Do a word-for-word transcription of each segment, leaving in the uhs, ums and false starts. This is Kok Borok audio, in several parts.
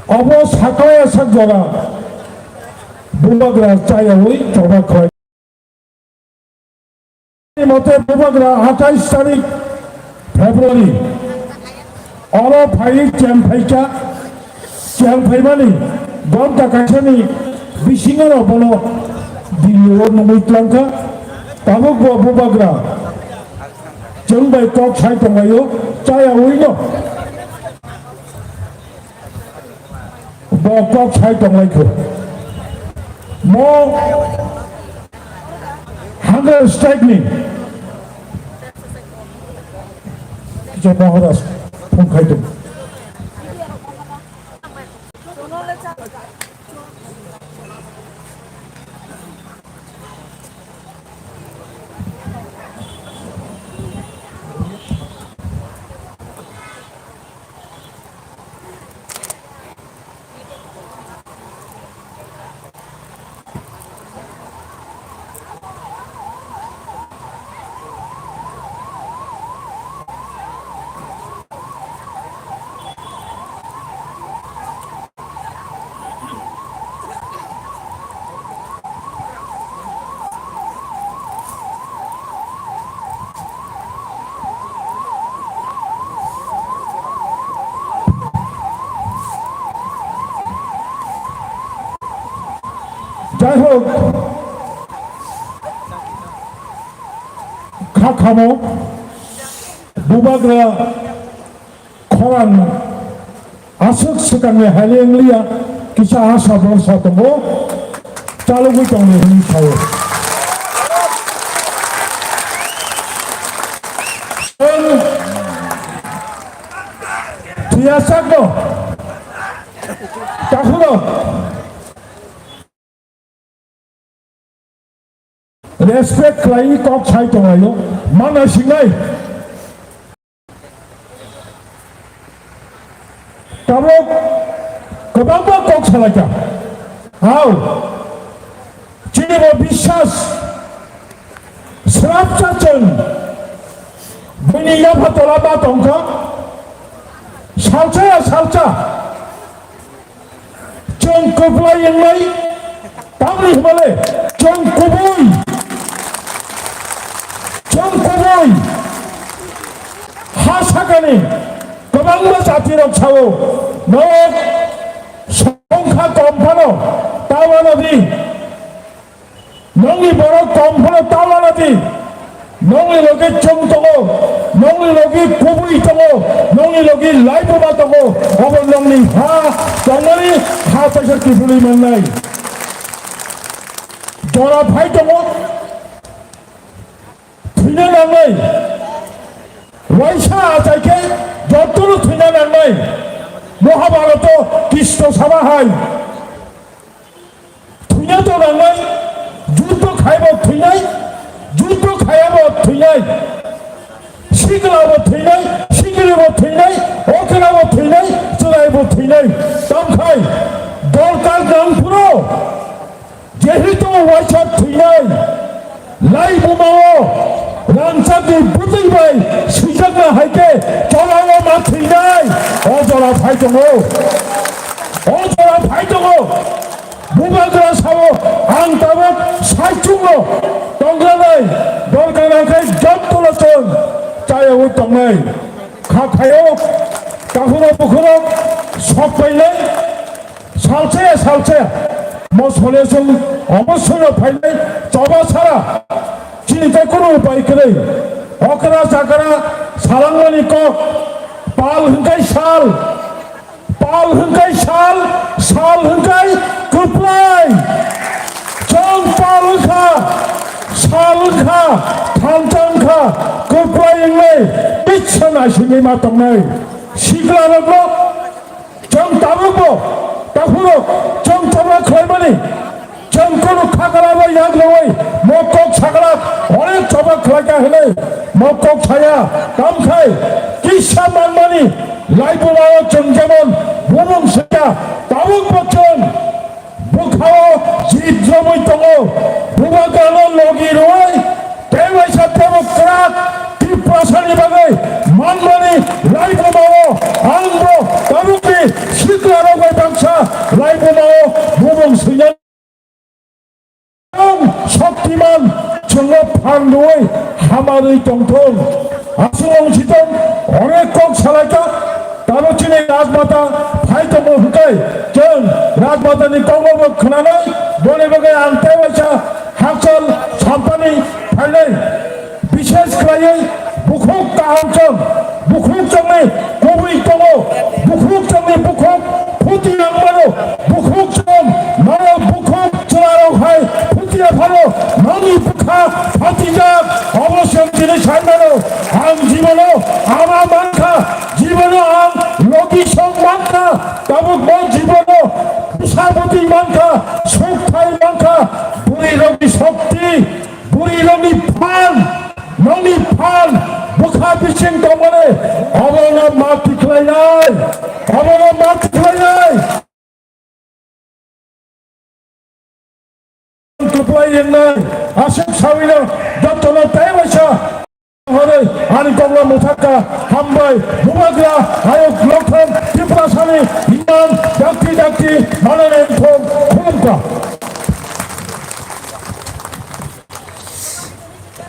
Obo sakaya sak jora bubagra chayawi choba khlai. Mote bubagra athais tarik February oro phai cheng phaikha, cheng phaimani gonta kaisani bisingo bono Delhi o nungwi tlangkha. Tabuk bo bubagra chwng bai kok sai tonglaio, chayawi no. Bo kok sai tonglaikho. Mo hunger strike ni kisa Maharaj phone khai tong. Jai hok, kha khamo bubagra khorang aswk swkangni haile wngliya, kisa asa borsa tongo, chalogwi tongni hwnwi sao. Chwng thwiyasakno takhurok respect khlaiwi kok sai tonglaio, mana sinai. Tabuk kwbangma kok salaikha. Hao, chini bo biswas srapsa chwng buini yapha tola ma tongkha, salsa ya salsa. Chwng kwplai wngnai, tamni hwnmale chwng kubui, chwng kubui ha sakani kwbangma jatirok sao, norok songkha kom phano ta uanadi. Nongni borok kom phano ta uanadi, nongni logi chwng tongo, nongni logi kubui tongo, nongni logi laibuma tongo, obo nongni ha tongmani ha paisa kiphilwi mannai. Jora phai tongo, thwina nangnai, waisa achai khe jotono thwina nangnai, Mahabharato Krishna saba hai. Thwina to nangnai, juddo khaibo thwinai, juddo khaibo thwinai, sikla bo thwinai, sikri bo thwinai, okra bo thwinai, chwrai bo thwinai. Tamkhai dorkar nang phuru, jehetu waisa thwinai, laibumao rangchakni bwtwi bai swijakna hai khe chorao ma thwinai, o jora phai tongo, o jora phai tongo. Bubagra sao, ang tabuk saichungno tonglanai, dorkar hwnkhe jotono chwng chayaui tongnai. Kha khaio, takhurok bukhurok sok painai, salsa ya salsa ya, mo sole chwng omosoino phainai, choba sara, chini tei kunu upai kwrwi. Okra chakra salangmani kok, pal hwnkhe sal, pal hwnkhe sal, sal hwnkhe kwplai. Chwng pal wngkha, sal wngkha, thansa wngkha, kwplai wngnai, bissa naisingwi ma tongnai. Siklarokno chwng tabukbo, takhurok, chwng choba khlaimani, chwng kunu khakalabo yaklewoi mo kok sakla onek choba khlaikha hwnwi mo kok saya. Tamkhai kisa manmani laibumao chwng jemon bumung swkha, tabukbo chwng bwkhao jit romwi tongo. Bubagrano logi rwui tei waisa teibo kwrak Tiprasani bagwi manmani laibumao angbo tabukni siklarok bai bangsa Oi, hamarwi tongthung. Aswk wng sitong, onek kok salaijak. Tamo chini Rajmata phai tongo hwnkhe, chwng Rajmatani kokno bo khwnanai, boni bagwi ang tei waisa hakchal sampani phainai. Bishes khlaiwi bukhuk kaham chwng, bukhuk chwngni kubui tongo, bukhuk chwngni bukhuk phuti nang mano, bukhuk chwng mano bukhuk chwlarok hai phuti phano noni bwkha phatijak, obo chwng tini sai mano. Ang jibono ama mankha, jibono ang logi song mankha, tabuk bo jibono pusaboti mankha, sukthai mankha, bwrwi rokni shokti, bwrwi rokni phan, nokni phan bwkha bising tongmani, obono ma tikhlainai, obono ma tikhlainai. Kwplai wngnai, aswk sawino jotono tei waisa hwnwi ani kokno mwthangkha. Hambai, Bubagra, Ayuk Loktham, Tiprasani imang dakti dakti manani wngthong khulumkha.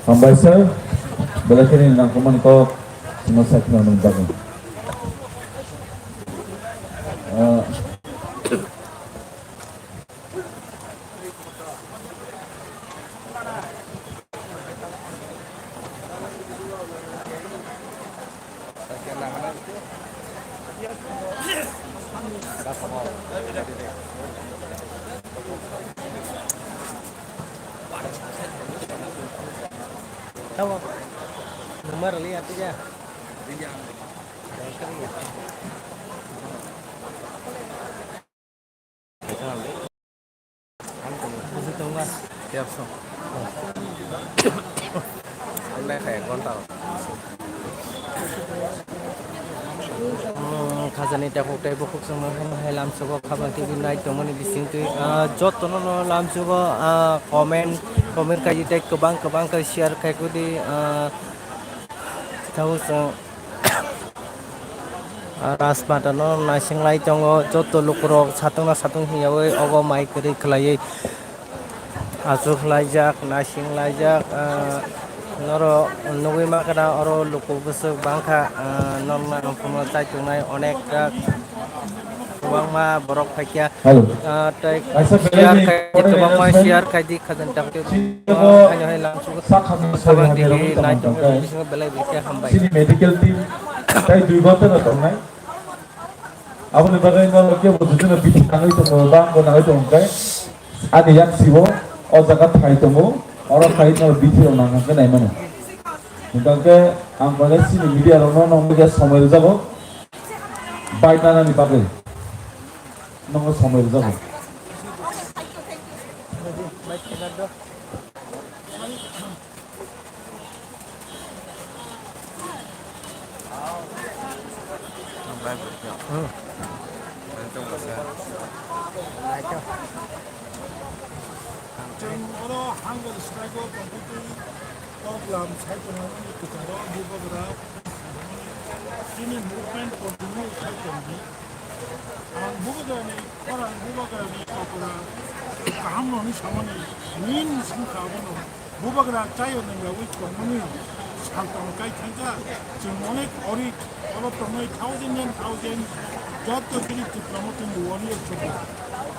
Hambai sir, belai kheno nangkukmani kok chwngno sai khwnanani bagwi. Ah, Tamo. Nomor lihat aja. Khajani takhuk tei bukhuk chwngno hwnwi hai lamsogo khabang twi nai tongmani bisingtwi, ah, jotono no lamsogo, ah, comment, comment khai tei kwbang kwbang khe share khai kudi, ah, tabuk chwng Ah, Rajmata no naising lai tongo, joto lukurok satung na satung hwnyawi ogo mai kwrwi khwlaiwi achuk laijak, naising laijak, ah, norok nugwi mankha na oro luku bwswk bangkha, ah, norokno ang phunukna chai tongnai onek ta kwbangma borok phaikha. Hello. Ah, tei share khai di, kwbangma share khai di, khajani tak tei haino hai lamsugo. Sabang tini nai tongwi bisingo belai belai khe hambai. Chini medical team tai dui ghonta no tongnai. Aboni bagwi no kebo jotino bithi nangwi tongo, bang bo nangwi tongo khe ani yaksibo o jaga thai tongo, oro khai no bithi rok nang khe nai mano. Hwnkhe ang kole chini media rok no nongwi khe somoi rwjago. Bike nanani bagwi nokno somoi rwjago. Chwng oro hunger strike o tongphai twi kok lam sai tongnani kwcharo Bubagra chini movement continue khai tongdi. Ang Bubagrani khorang, Bubagrani kokora kaham no hwnwi samani main swngkha abono. Bubagra chayo nangyawi tongmani saltang kai thangkha. Chwng onek orik oro tongnai thousand and thousand joto chini Tipra Mothani warrior chwng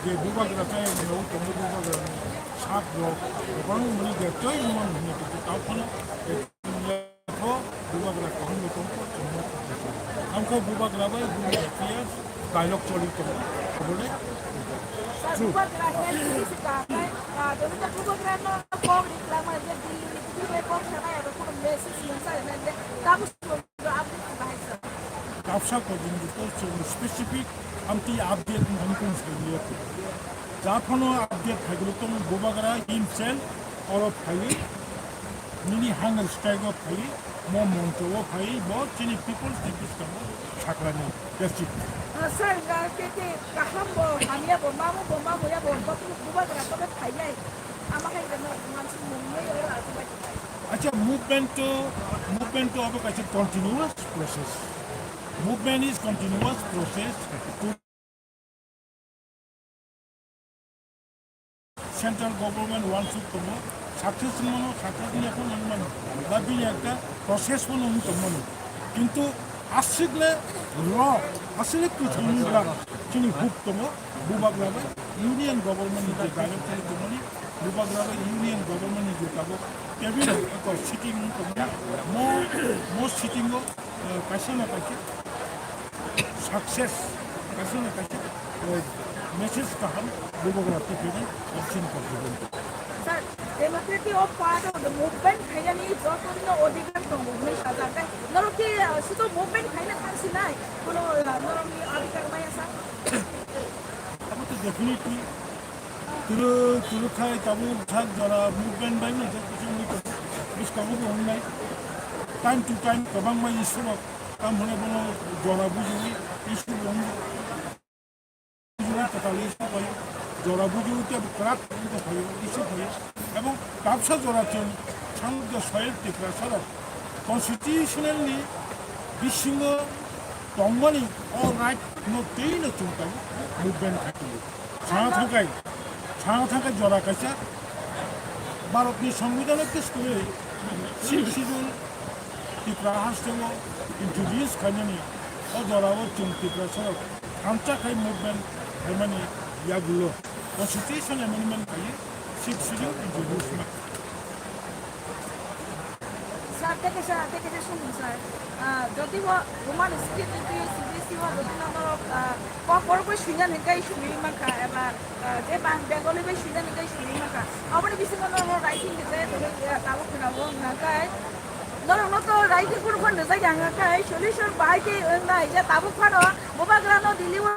je Bubagra chayo nangyawi tongo, Bubagrani sak rok kwbang mani je tei wngmani hwnwi tongkha. Tao phano Bubagra kaham ni tongkha, chwngno tongkha. Ang khe Bubagra bai buini affairs dialogue choli tongo. Obole true. Bubagra khe sisi ka nai, ah, Bubagra no kok ri kla ma je Delhi ni Delhi bai kok sana ya ko message mung sa na je tabu. Kapsa kojin to chwng specific amtwi update mung kung sa liya. Ja phano update phai tong Bubagra himself oro phaiwi nini hunger strike o phaiwi mo moncho o phaiwi bo chini people ni bwskango saklani. That's it. Ah, sir, nga ke ke kaham bo hamya bo mamu bo mamu ya bo bo Bubagra to phai nai. Ama hai no mansi mung nai oro asu bai. Acha, movement to, movement to abo kaisa continuous process. Movement is continuous process. Central government wansuk tongo, success wngmano, success wngya phano wngmano, ba bini ekta process phano wng tongmano. Kintu aswkle law, aswkle kwthangni law chini huk tongo, bubagra bai union government ni je direct tongmani, bubagra bai union government ni je tabuk cabinet eko sitting wng tongmani, mo, mo sitting o, eh, kaisa na kaisa success, kaisa na kaisa, eh, message kaham bubagra twiphai nai option kok. Sir, democratic of part of the movement khainani joto no odhikar tongo hwnwi sajak. Tei norok ki, ah, sudo movement khaina thang sinai, kono, ah, norokni adhikar maya sa? Abo to definitely turu, turu khai tabuk thak jora movement bai no je kuchung ni to bwskango bo wngnai. Time to time kwbangma issue rok tam hwnwi bono jora bujiwi issue bo wngwi. Bujiwi kwtal issue phaio, jora bujiwi tei kwrak wngwi phaio, issue phaio. Ebong tabsa jora chwng Samudra Soil Tiprasa rok constitutional ni bisingo tongmani o right no tei no chwng tabuk movement khaio. Sana thangkai, sana thangkai jora kaisa Bharatni Songbidan o tei swiwi Sixth Schedule Tripura hasteo introduce khainani o jorao chwng Tiprasa rok thansa khai movement khaimani yagulo constitution amendment khaiwi Sixth Schedule introduce ma. Sir, tei kaisa, tei kaisa sumung sir. Ah, jodi bo Roman script ni twi C B S E o jodi no norok, ah, kok borok bai swina hwnkhai swrwi mankha eba, ah, je bang Bengali bai swina hwnkhai swrwi mankha. Aboni bisingo norok writing khe je tongwi, ah, tabuk khwnabo hwnkhai. Norok no to writing kunu phano nujak ya hwnkhai solution bahai khe wngnai je tabuk phano bubagra no deliver.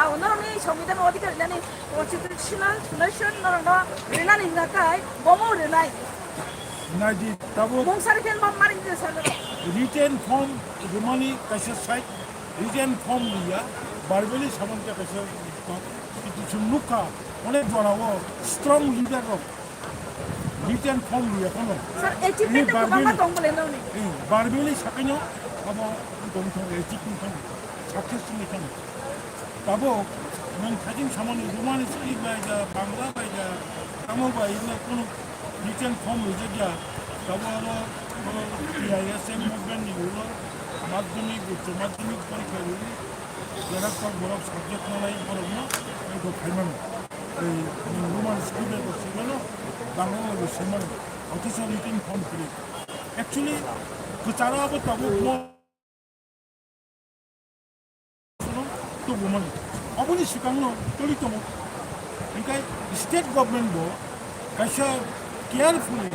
Abono ni Songbidan odhikar rinani constitutional solution norokno rinani hwnga khai bomo rinai. Naidi tabuk mungsari khen bam maring de sanro. Written form rimani kaisa side, written form riya, verbally samante kaisa constitution nukha, onek jorao strong leader rok. Written form rwya phano. Sir, achievement ni to kwbangma verbally, tong bole noni. Eh, verbally sakaino abo tong thang achievement thang success ni thang. Tabuk nwng thajin samani Roman script bai ja, Bangla bai ja, tamo bai ino kono written form rwjak ya. Tabuk aro, aro T I S M movement ni ulo madhyamik, uccho madhyamik porikha rwwi. Jera kok borok subject manai borokno ego khaimano. Ei, Roman script ego swimano, Bangla ego swimano. Othocho written form kwrwi. Actually, kwcharo abo tabuk mo tubumani. Aboni swkangno tuli tongo. Hinkhe state government bo kaisa carefully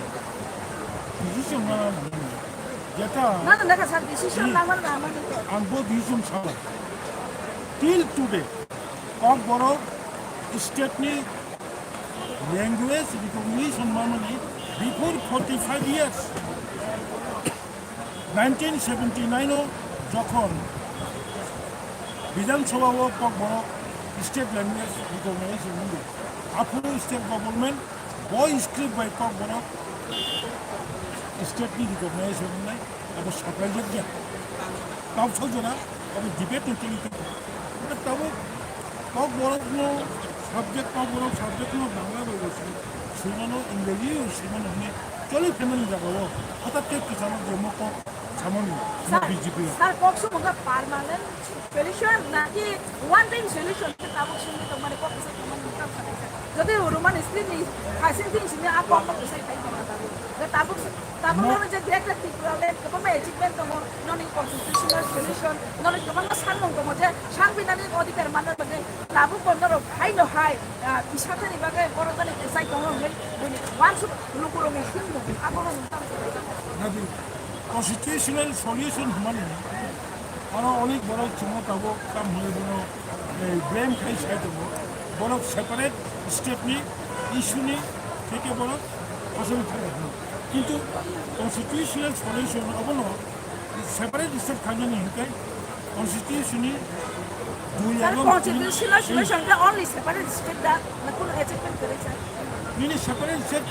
decision nana nangnai. Jeta nana lekha sir, decision ni nangmani nangmani to. Ang bo decision sala. Till today, Kokborok state ni language recognition mamani before forty-five years. Nineteen seventy-nine o jokhon Bidhan Sabha o Kokborok state language recognize wngwi, aphuru state government bo script bai Kokborok state ni recognize wngnai, abo saklaijak ya. Tabuk sajora abo debate no choli tongo. Tabuk Kokborok no subject, Kokborok subject no Bangla bai bo swi-, swimano, English o swimano hwnwi choli phaimani jagao hothat khe kwcharo je mo kok samani na sir, B J P o. Sir, kok sumung khe permanent solution na ki one time solution khe tabuk simi tongmani kok kwsai tongmani kok sanai sir. Jodi Roman script ni phasing tin simi a kok no kwsai khai tongma tabuk. Je tabuk Tabuk no je Greater Tipraland kwbangma achievement tongo, noni constitutional solution, noni kwbangma sanmung tongo je sangbidhanik odhikar manna bagwi tabuk bo norok haino hai, ah, bisatani bagwi borok jani kwchai tongo hwnwi buini uansuk lukurokni himung abono nung tamo. Nabi, constitutional solution hwnmani oro onek borok chwngno tabuk tam hwnwi bono, eh, blame khai sai tongo. Borok separate state ni issue ni theke borok aswk thangwi. Kintu constitutional solution abono separate state khainani hinkhe constitution ni dui sir, ebong constitutional solution khe only separate state da, na kuno achievement kwrwi sir? Nini separate state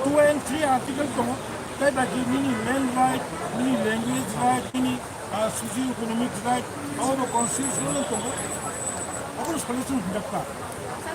two and three article tongo, tei baki nini land right, nini language right, nini, ah, socio economic right, abo bo constitution no tongo. Abo solution hinjakha.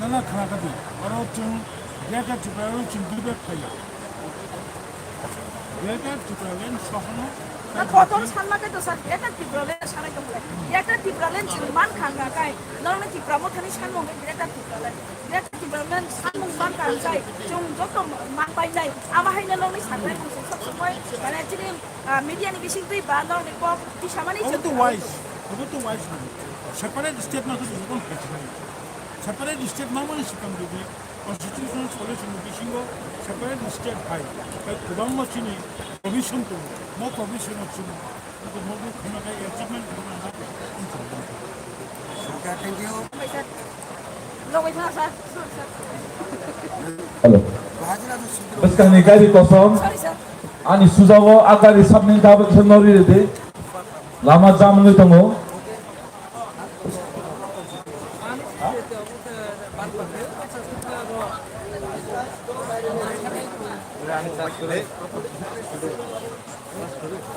Nana khana kadi, oro chwng Greater Tipraland chwng debate khlaiya. Greater Tipraland sohorno Na prothom sanma khe to sir, Greater Tipraland sanai tong lai. Greater Tipraland chwng man kha hwnkha kai, norokni Tipra Mothani sanmung khe Greater Tipraland. Greater Tipraland sanmung man kha hwnkhe chwng joto man pai nai. Ama haino norokni saknai mung chwng sob somoi, mane chini, ah, media ni bising twi ba norokni kok tisamani Abo chwng to wise, abo to wise nang. Separate state no to jotong khachi nang. Separate state mamani sikang didi. Constitutional solution ni bisingo separate state hai, hai kwbangma chini provision tongo. Mo provision o chini, mo, mo khana khai achievement khana. Sir, thank you. Hello. Bwskangni gari kosom. Sorry, sir. Ani sujao a gari sabni gabak se nori rede. Lama jam wngwi tongo.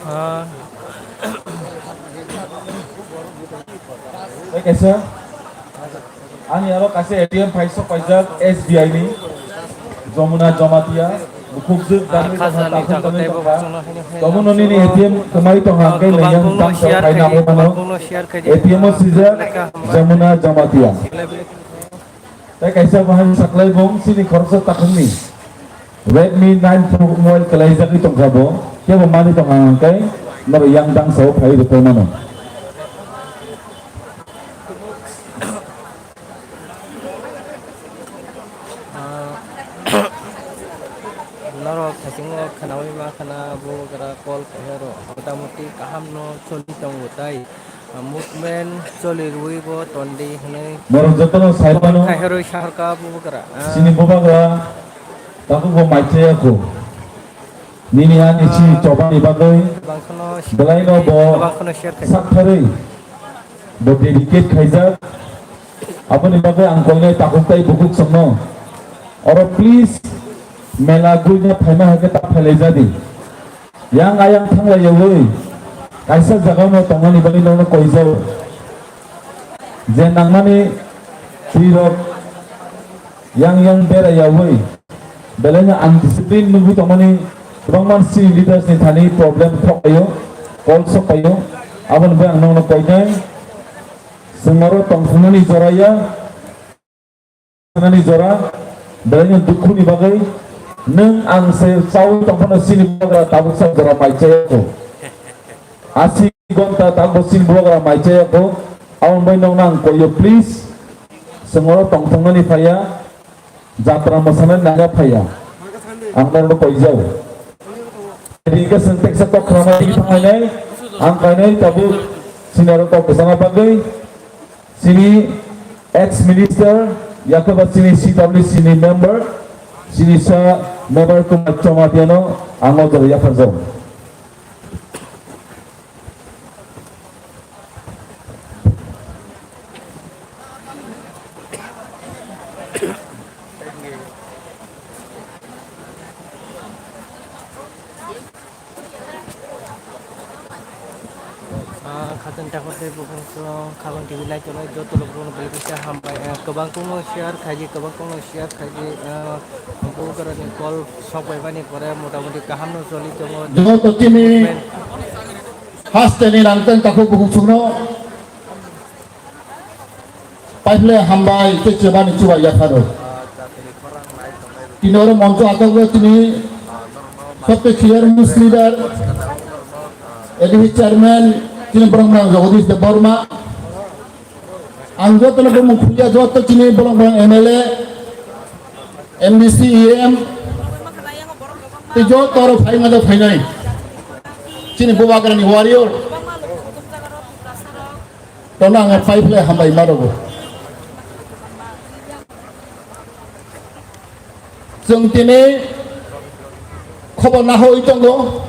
Ah. Tei kaisa, ani aro kaisa A T M phaisok paijak S B I ni, Jamuna Jamatia. Bukhukjwk dagwi tongkha, takhuk tongwi tongkha. Tobono nini A T M kwmai tongkha, hwnkhe lengyan bangsa phaina hwnmano. A T M o swijak Jamuna Jamatia. Tei kaisa bahai saklai bong chini khoroksa takhukni Redmi nine Pro mobile kwlaijagwi tongkha bo. Kebo manwi tongkha hwnkhe norok yang dangsa o phaiwi rwkhe mano. Ah, norok thaisingo khwnaui ma khwna, bubagra call khairok motamuti kaham no choli tongo tai, ah, movement choli rwui bo tondi hwnwi Norok jotono sai mano, khairwi saharka bubagra, ah, chini bubagra tabukbo maichaya kho. Nini ani chini chobani bagwi belaino bo sakthari bo dedicate khaijak. Aboni bagwi ang koinai takhuk tai bukhuk songno. Oro please mela guina phaima hai khe ta phailai jadi. Yang ayang thanglai yawi kaisa jagano tongmani bagwi nono koijao. Je nangmani twirok yang yang bera yawi. Belai no undiscipline nugwi tongmani kwbangma C leaders ni thani problem thok paio, call sok paio. Aboni bagwi ang nokno koinai, chwng oro tongthoknani jora ya, tongthoknani jora, belai no dukhu ni bagwi nwng ang se chawi tongphano chini bubagra tabuk sa jora mai chaya kho. Asi gonta tabuk chini bubagra mai chaya kho. Aboni bagwi nokno ang koio, please, chwng oro tongthoknani phaiya. Jatra mosanai nangya phaiya. Ang norokno koijao. Ri hwnkhe chwng teksa kok khwlangma twi thangnai. Ang kainai tabuk chini oro kok kwchangma bagwi chini ex minister yakhe ba chini C W C ni member chini sa Mebar Kumar Chomatiano ang o jaga yapharjao. Ah, khatung takhuk tei bukhuk song khabang T V nai tongnai joto lukurokno belai kisa hambai. Ah, kwbang kongno share khaidi, kwbang kongno share khaidi. Ah, bubagrani call sok bai bani pore motamuti kaham no choli tongo. Joto chini hasteni nangtong takhuk bukhuk songno. Paiphle hambai tei chebani chuba yapharo. Tini oro moncho atokbo tini sotte chair youth leader, A D C chairman, tini borok nang Jagadish Debbarma. Ang jotono bumung khulya joto tini borok nang M L A, M D C, E M, tei joto oro phai mano phainai. Tini bubagrani warrior. Tono ang paiphle hambai ma rwgo. Chwng tini khobor nahoui tongo.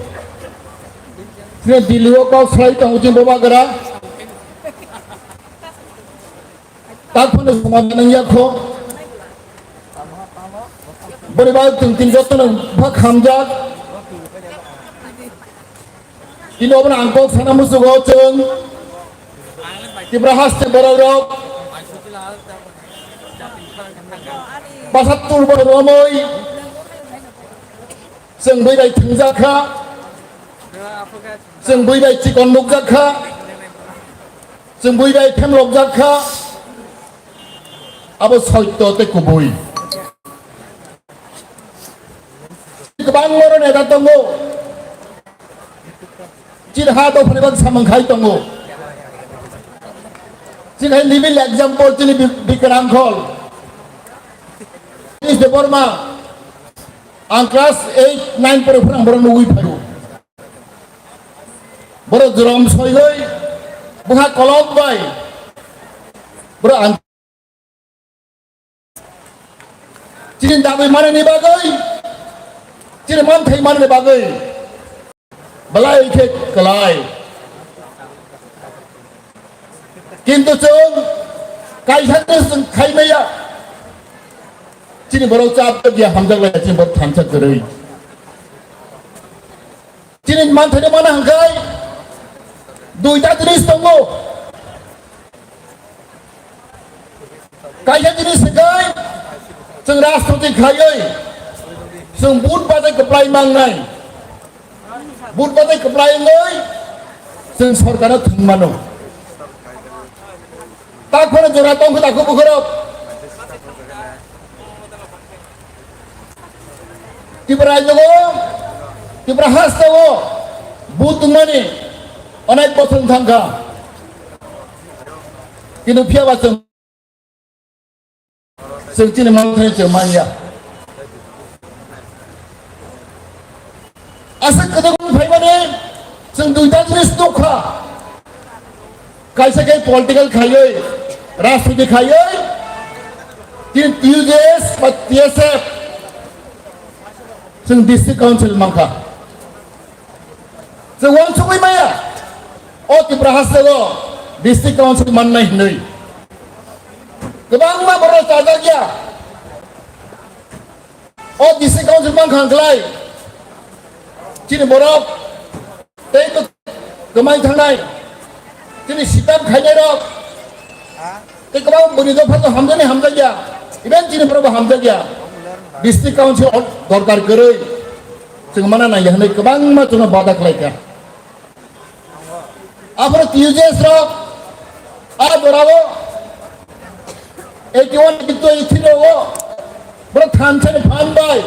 Chini Delhi o kok salai tongo chini bubagra. Tak phano somadhan wngya kho. Boni bagwi chwng tini jotono bwkha hamjak. Tini obono ang kok sana musugo chwng Tripura haste borok rok pasattur borok romoi chwng bui bai thwngjak kha, chwng bui bai chikon nukjak kha, chwng bui bai phemlokjak kha, abo soitto tei kubui. Kwbangma oro neta tongo. Chini ha dophani bak samung khai tongo. Chini hai living example chini Bi-, Bikram Khol. Satish Debbarma. Ang class eight, nine pore phwrang borok nugwi phaio. Borok jorom soigoi bwkha kolok bai. Borok ang Chini dagwi manani bagwi, chini manthai manani bagwi belai khe kwlai. Kintu chwng kaisa tei chwng khaimaya. Chini borok chap dia hamjak lai chini borok thansa kwrwi. Chini manthai mana hangkai duita jinis tongo. Kaisa jinis hwnkhe chwng rajniti khaiwi chwng vote bajai kwplai mangnai. Vote bajai kwplai wngwi chwng sorkaro thwng mano. Ta khoro jora tongkhe takhu bukhorok. Tripura rajyo, Tripura haste o vote tongmani onek bosor thangkha. Kintu phiyaba chwng Chwng chini manthai chwng manya. Aswk kwdwkmung phaimani chwng duita jinis nukha. Kaisa khe political khaiwi, rajniti khaiwi, chini T U J S ba T S F chwng district council mankha. Chwng uansugwi maya, o Tripura hasteo district council mannai hinwi. Kwbangma borok chajakya. O district council mankha hwnkhlai chini borok tei kwmai thangnai, chini sitam khainairok tei kwbang bwrwi dopha to hamjaknai hamjakya, even chini borok bo hamjakya. District council o dorkar kwrwi chwng mana nangya hwnwi kwbangma chwngno bada khlaikha. Aphuru T U J S rok a jorao eighty one, eighty two, eighty three rogo borok thansa ni phan bai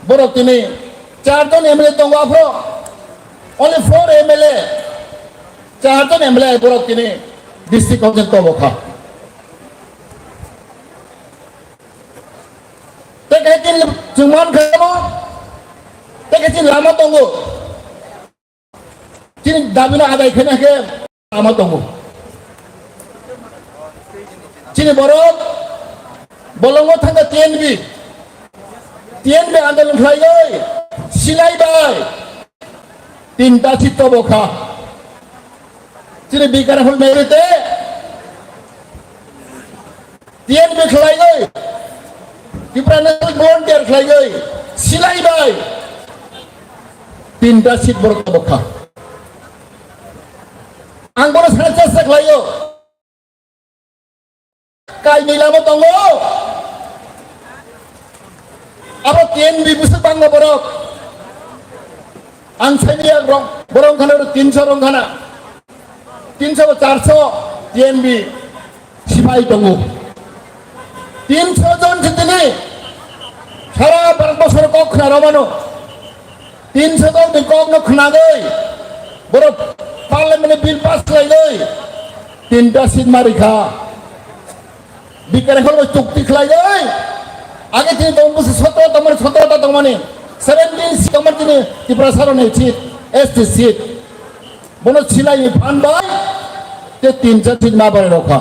borok tini char jon M L A tongo aphuru, only four M L A, char jon M L A borok tini district council tobo kha. Tei khe chini chwng mankha mo, tei khe chini lama tongo. Chini dabino adai khaina khe lama tongo. Chini borok bolongo thangkha T N V. T N V andolon khlaiwi silai bai tinta seat tobo kha. Chini Bikram Khol Mary te T N V khlaiwi, Tripura National Volunteer khlaiwi, silai bai tinta seat borok tabok kha. Ang bono sana chesta khlaio. Kainwi lama tongo. Abo T N V bwswk bangma borok. Ang saimanya borok wngkhana, tinso rok wngkhana. Tinso ba charso T N V sipai tongo. Tinso jon se tini sara Bharat borsor kok khna romano. Tinso jon ni kok no khnagwi borok parliament ni bill pass khlaigwi tinta seat marikha. Bikram Khol bai chukti khlaigwi age tini tong bwswk sotro tongmani, sotro ta tongmani, seventeen seat tongmani tini Tiprasa rok ni seat, S T seat. Bono silai ni phan bai te tin char seat ma bai rokha.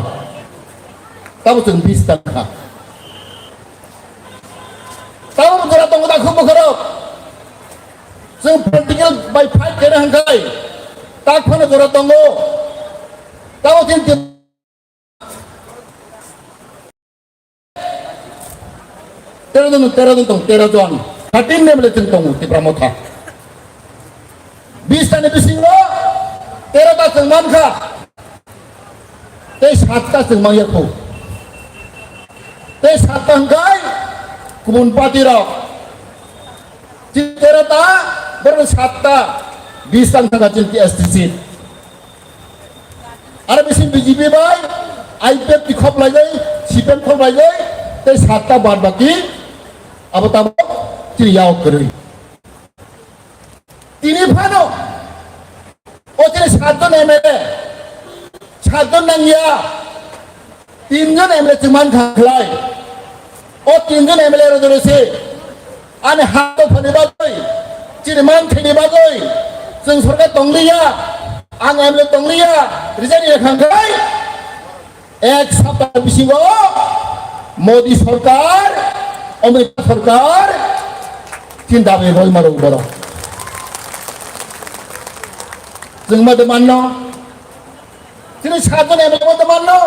Tamo chwng bis tangkha. Tamo jora tongo da khum bokhorok. Chwng political bai fight khaina hwnkhe tak phano jora tongo. Tamo chwng tero jon, tero jon tong, tero jon. Thirteen M L A chwng tongo Tipra Motha. Bis tani bisingo tero ta chwng mankha, tei satta chwng manya kho. Tei satta hwnkhe kubun party rok. Chini tero ta, borok satta, bis tang thangkha chini S T C. Aro bisi B J P bai, I P F T khop laijai, C P M khop laijai, tei satta bad baki abo tabok chini yao kwrwi. Tini phano o chini satjon M L A, satjon nangya, tinjon M L A chwng mankha khlai. O tinjon M L A rok jora se ani ha dophani bagwi, chini manthani bagwi chwng sorkar tongliya, ang M L A tongliya, resign ya khangkhai. Ek sapta bisingo Modi sorkar, Amit Shah sorkar, chini dabi roi maro borok. Chwng ma de manno, chini satjon M L A ma de manno,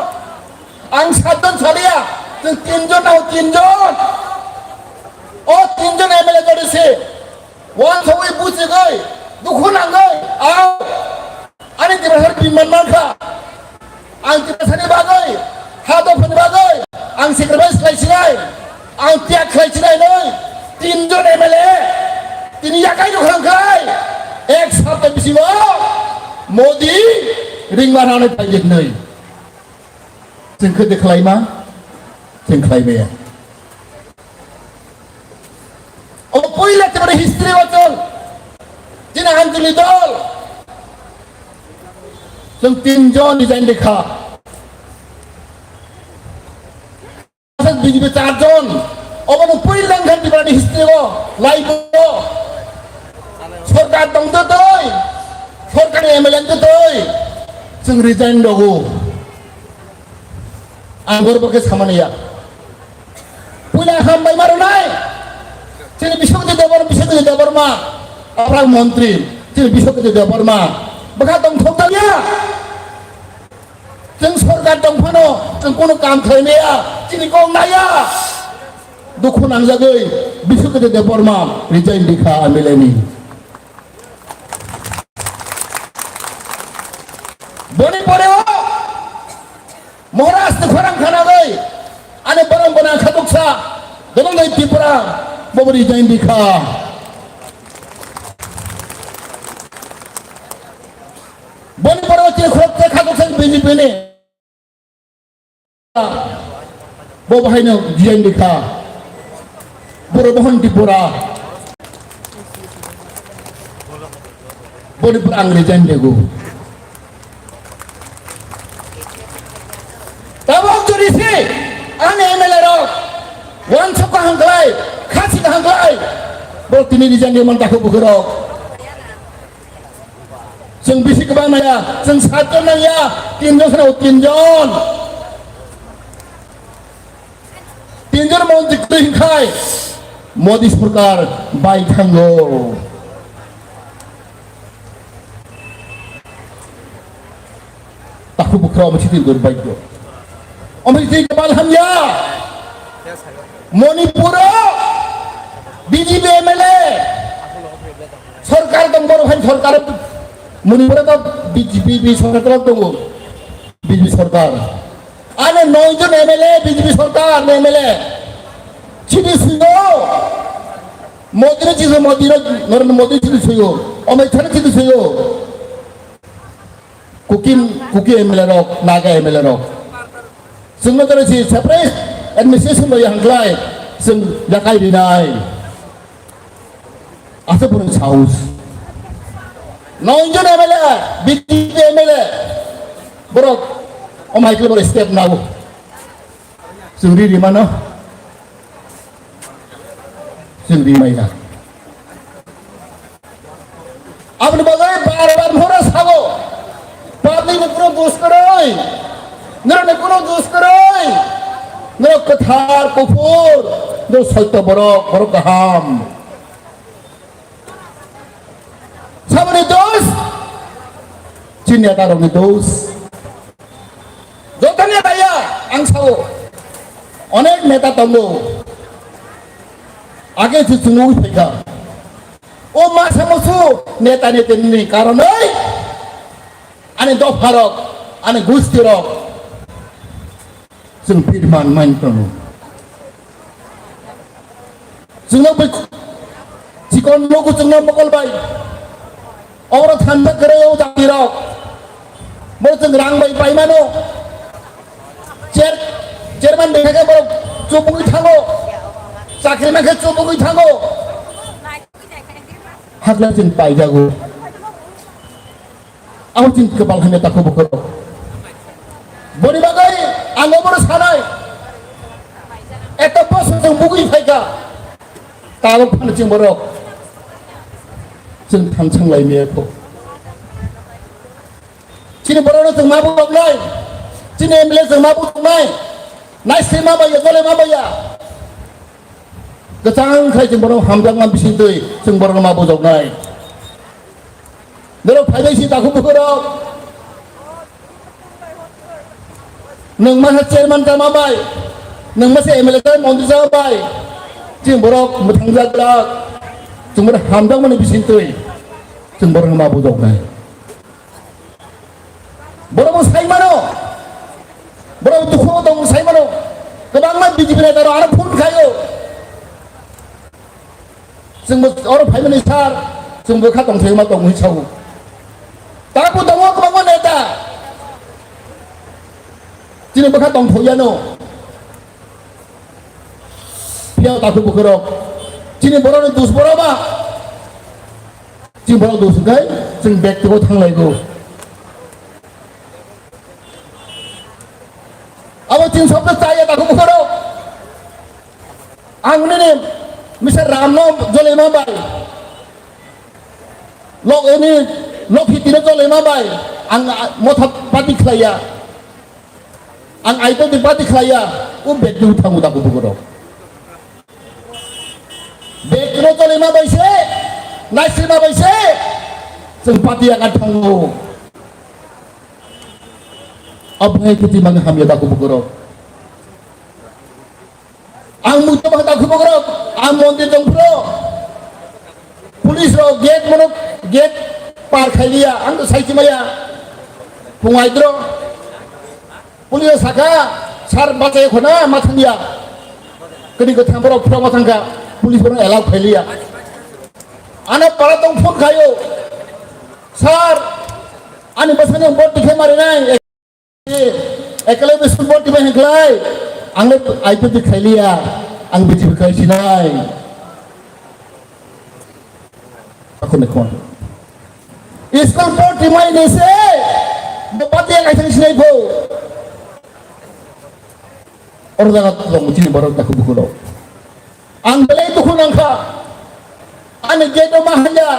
ang satjon saliya, chwng tinjon nao tinjon. O tinjon M L A jora se, Wansugwi buchigwi, dukhu nangwi, ang ani Tiprasani bini man mankha. Ang Tiprasani bagwi, ha dophani bagwi, ang sacrifice khlai sinai, ang tyag khlai sinai nwi, tinjon M L A, tini yakai rwkha hwnkhe, ek sapta bisingo Modi ringma rani phaijak nwi. Chwng khe de khlaima, chwng khlai maya. O puila chwng history o chwng chini Anjali dol chwng tinjon resign rikha. B J P charjon, obono puila wngkha Tiprani history o, life o. Sorkar tongtwi twi, sorkar M L A wngtwi twi, chwng resign rwgo. Ang borok khe samani ya. Puila hambai ma rwnai. Chini Biswajit Debbarma, Biswajit Debbarma, Aparang Montri, chini Biswajit Debbarma. Bwkha tong thok ya. Chwng sorkar tong phano, chwng kono kam khlai maya, chini kok naya. Dukhu nangjagwi Biswajit Debbarma resign rikha M L A ni. Boni pore o Maharaj ni khorang khanagwi ani borok bana khatuksa Dhananjay Tripura bobo resign rikha. Boni pore o chini khoroksa khatuksa B J P ni. Bo bahaino resign rikha. Boro Mohan Tripura. Boni pore ang resign rego. Tabok jodi se ani M L A rok wansuk kaham khlai, khasi kaham khlai. Bo tini resign rwmani takhu bukhurok. Chwng bisi kwbang nangya, chwng satjon nangya, tinjon sano tinjon. Tinjon montri kwrwi hinkhai Modi sorkar bai thango. Takhu bukra omo siti gor baikho. Omo siti kebal hamya. Manipur o B J P M L A sorkar tong boro hai sorkar Manipur o B J P sorkar tong tongo. B J P sorkar. Ano noi jon M L A B J P sorkar M L A. Chini suyo. Modi no chini Modi no Narendra Modi chini suyo. Amit Shah no chini suyo. Kuki, Kuki M L A rok, Naga M L A rok. Chwngno jora si separate administration bai hangklai, chwng yakai rinai. Asa borok sahus. Nonjon M L A, B J P M L A, borok, o Michael borok step nago. Chwng ri rimano. Chwng ri maina. Aboni bagwi bar bar mora sago. Public ni kuno dus kwrwi. Nirok ni kuno dus kwrwi. Nirok kwthar kuphur. Nirok soito borok, borok kaham. Saboni dos? Chini neta rokni dos. Joto neta ya, ang sao. Onek neta tongo. Age se chwngwi phaikha. O masa musu neta neta ni karonwi ani dopharok, ani gustirok chwng phirman man tongo. Chwngno bai chikon nogo chwngno mokol bai. Oro thanda kwrwi o jatirok. Bo chwng rang bai pai mano. Chair, chairman bai khe borok chubugwi thango. Chakri man khe chubugwi thango. Hakla chwng paijago. Abo chini kwbang hamya takhuk bukhuk rok. Boni bagwi ang obono sanai. Eto bosor chwng bugwi phaikha. Tabuk phano chini borok. Chwng thansang lai maya kho. Chini borokno chwng ma bujoknai. Chini M L A chwng ma bujoknai. Naisli ma baiya, jole ma baiya. Kwchang khai chwng borok hamjakma bisingtwi chwng borokno ma bujoknai. Norok phaibai si takhuk bukhuk rok. Nwng masa chairman tama bai, nwng masa M L A tama montri tama bai, chwng borok mwthangjaglak, chwng borok hamjakmani bisingtwi chwng borokno ma bujoknai. Borok bo sai mano, borok dukhu tongo sai mano, kwbangma B J P neta rok aro phone khaio. Chwngbo oro phaimani sir, chwngbo kha tongthai ma tong hwnwi sao. Tabuk tongo kwbangma neta. Chini bwkha tongthok yano. Phiya takhuk bukhuk rok. Chini borokni dus borok ba. Chini borok dus hwnkhe chwng bag twigo thanglaigo. Abo chini sobno chaya takhuk bukhuk rok. Ang nini misa Ramno jolima bai, lok ini lok hitino jolima bai, ang motha pati khlaiya, ang aito di pati khlaiya, o bedung thangu daku buguro. Bedung jolima bai se, naisima bai se, chwng pati ang thangu. Abhai kiti mang hamya daku buguro. Ang muitu bahai takhuk bukhuk rok, ang mondir tong phuru. Police rok gate mono gate par khai liya, ang to saiki maya. Phung aidro. Police rok saka, sir bachai khona ma thang liya. Kini ko thang borok phura ma thang kha, police borok allow khai liya. Ano para tong phone khayo. Sir, ani bwsani vote dikhe mari nai. Ekle biskut bol tibai hengklai, ang le I P F T khailiya, ang B J P khai sinai. Aku ne kon. School bol timai ni se, bupati ang aithang sinai bo. Oro jaga tong chini borok taku bukulo. Ang belai dukhu nangkha. Ani gate o ma hanya.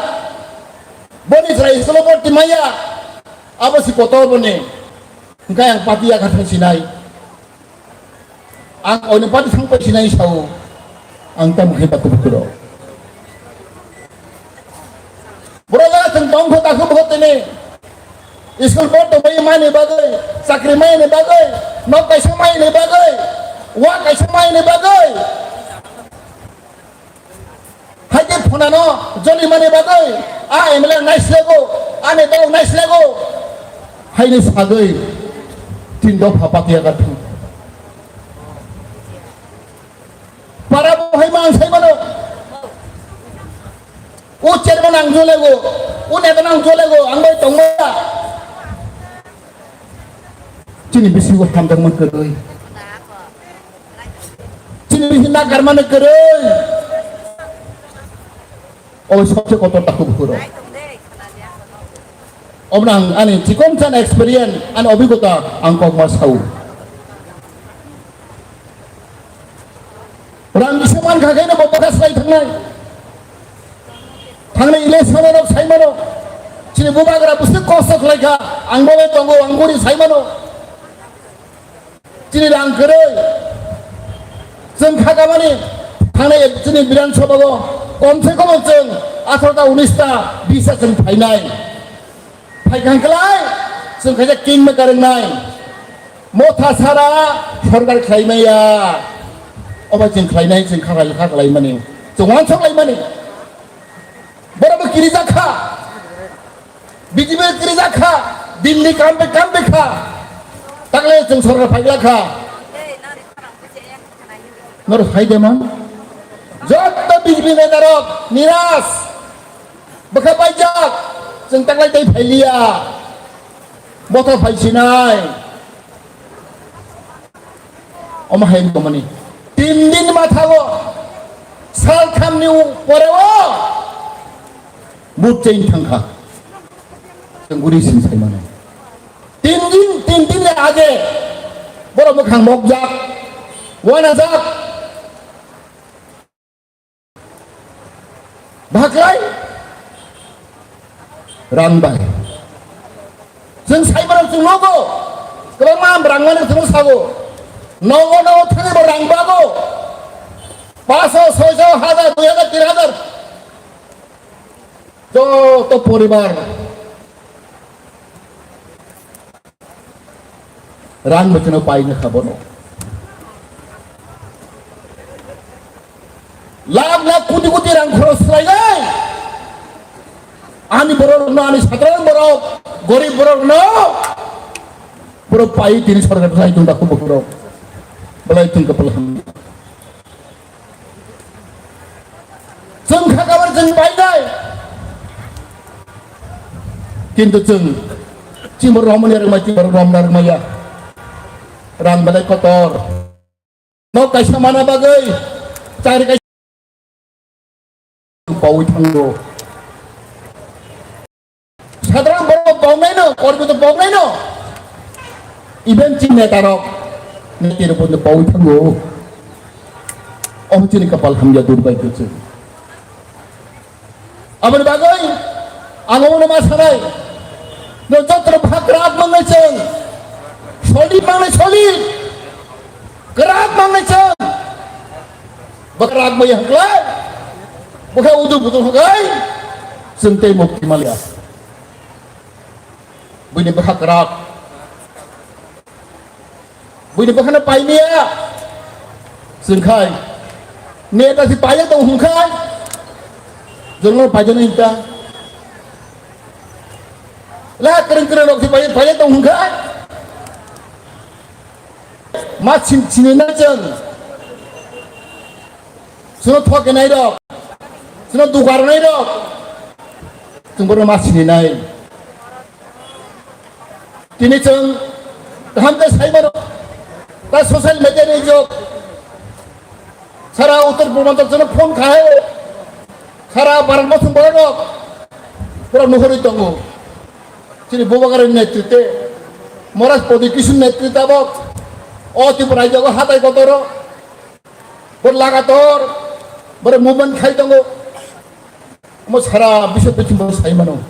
Boni chwrai school o bol timaya. Abo si kotor boni. Hingke ang pati ya kha thang sinai. Ang oino pati thang pai sinai sao. Ang tam khe taku bukulo. Borok jaga chwng tong kho takhuk bukhuk tini. School bol tongbai mani bagwi, chakri mani bagwi, nok kaisa mani bagwi, wa kaisa mani bagwi. Haide phunano joli mani bagwi, a M L A naislego, a neta rok naislego. Haini sagwi tin dopha patiya gathu. Para bo hai mang sai mano. O chairman ang jolego, o neta ang jolego, ang bai tongma. Chini bisingo hamjakma kwrwi. Chini bisingo nakarmani kwrwi. O sobse kotor takhuk bukhuk rok. Omo ang ani chikon chan experience, ani obhigota ang kokma sao. Rang kisa man kha khe no bo bwkha slai thangnai. Thangnai ile samano sai mano. Chini bubagra busi kosto khlai kha. Ang bo bai tongo, ang buri sai mano. Chini rang kwrwi. Chwng kha kamani thangnai chini Bidhan Sabha o kom se kom chwng atharo ta unis ta bis ta chwng phainai. Phaikha hwnkhe lai, chwng khaisa kingmaker wngnai. Motha sara sorkar khlai maya. Obo chwng khlainai, chwng kha khlai, kha khlaimani. Chwng uansuk laimani. Boro kirijak kha, B J P kirijak kha, din ni kam bai kam bai kha, takle chwng sorkar phaikla kha. Nor phaide man, jotto B J P neta rok niras, bwkha paijak, chwng taklai tei phailiya, botha phaisinai. Omo hai wngmani. Tin din mathago, salthamni u-, poreo mood change thangkha. Chwng guri sing sai mano. Tin din, tin din ni age borok mwkhang mokjak, wanajak. Baklai rang bai. Chwng saimanrok chwng nogo. Kwbangma rang mani chwng sago. Nogo nogo thangwi bo rang bago. Paso, soiso, hazar, dui hazar, tin hazar. Joto poribar. Rang bwchano paina kha bono. Lakh lakh koti koti rang khoros khlainai. Ani borok no, ani sadharon borok, gorib borok no. Borok pai tini sorkar sai tong dakhu borok. Belai tong kapal ham. Chwng kha kabar chwng painai. Kintu chwng chimor romani rwmai, chimor romna rwmaya. Rang belai kotor. Nok kaisa mana bagwi chari kaisa pawi thango. Sadharon borok bongnaino, kormi to bongnaino. Even chini netarok, netirok bo pawi thango. Omo chini kapal hamya, durbhagyo se. Aboni bagwi ang omono ma sanai. No jotro bhag rat mangnai chwng. Solid mangnai solid. Kwrak mangnai chwng. Bwkha rak bai hwnkhlai, bwkha udu budu hwnkhlai, chwng tei mukti manliya. Buini bwkha kwrak, buini bwkhano paimaya, chwng khai. Neta si paiya tong hwnkhai, jongno paijani ta. La kwrwng kwrwng rok si paiya, paiya tong hwnkhai. Ma sin-, sininai chwng. Chwngno thokenai rok. Chwngno dugarnai rok. Chwng bono ma sininai. Tini chwng kaham khe sai mano. Ta social media ni jok. Sara Uttor Purbanchal chwngno phone khai. Sara Bharat bosong borok rok. Pura nuhuri tongo. Chini Bubagra ni netritwe, Maharaj Pradyot Kishore ni netritwe tabok o Tripura rajyo o hatai kotoro, bo lagator, bo movement khai tongo. Omo sara biswa pithimbo sai mano.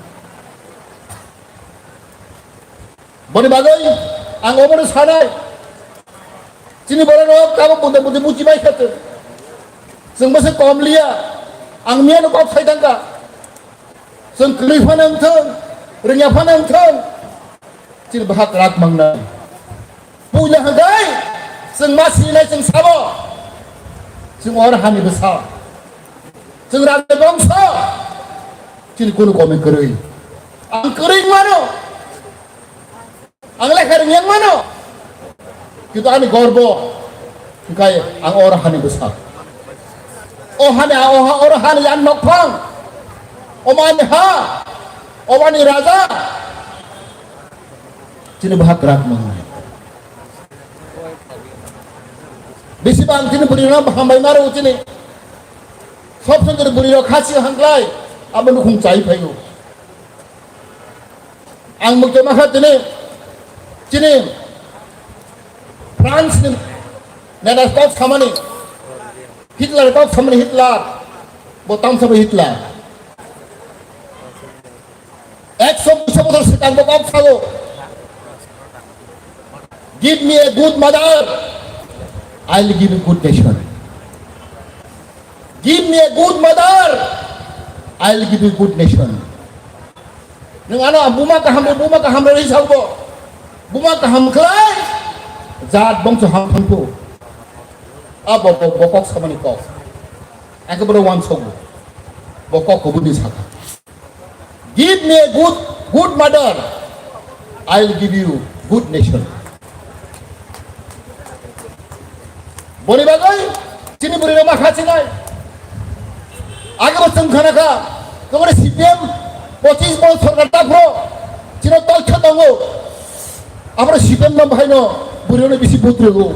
Boni bagwi ang omono sanai, chini borok rok tabok buda budi buji bai kha chwng. Chwng bo se kom liya, ang miya no kok sai thangkha. Chwng kwrwi phano wng thung, rwngya phano wng thung, chini bwkha kwrak mangnai. Puila hwnkhe chwng ma sinai chwng sabo, chwng or hani bwsa, chwng rajya bongso, chini kunu komi kwrwi. Ang kwrwi wngmano. Ang lekha rwngya wngmano, kintu ani gorbo hwnkhe ang oro hani bwsa. O hani, o ha-, oro hani ani nokphang, omo ani ha, omo ani raja. Chini bwkha kwrak mangnai. Bisi bang chini bwrwi rok hambai maro chini. Sob songkir bwrwi rok khasi hangklai, abo nukhung chai phaio. Ang mukti makha tini, chini France ni neta kok samani, Hitler kok samani Hitler, bo tamsa bo Hitler. Ekso bochor bochor swkang bo kok sago. Give me a good mother, I'll give you good nation. Give me a good mother, I'll give you good nation. Nwng ano buma kaham, buma kaham rwi sabo. Buma kaham khlai, jat bongso ham thangphu. A bo, bo, bo kok samani kok. Ekebare uansukgo. Bo kok kubuni saka. Give me a good, good mother, I will give you good nation. Boni bagwi chini bwrwi rok ma kha chinai. Age bo chwng khana kha, tongore C P M pochis bol sorkar ta phro chino tolkha tongo. Abro C P M no bahai no bwrwi rok bisi vote rwo.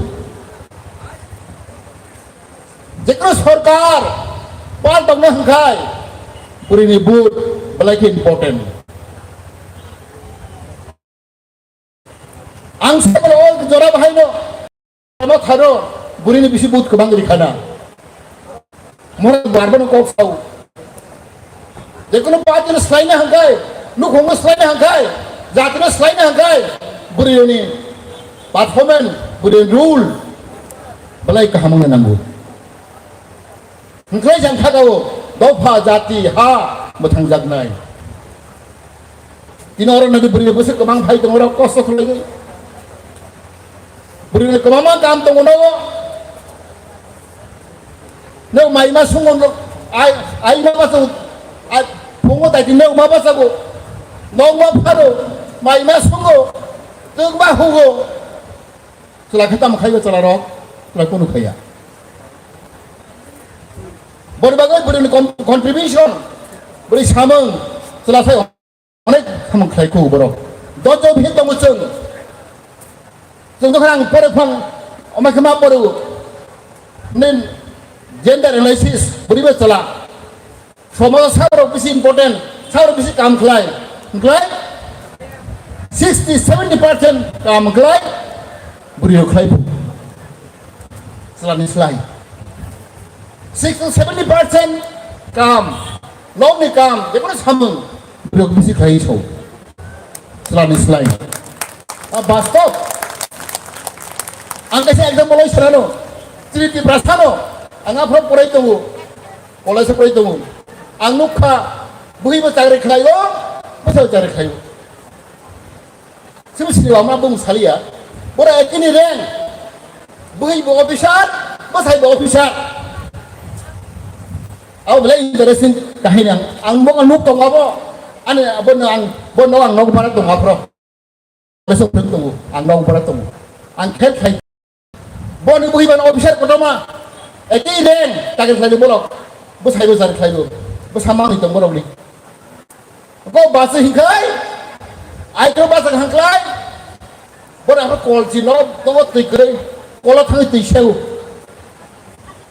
Jekno sorkar pal tongna hwnkhe bwrwi ni vote belai khe important. Ang se bolo o jora bahai no, ano tharo, bwrwi ni bisi vote kwbang ri khana. Mora barbo no kok sao. Jekno party no swlaina hwnkhe, nukhung no swlaina hwnkhe, jati no swlaina hwnkhe, bwrwi ni performance, bwrwi ni rule belai kaham wngna nango. Hwnkhe jang thagao, dopha, jati, ha, mwthangjaknai. Tini oro nadi bwrwi bwswk kwbang phai tongo, oro kosto khlaiwi. Bwrwi ni kwbangma kam tongo nogo. Nw mai ma sungo, ai, ai ma bachago, ai, phungo tai di nw ma bachago. Nw ma pharo, mai ma sungo, twk ma hugo. Chwla khe tamo khaiba chwla rok, chwla kunu khaiya. Bwrwi bagwi bwrwi ni con-, contribution, bwrwi samung, chwla sai onek samung khlai khu borok. Dojo bhi tongo chwng. Chwng dokha ang pore phang, omai khe ma pore u. Nin gender analysis, bwrwi ba chwla. Somojo saborok bisi important, saborok bisi kam khlai. Khlai? Sixty, seventy percent kam khlai. Bwrwi rok khlai. Chwla ni slai. Sixty to seventy percent kam. Nokni kam, jekunu samung. Bwrwi rok bisi khlai so. Chwla ni slai. A bastob. Ang kaisa example oi sanano. Chini Tiprasa no. Ang aphro porai tongo. College o porai tongo. Ang nukha, bwhwi bo chakri khlaio, bwsa bo chakri khlaio. Simi sini lama bung salia. Bora ekini rank. Bwhwi bo officer, bwsai bo officer. Abo belai interesting kahini ang. Ang bo nuk tongo abo. Ani bo no ang, bo no ang nok bara tongo aphro. Lesok phwrwng tongo, ang nokbar tongo. Ang khel khai. Boni bwhwi bano officer kotorma. Ekei reng, takir khlai borok. Bwsai bwsar khlai bo. Bwsa mangni tong borok ni. Ko basa hinkhai. Ai ko basa hangklai. Bora ko kol chi no, to twi kwrwi. Kolo thangwi twi seu.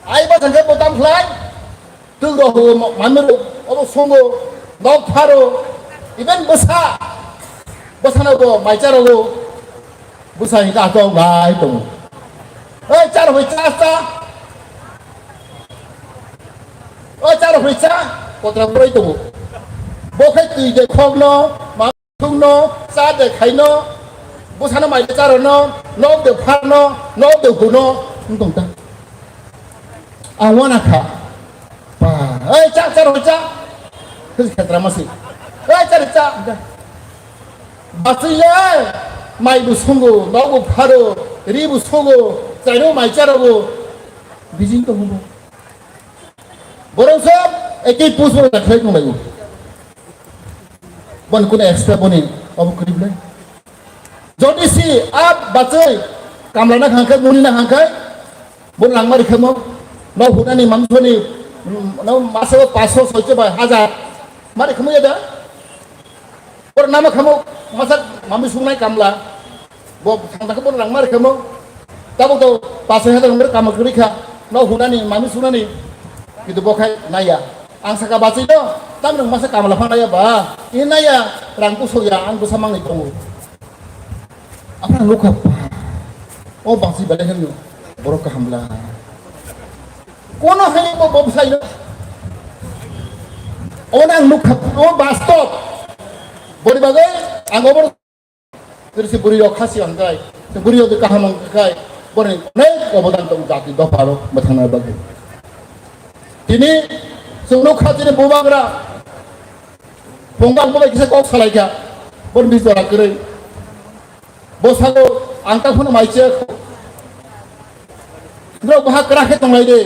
Ai basa hangkhe bo tam khlai. Twk rok hugo, ma-, manwi rok, obo songo, nok pharo, even bwsa, bwsano bo mai cha rogo, bwsa hinka ato bai tongo. Oi, cha rok bai cha, cha. Oi, cha rok bai cha, kotra boroi tongo. Bo khai twi de khokno, ma- Thungno, cha de khaino, bwsano mai de charwno, nok de pharno, nok de huno, wng tong ta. Ang wana kha. Ba, ei cha, cha rw cha. Khe khetra masi. Ei cha rw cha. Bachwi le, mai bo sungo, nok bo pharo, ri bo sungo, chaino mai charwo. Bijing to hubo. Borok sob ekei post bo khlai tong laio. Bon kuno extra boni obo kwrwi bwle. Jodi si a bachwi kamla na hangkhe, muni na hangkhe, bon langma rikhamo, no hunani mamsoni, mm, no maso paso soicho bai hajar, ma rikhamo ya da? Boro nama khamo masa mami sungnai kamla. Bo thangta khe boro langma rikhamo. Tabuk to paso hajar wngwi kama kwrwi kha. No hunani mami sunani. Kintu bo khai naya. Ang saka bachwi no. Tamni masa kamla pha naya ba. Ini naya rang kusuk ya ang bwsa mangni tongo. Aphano nukha ba. O bachwi belai hwnwi borok kaham la. Kono hai bo bo bwsai no. Ono ang nukha o bastob. Boni bagwi ang obo Tei se bwrwi rok khasi hwnkhai, se bwrwi rok kaham hwnkhai, borokni onek obodan tongo jati dopha rok mwthangna bagwi. Tini chwng nukha chini bubagra, phungo ang bo bai kisa kok salaikha, borokni jora kwrwi. Bo sago ang ta phano mai chaya kho. Norok baha kwrak khe tonglai de.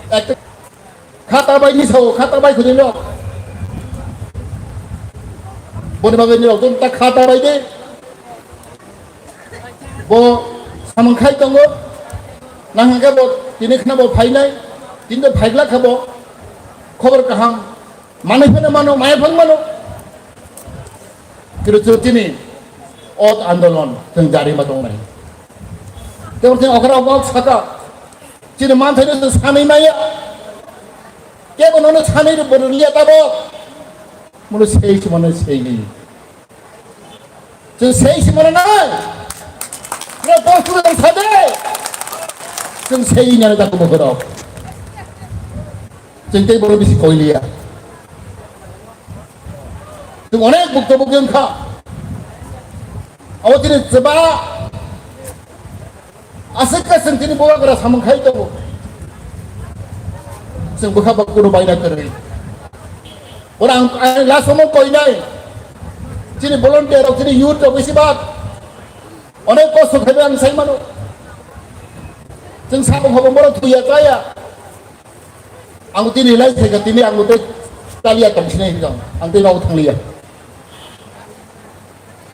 Ek Khata bai ni sao, khata bai khudui lo. Boni bagwi nirok jwn ta kha ta bai de. Bo samung khai tongo. Nang hwnkhe bo tini khna bo phainai. Tini to phaigla kha bo. Khobor kaham. Manwi phano mano, maya phano mano. Kiri chwng chini ot andolon chwng jari ma tongnai. Tei chwng okra ok saka. Chini manthai no chwng sanwi maya. Kebo nono sanwi rw borok liya tabo. Muno sei se mano sei li. Chwng sei se mano nai. Chwng post chwng sa de. Chwng sei nani ta kubo borok. Chwng tei borok bisi koi liya. Chwng onek bukto bukti wngkha. Abo chini chwba aswk khe chwng chini bubagra samung khai tongo. Chwng bwkha ba kuno baina kwrwi. Oro ang, ang last omo koinai. Chini volunteer rok, chini youth rok bisi bak. Onek kosto khaibai ang sai mano. Chwng samung habo borok thuya chaya. Ang tini lai thai kha, tini ang tei chaliya tong sinai hinjang. Ang tei nogo thangliya.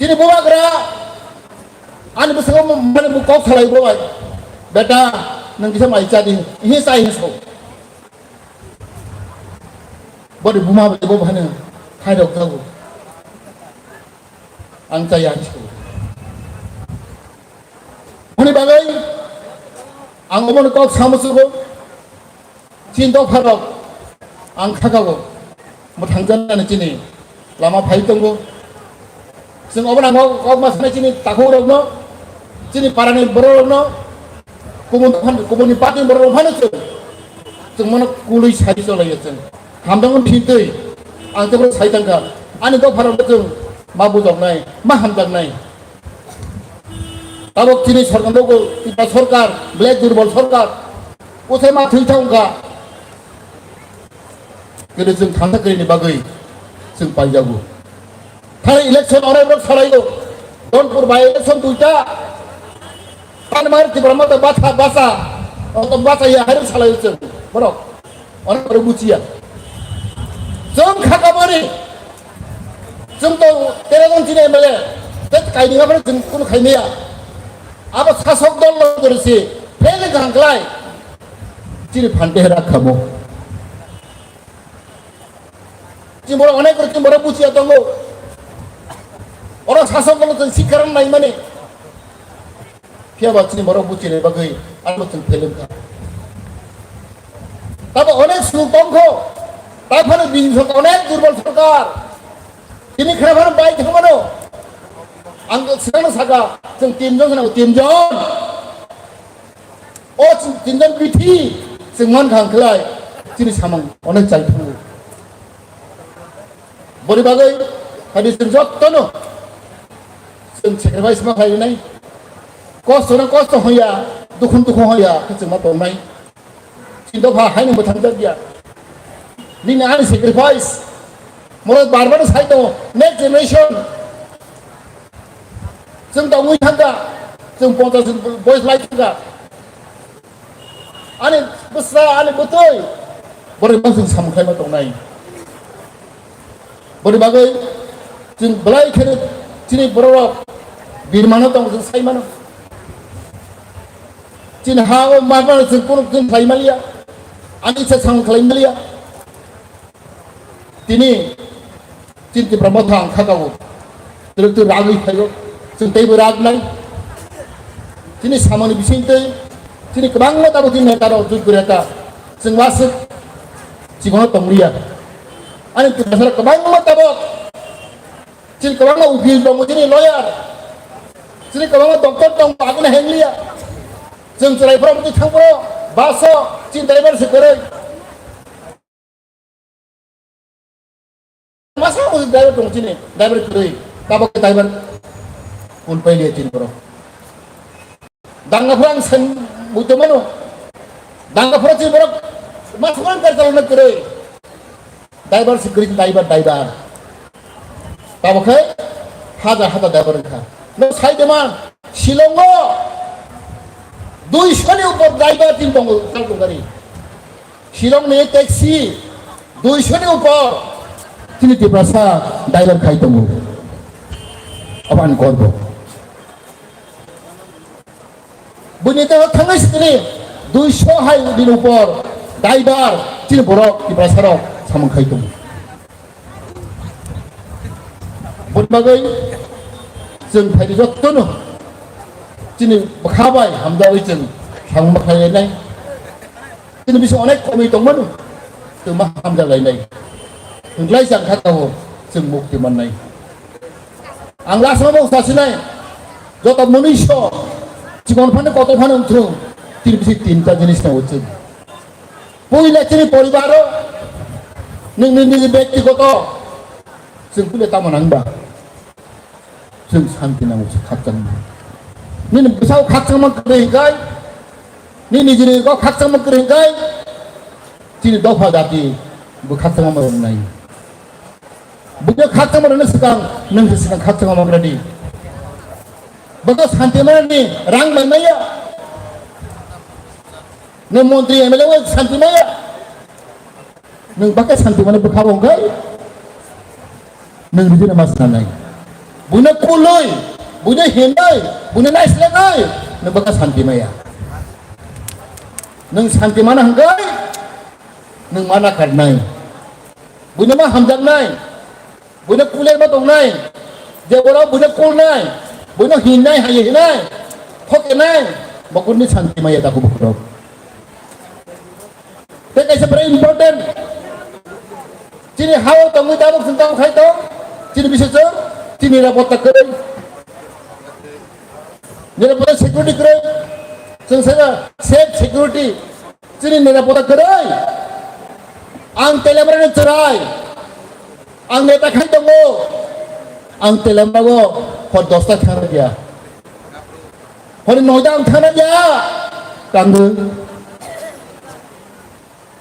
Tini bubagra ani bwskango mane bo kok salai bo bai. Beta, nwng kisa mai cha di, hi chai hi so. Bodi buma bai bo bhane khai rok thago. Ang chaya hi so. Ani bagwi ang omono kok samusugo. Chini dopharok ang khakao mwthangjaknani chini lama phai tongo. Chwng obo nangkha kok ma sanai chini takhukrokno, chini parani bororokno, kubun, kubunni partyni bororok phano chwng, chwng mano kulwi sai cholaio chwng. Hamjakmani phintwi ang tei sai tangkha. Ani dopharokno chwng ma bujoknai, ma hamjaknai. Tabok chini sorkar nogo, Tipra sorkar, belai durbol sorkar. Kothai ma thwi thang kha. Kini chwng thangsa kini bagwi chwng paijago. Thani election onek rok salaio. Donpur by election duita. Panmar Tipra Motha batha basa. Oto basa ya harus salaio chwng. Borok. Onek rok buchiya. Chwng khaka bari. Chwng to tero jon chini M L A, tei kaini haphano chwng kunu khaimaya. Abo sasok dol no dorsi, phele kaham klai. Chini phante hera khamo. Chini borok onek kori chini borok buchiya tongo. Oro sasok dol chwng sikaran naimani. Phiya ba chini borok buchini bagwi ano chwng pheleng kha. Tabo onek suk tongkho. Tai phano bini sorkar onek durbol sorkar. Tini khna phano bai thangmano. Ang swkangno saka, chwng tin jon swnamo, tin jon. O chwng tin jon bithi, chwng man khang khlai. Chini samung onek chai thango. Boni bagwi, hadi chwng jottono chwng sacrifice ma khlainai. Kosto no kosto hoya, dukhun dukhun hoya, khe chwng ma tongnai. Chini dopha haino mwthangjakya. Nini ani sacrifice. Moro bar bar sai tongo, next generation. Chwng tongwi thangkha, chwng ponchas boyos lai thangkha. Ani bwsa, ani bwtwi, borok no chwng samung khlaima tongnai. Boni bagwi chwng belai kheno chini bororok birmano tongo, chwng sai mano. Chini ha o ma phano chwng kunu chwng khlai maliya, ani ichha samung khlai maliya. Tini chini Tipra Motha ang khakao. Twrwk twrwk ragwi phaio. Chwng teibo ragnai. Chini samani bisingtwi chini kwbangma tabuk chini neta rok, jui kwrwi neta. Chwng waswk chikon tongliya. Ani Tiprasa kwbangma tabuk. Chini kwbangma ukil tongo, chini lawyer. Chini kwbangma doctor tongo, agini hengliya. Chwng chwrai phoro muti thang phoro, bus o chini driver se kwrwi. Masa muti driver tongo chini, driver kwrwi. Tabuk driver kun pailiya chini borok. Danga phoro ang sen muitu mano. Danga phoro chini borok mas man kar chalona kwrwi. Driver se kwrwi driver, driver. Tabuk khe hajar hajar driver wngkha. No sai de man, Shillong o duisho ni upor driver tin tongo, chal tong gari. Shillong ni taxi duisho ni upor chini Tiprasa driver khai tongo. Abani korbo. Buini tei thangwi sini duiso hai din upor daibar chini borok Tiprasarok samung khai tongo. Boni bagwi chwng phaidi jottono chini bwkha bai hamjagwi chwng samung ma khlai lainai. Chini bisingo onek komwi tongmano, chwng ma hamjak lainai. Hwnglai chang kha tabuk chwng mukti mannai. Ang last-o bo sasinai, joto mwnwiso chikon phano kotor phano wngthung, chini bisi tinta jinis nango chwng. Puila chini poribaro, nwng nini niji bektigoto, chwng puila tamo nangba? Chwng santi nango se khakchangma. Nini bwsao khakchangma kwrwi hwnkhe, nini nijini kok khakchangma kwrwi hwnkhe, chini dopha jati bo khakchangma rwnai. Buino khakchangma rwna swkang, nwng se swkang khakchangma mangradi. Bwkha santi manani rang bai maya. Nwng montri M L A o santi maya. Nwng bwkha santi mani bwkha bo hwnkhe nwng rijina ma swnamnai. Buino kulwi, buino hinwi, buino naislenwi nwng bwkha santi maya. Nwng santi mana hwnkhe nwng mana karnai. Buino ma hamjaknai, buino kulerma tongnai, je borok buino kulnai, buino hinnai, hai hinai, thokenai, bokurni santi maya taku bokurok. Tei kaisa very important, chini hao tongwi tabuk chwng tamo khai tong, chini bising chwng, chini nirapotta kwrwi. Nirapotta security kwrwi, chwng sana safe security, chini nirapotta kwrwi. Ang Telemrani chwrai, ang neta khai tongo, ang Telemrago hor dosta thangna dia, hor noida ang thangna dia, tangwi.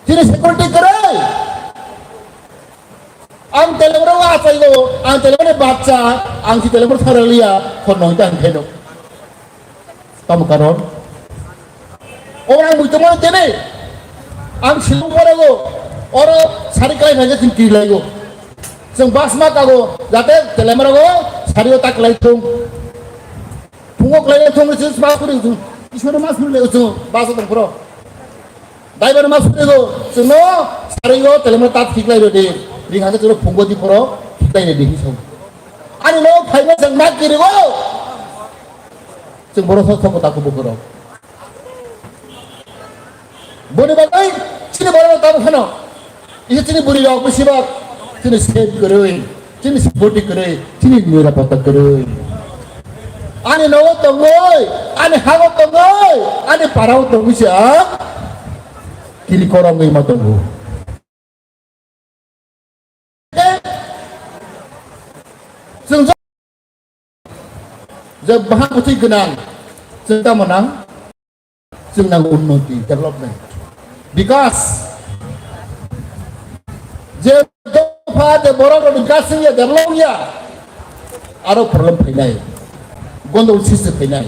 Chini security kwrwi. Ang Telemrao achaigo, ang Telemrani bacha, ang si Telemra tharaliya, hor noita ang khaino. Tamo karon? Oro ang muitu mano tene. Ang silung porego, oro sari kalai naje chwng kirilaigo. Chwng bas ma kago, jate Telemrago sari o tak lai thung. Phungo kalai thung, chwng mas kuri thung. Isoro mas kuri lai thung, bas o tong phoro. Daibar ma surigo, chwngno sarigo, Telemra ta thiklai rodi, ring hangke chwngno phungo di phoro, thiklai rodi hi song. Ani no phaima chwng ma kirigo, chwng boro sok sok ta kubu koro. Boni bagwi, chini boro ta phano, isi chini buri rok bisi bak, chini sep kwrwi. Chini security kwrwi, chini nirapotta kwrwi. Ani nogo tongwi, ani hago tongwi, ani parao tongwi se ang kiri korongwi ma tongo. Chwng je, je bahan bwtwi gwnang, chwng tamo nang? Chwng nango unnoti, development, bikas. Je dopha, je borok rok bikas wngya, develop wngya, aro problem phainai, gondogol sristi phainai.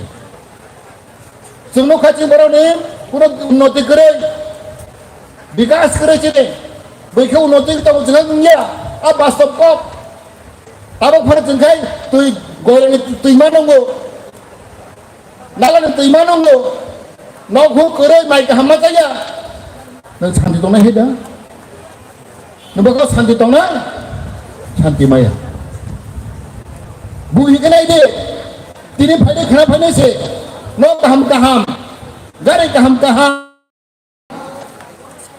Chwng nukha chini borok ni kuno unnoti kwrwi, bikas kwrwi chini, bwkhe unnoti tongo chwng wngya, a bastob kok. Tabok phano chwng khai twi goirani twi ma nungo. Nalani twi ma nungo, nok huk kwrwi mai kaham ma chaya. Nwng santi tongnai hai da? Nwng bokol santi tongnai? Santi maya. Buhi khe nai de. Tini phainai khna phainai se. Nok kaham kaham. Gari kaham kaham.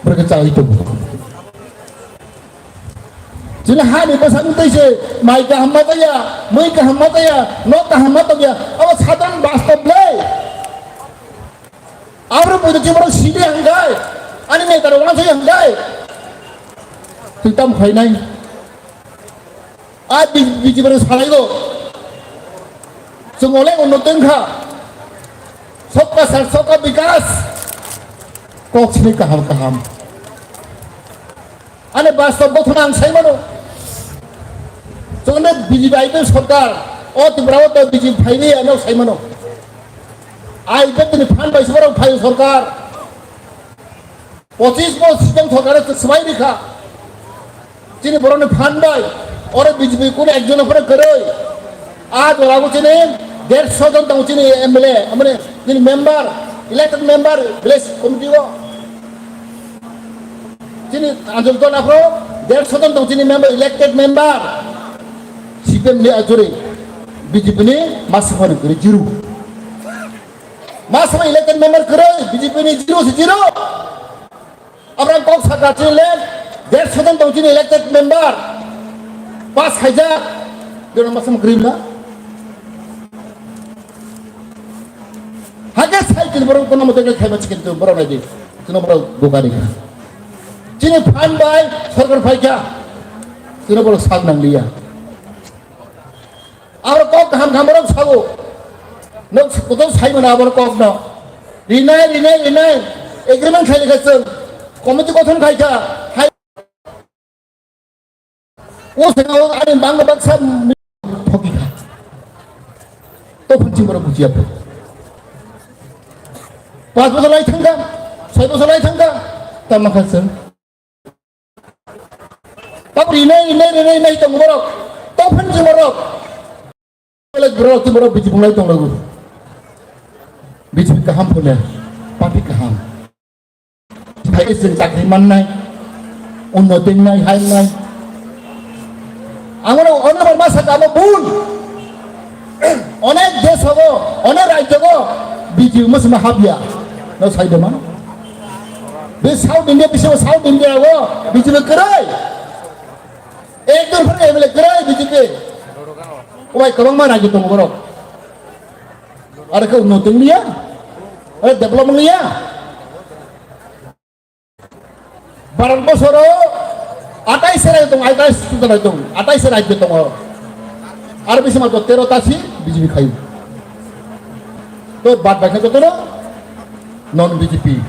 Bwrwkhe chawi tongo. Chini hani bwsakni twi se mai kaham ma taya, mui kaham ma taya, nok kaham ma tongya. Abo sadharan bastob le. Abro bujo chiboro sidi hangkai. Ani neta rok wansai hangkai. Twi tam khainai. A B J P rok salaigo. Chwng ole unnoti wngkha. Sabka saath, sabka vikas. Kok sini kaham kaham. Ani bastob gothona ang sai mano. Chwng B J P I P F sorkar. O Tripura o to B J P phaini ano sai mano. I P F T ni phan bai se borok phai sorkar. Pochis bo sitang sorkar swbai rikha. Chini borokni phan bai, oro B J P kunu ekjon phano kwrwi. A jora o chini dersho jon tongo chini M L A, amoni chini member, elected member, village committee o. Chini Anjali Dol aphro dersho jon tongo chini member, elected member. C P M ni ajuri B J P ni masa phano kwrwi zero. Masa elected member kwrwi B J P ni zero se zero. Abrang kok sakha chini le dersho jon tong chini elected member. Pass khaijak. Deno masam krimla. Hake sai chini borok kono mote khaiba chikin tu borok naidi. Chini borok bukari. Chini phan bai sorkar phaikha. Chini borok sak nangliya. Aro kok kaham kaham borok sago. Nok kotor sai mana abo kok no. Rinai, rinai, rinai. Agreement khai lekha chwng. Committee kothon khai kha. Hai. O saka o ani bang bang sa thoki kha. To phun ching borok bujiya. Pas bosor lai thangka. Soi bosor lai thangka. Tama kha chwng. Tabuk rinai, rinai, rinai, rinai tongo borok. Tophan si borok. Belai borok, si borok B J P nai tong lagu. B J P kaham phone. Party kaham. Hai chwng chakri mannai. Unnoti nai, hai nai. Ang ono, ono bar masa kamo bun. Onek desh hogo, onek rajyo go B J P masma habya. No sai de mano. Be South India, bising South India go B J P kwrwi. Ekdom phar M L A kwrwi B J P. Obai kwbangma rajyo tongo borok. Are khe unnoti liya. Are development liya. Bharat bosoro atais se rajyo tongo, atais se rajyo tongo, atais se rajyo tongo. Ar bisi matro tero ta si B J P khai. To bad bai khe jotono non B J P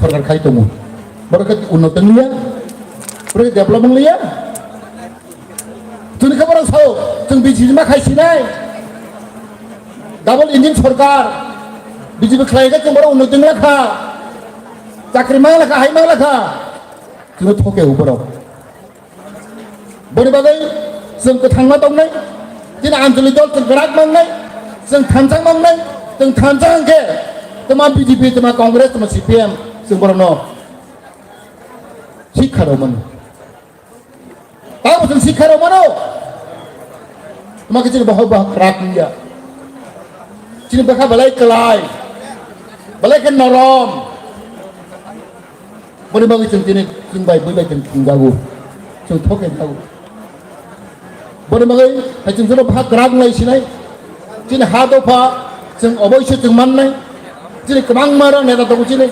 sorkar khai tongo. Borok khe unnoti liya, borok khe development liya. Chwng khe borok sao, chwng B J P ma khai sinai. Double engine sorkar, B J P khlai khe chwng borok unnoti wng lakha. Chakri mang lakha, hai mang lakha. Chwng thoke u borok. Boni bagwi chwng kwthangma tongnai. Chini Anjali dol chwng kwrak mangnai. Chwng thansa mangnai. Chwng thansa hwnkhe twma B J P, twma Congress, twma C P M chwng borokno sikha rw mano. Tamo chwng sikha rw mano. Tamo khe chini bohok bohok kwrak wngya. Chini bwkha belai kwlai. Belai khe norom. Boni bagwi chwng chini chwng bai bui bai chwng thwngjago. Chwng thokjago. Boni bagwi hai chwng joto bwkha kwrak wngwi sinai. Chini ha dopha chwng oboiso chwng mannai. Chini kwbangma rok neta tongo chini.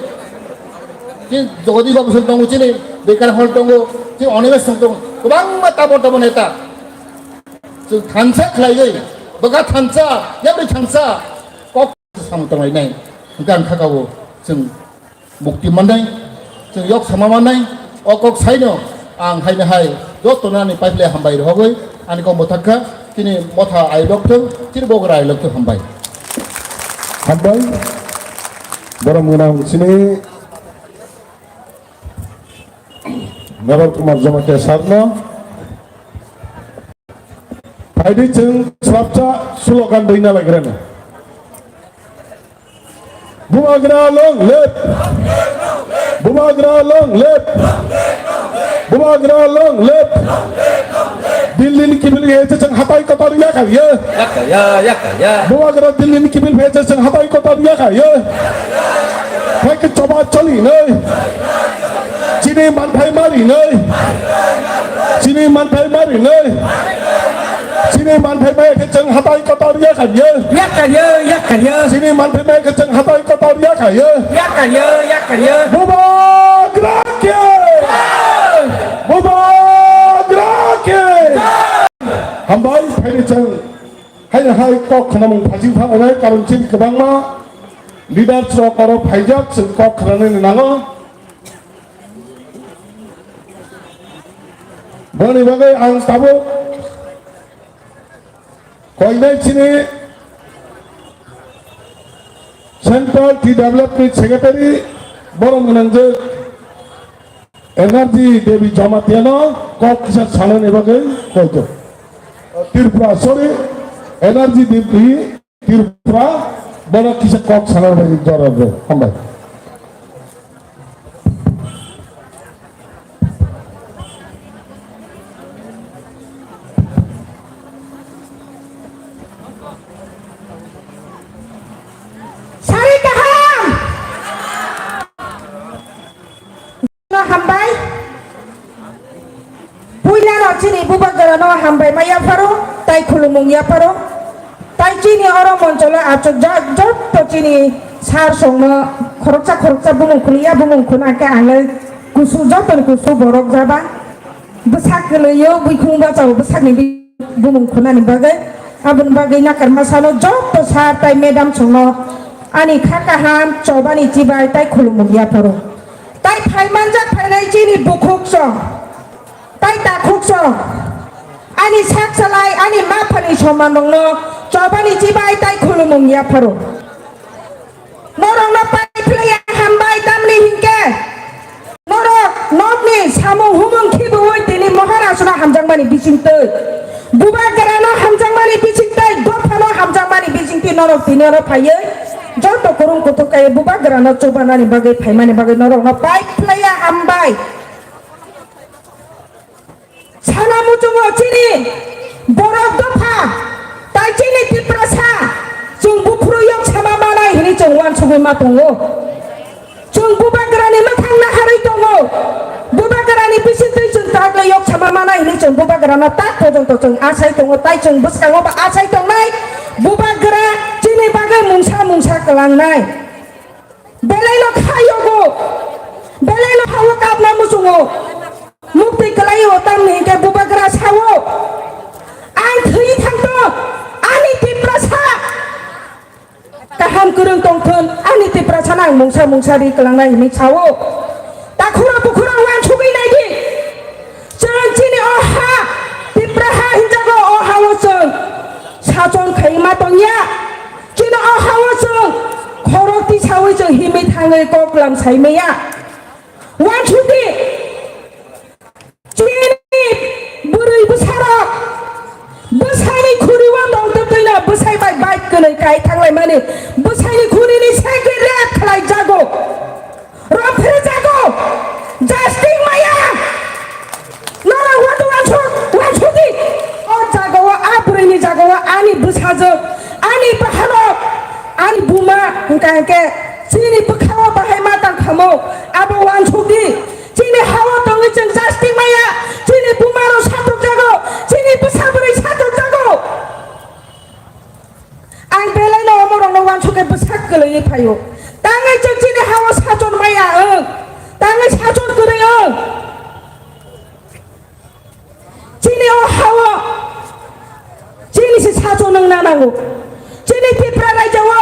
Chini Jagadish Babu song tongo chini. Bekar Hall tongo. Chini Onimesh song tongo. Kwbangma tabok tabok neta. Chwng thansa khlaiwi. Bwkha thansa. Yapri thansa. Kok samung tonglainai. Hwnkhe ang kha kao chwng mukti mannai, chwng yok sama mannai, o kok saino ang haino hai jotono ani paiphile hambai rohogwi ani kok mwthak kha, chini motha ailok thung, chini bogra ailok thung, hambai. Hambai, borom gwnang chini Meral Kumar Jamatia sarno. Phaidi chwng swrapsa slogan dwina laigrana. Bubagra long live! Bubagra long live! Bubagra long live! Delhi ni kibil ye chwng hatai kotor ya kha ye. Yakka ya, yakka ya. Bubagra Delhi ni kibil ye chwng hatai kotor ya kha ye. Thai ke choba choli nei. Chini manthai mari nei. Chini manthai mari nei. Chini manthai mai khe chwng hatai kotor ya kha ye. Yakka ya, yakka ya. Chini manthai mai khe chwng hatai kotor ya kha ye. Yakka ya, yakka ya. Bubagra ke. Bubagra ke. Hambai phaini chwng. Hai hai kok khnamung phajing tha onai karon chini kwbangma leaders rok oro phaijak chwng kok khnanani nango. Boni bagwi ang tabuk koinai chini Central T W F ni Secretary borom gwnangjak Energy Devi Jamatia no kok kisa sanani bagwi koito. Tripura, sorry. Energy Dipti Tripura, bono kisa kok sana bai jora rw. Hambai. Sari kaham. Hambai. Puila no chini bubagra no hambai ma yapharo, tai khulumung yapharo. Tai chini oro moncholo achuk jak jotto chini sar songno khoroksa khoroksa bumung khuli ya bumung khuna ke ang kusu jotoni kusu borok jaba. Bwsak kwlwi o buikhung bachao bwsakni bi-, bumung khunani bagwi. Aboni bagwi nakarma salo joto sir tai madam songno ani kha kaham chobani chibai tai khulumung yapharo. Tai phai manjak phainai chini bukhuk song, tai takhuk song, ani sak salai, ani ma phani soman rokno chobani chibai tai khulumung yapharo. Norokno pai phlaiya hambai, tamni hinkhe norok nokni samung humung khibiui tini Maharajno hamjakmani bisingtwi, bubagrano hamjakmani bisingtwi, dophano hamjakmani bisingtwi norok tini oro phaiwi joto kwrwng kuthuk kaiwi bubagrano chubanani bagwi phaimani bagwi norokno pai phlaiya hambai. Sana muchungo chini borok dopha, tai chini Tiprasa, chwng buphuru yok sama manai hwnwi chwng uansugwi ma tongo. Chwng bubagrani mwkhang naharwi tongo. Bubagrani bisingtwi chwng tagle yok sama manai hwnwi chwng bubagrano tak pojonto chwng achai tongo, tai chwng bwskango ba achai tongnai. Bubagra chini bagwi mungsa mungsa kwlangnai. Belaino khayogo, belaino hawo kapna muchungo. Muktwi kwlaio, tamni hinkhe bubagra sao, "Ang thwi thangto, ani Tiprasa kaham kwrwng tongthon, ani Tiprasano ang mungsa mungsa ri kwlangnai," hinwi sao. Takhuro bukhuro uansugwi naidi. Chwng chini o ha, Tipra ha hinjago, o ha-o chwng sachon khai ma tongya. Chini o ha-o chwng khorok tisaui chwng himwi thangwi koklam sai maya. Uansukdi, chini bwrwi bwsarok bwsaini khuri-o tongtwtwino bwsai bai bike kwnwi kai thanglaimani, bwsaini khurini sengkhe rep khlai jago. Romphre jago, jasting maya. Norok wadu wansuk, wansukdi. O jagao, a bwrwini jagao ani bwsajwk, ani bahanok, ani buma, hwnkha hwnkhe chini bwkhao bahai ma tang khamu, abo wansukdi. Chini hao tongwi chwng jasting maya, chini bumarok satok jago, chini bwsa bwrwi satok jago. Ang belaino omorokno uansukhe bwsak kwlaiwi phaio. Tangwi chwng chini hao sachon maya wng. Tangwi sachon kwrwi wng. Chini o hao chini se sachon wngna nango. Chini Tripura rajyo-o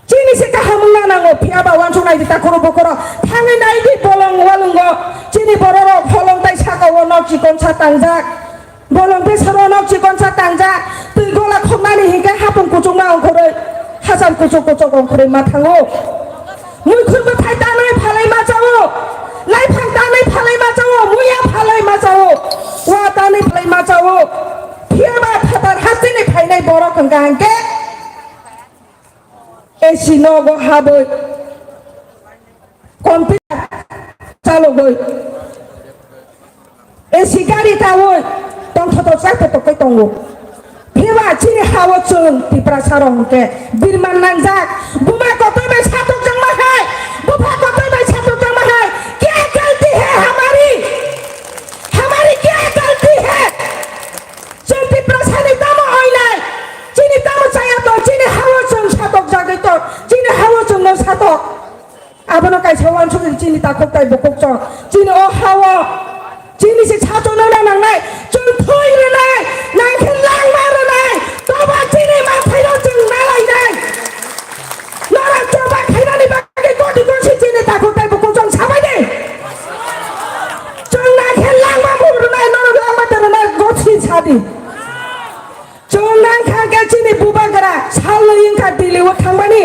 chini se kaham wngna nango. Phiya ba uansuk naidi takhuro bukhuro. Thangwi naidi bolong walungo. Chini bororok holong tai saka-o nok chikonsa tangjak. Bolong besaro nok chikonsa tangjak, twi gola khopnani hinkhe hapung kuchukma ongkhorwi, hachal kuchuk kuchuk ongkhorwi ma thango. Muikhur bwthai tanwi phalai ma chao, laiphang tanwi phalai ma chao, muya phalai ma chao, wa tanwi phalai ma chao. Phiya ba phatar hasteni phainai borok hwnkha hinkhe A C nogo habwi, computer chalogwi, A C gari tawi tongthotok chaktotok khe tongo. Phiba chini hao chwng Tiprasa rok hwnkhe birman nangjak. Buma kotoi bai satok jangma hai, bupha kotoi bai satok jangma hai. Kya galti hai hamari? Hamari kya galti hai? Chwng Tiprasani tamo oinai? Chini tamo chaya tong? Chini hao chwng satok jagwi tong? Chini hao chwngno satok? Abono kaisa uansukdi chini takhuk tai bukhuk chwng. Chini o hao chini se sachonna nangnai. Chwng thwi rwnai, nang khe langma rwnai. Toba chini manthaino chwng nalainai. Norok choba khainani bagwi koti koti chini takhuk tai bukhuk chwng sabai de. Chwng nang khe langma bo rwnai, norok langma ta rwnai, gosi sadi. Chwng nang kha khe chini bubagra salni wngkha Delhi o thangmani,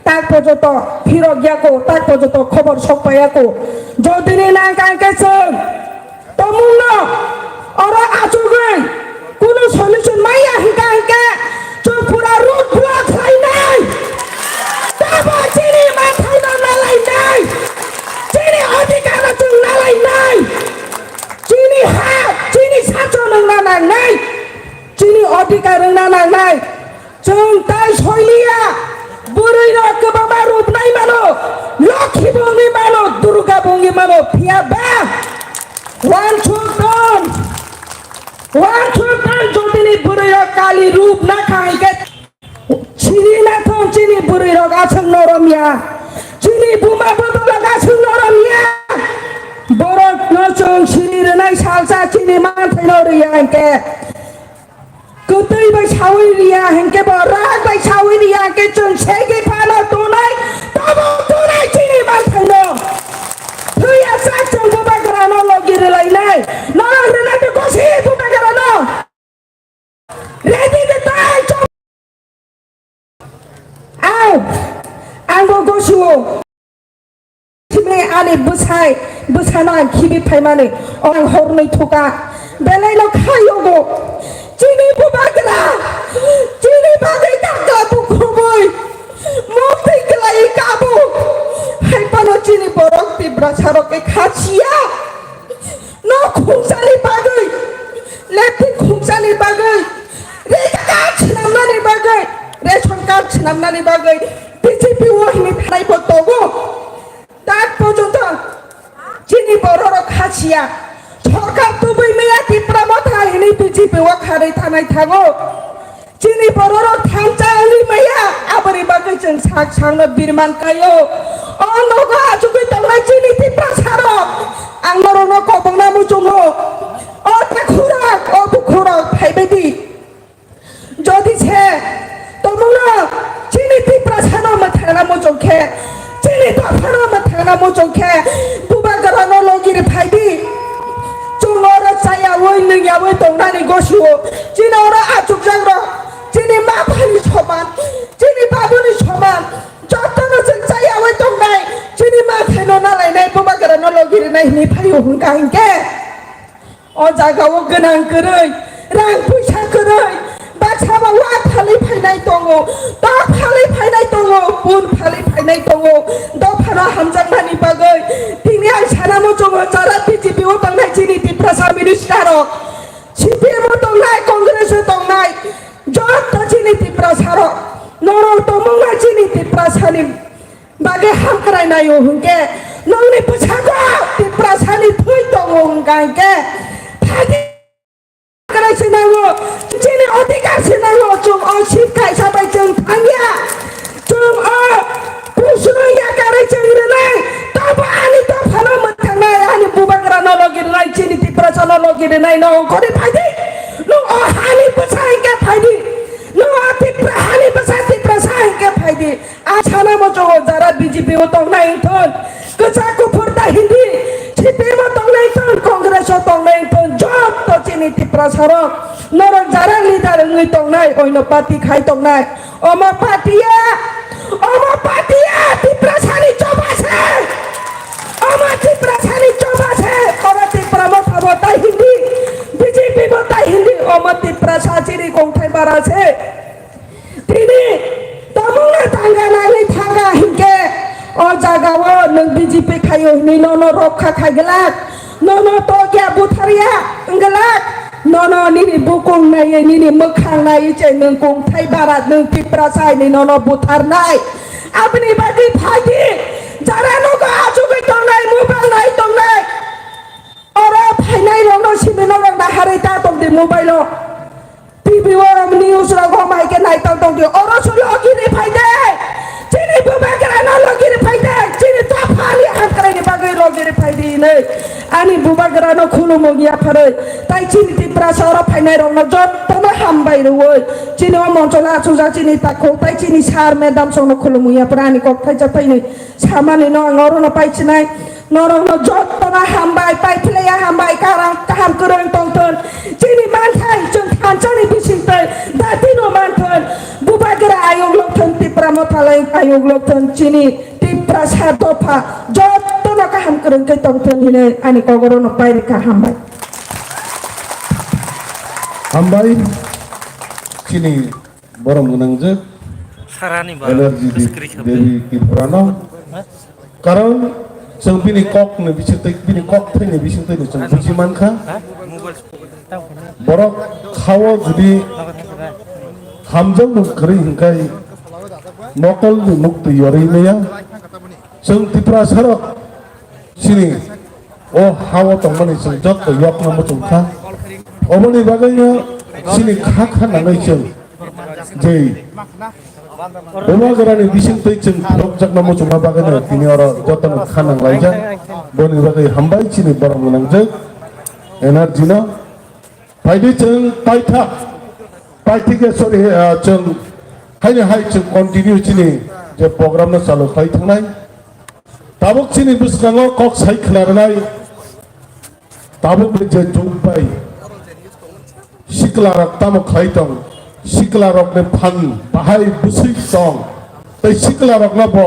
tak pojoto phirok yako, tak pojoto khobor sok paiya ko. Jodini nang kha khe chwng tomungno oro achugwi kunu solution maya hwnkha Chini manthai no nalainai, chini adhikar no chwng nalainai, chini ha, chini sacho no nangnai, chini adhikar no nangnai. Chwng tai soiliya, bwrwi rok kwbangma rupnai mano, Lokhi bo wngwi mano, Durga bo wngwi mano, phiya ba? One two three, one two three, jotini bwrwi rok kali rup na kha hwnkhe, chini na thong chini bwrwi rok aswk norom ya, chini buma bodol rok aswk norom ya, borok no chwng siri rwnai salsa chini manthai no rwya hwnkhe. Kwtwi bai saui riya hinkhe bo rak bai saui riya hinkhe chwng segwi phano tonai, tamo tonai chini manthaino. Thwiya sak chwng bubagrano logi rwlainai. Norok rwnai tei gosi bubagrano. Ready de tai chwng. Ang, ang bo gosio. Simi ani bwsai, bwsano ang khibi phaimani, o ang hornwi thuka. Belai no khayogo. Chini bubagra, chini bagwi taka bukhumui, muktwi kwlaiwi kabo. Hai phano chini borok Tiprasa rok khe khasiya. No khungsani bagwi, lepti khungsani bagwi, ration card swnamnani bagwi, ration card swnamnani bagwi B J P o hini thanai bo tongo. Tak porjonto chini bororok khasiya. Sorkar tubui maya Tipra Motha hini B J P o kharwi thanai thango. Chini bororok thansa wngwi maya, aboni bagwi chwng sak sakno birman kaio. O nogo achugwi tongnai chini Tiprasarok, ang norokno kobongna muchungo. O takhurok, o bukhurok, phaibaidi. Jodi se tomungno chini Tiprasano mwthangna muchung khe, chini dophano mwthangna muchung khe, bubagrano logiri phaidi. Chwng oro chayaui, nwngyaui tongnani gosio. Chini oro achukjakrok, chini ma phani soman, chini babuni soman, jotono chwng chayaui tongnai, chini ma phaino nalainai, bubagrano logirinai hwnwi phaio hwnkha hinkhe. O jagao gwnang kwrwi, rang puisa kwrwi, baksa ba wa phalwi phainai tongo, tok phalwi phainai tongo, pun phalwi phainai tongo, dophano hamjakmani bagwi. Tini ang sana muchungo jara B J P o tongnai chini Tiprasa minister rok, C P M o tongnai, Congress o tongnai, joto chini Tiprasa rok, norok tongmungma chini Tiprasani bagwi hamkrai naio hwnkhe, nongni bwskango Tiprasani thwi tongo hwnkha hinkhe, phaidi hamkrai se nango, chini odhikar se nango, chwng o seat kaisa bai chwng thangya, chwng o kusuno yakarwi chwng rwnai, tabo ani dophano mwthangnai, ani bubagrano logi rwnai, chini Tiprasano logi rwnai, no ongkhorwi phaidi, nwng o hani bwsa hinkhe phaidi, nwng o Tipra hani bwsa Tiprasa hinkhe phaidi. A sana muchungo jara B J P o tongnai wngthon, kwchak kuphur ta hindi, C P M o tongnai wngthon, Congress o tongnai wngthon, joto chini Tiprasa rok, norok jara leader wngwi tongnai, oino party khai tongnai, omo party ya, omo party ya, Tiprasani choba se, omo Tiprasani choba se, oro Tipra Motha bo tai hindi, B J P bo tai hindi, omo Tiprasa chini kongthai bara se. Tini tamungno tanga nangwi thanga hinkhe, o jagao nwng B J P khaio hwnwi nono rokha khai glak, nono tokya butharya wng glak, nono nini bukung naiwi, nini mwkhang naiwi se nwng kongthai bara, nwng Tiprasa hinwi nono butharnai. Aboni bagwi phaidi, jara nogo achugwi tongnai, mobile nai tongnai, oro phainai rokno simi norok naharwi ta tongdi mobile o. T V o news rogo mai khe naitok tongdi, oro se logiri phaidi, chini bubagrano logiri phaidi, chini dophani hamkraini bagwi logiri phaidi hinwi ani bubagrano khulumung yapharwi, tai chini Tiprasa oro phainai rokno jottono hambai rwui, chini o moncholo achukjak chini takhuk tai chini sir madam songno khulumung yapharwi ani kok thaisa thainwi samani no ang orono paichinai. Norokno jottono hambai, paiphlaiya hambai, kaham, kaham kwrwng tongthon. Chini manthai, chwng thansani bisingtwi datino manthon. Bubagra ayuk lokthon, Tipra Mothalai ayuk lokthon, chini Tiprasa dopha jottono kaham kwrwng khe tongthon hinwi ani kok orono pairikha, hambai. Hambai, chini borom gwnangjak Sarani ba Energy Di-, kwswk kwrwi kha Devi Tripurano. Karon chwng bini kokni bisingtwi, bini kok thwini bisingtwi chwng buji mankha. Ha? Mobile borok khao jodi hamjakmung kwrwi hwnkhe mokolni muktwi yorwi maya. Chwng Tiprasarok chini o hao tongmani chwng joto yokno muchungkha. Oboni bagwino chini kha kha nangwi chwng je Bubagrani bisingtwi chwng philokjakno muchungma bagwino tini oro jotono kha nanglaijak. Boni bagwi hambai chini borok gwnangjak energy no. Phaidi chwng paitha, paithike sorry, ah, chwng haini hai chwng continue chini je program no chalu khai thangnai. Tabuk chini bwskango kok sai khwna rwnai, tabuk ni je jug bai sikla rok tamo khlai tong, sikla rok ni phan bahai bwswi tong, tei sikla rok no bo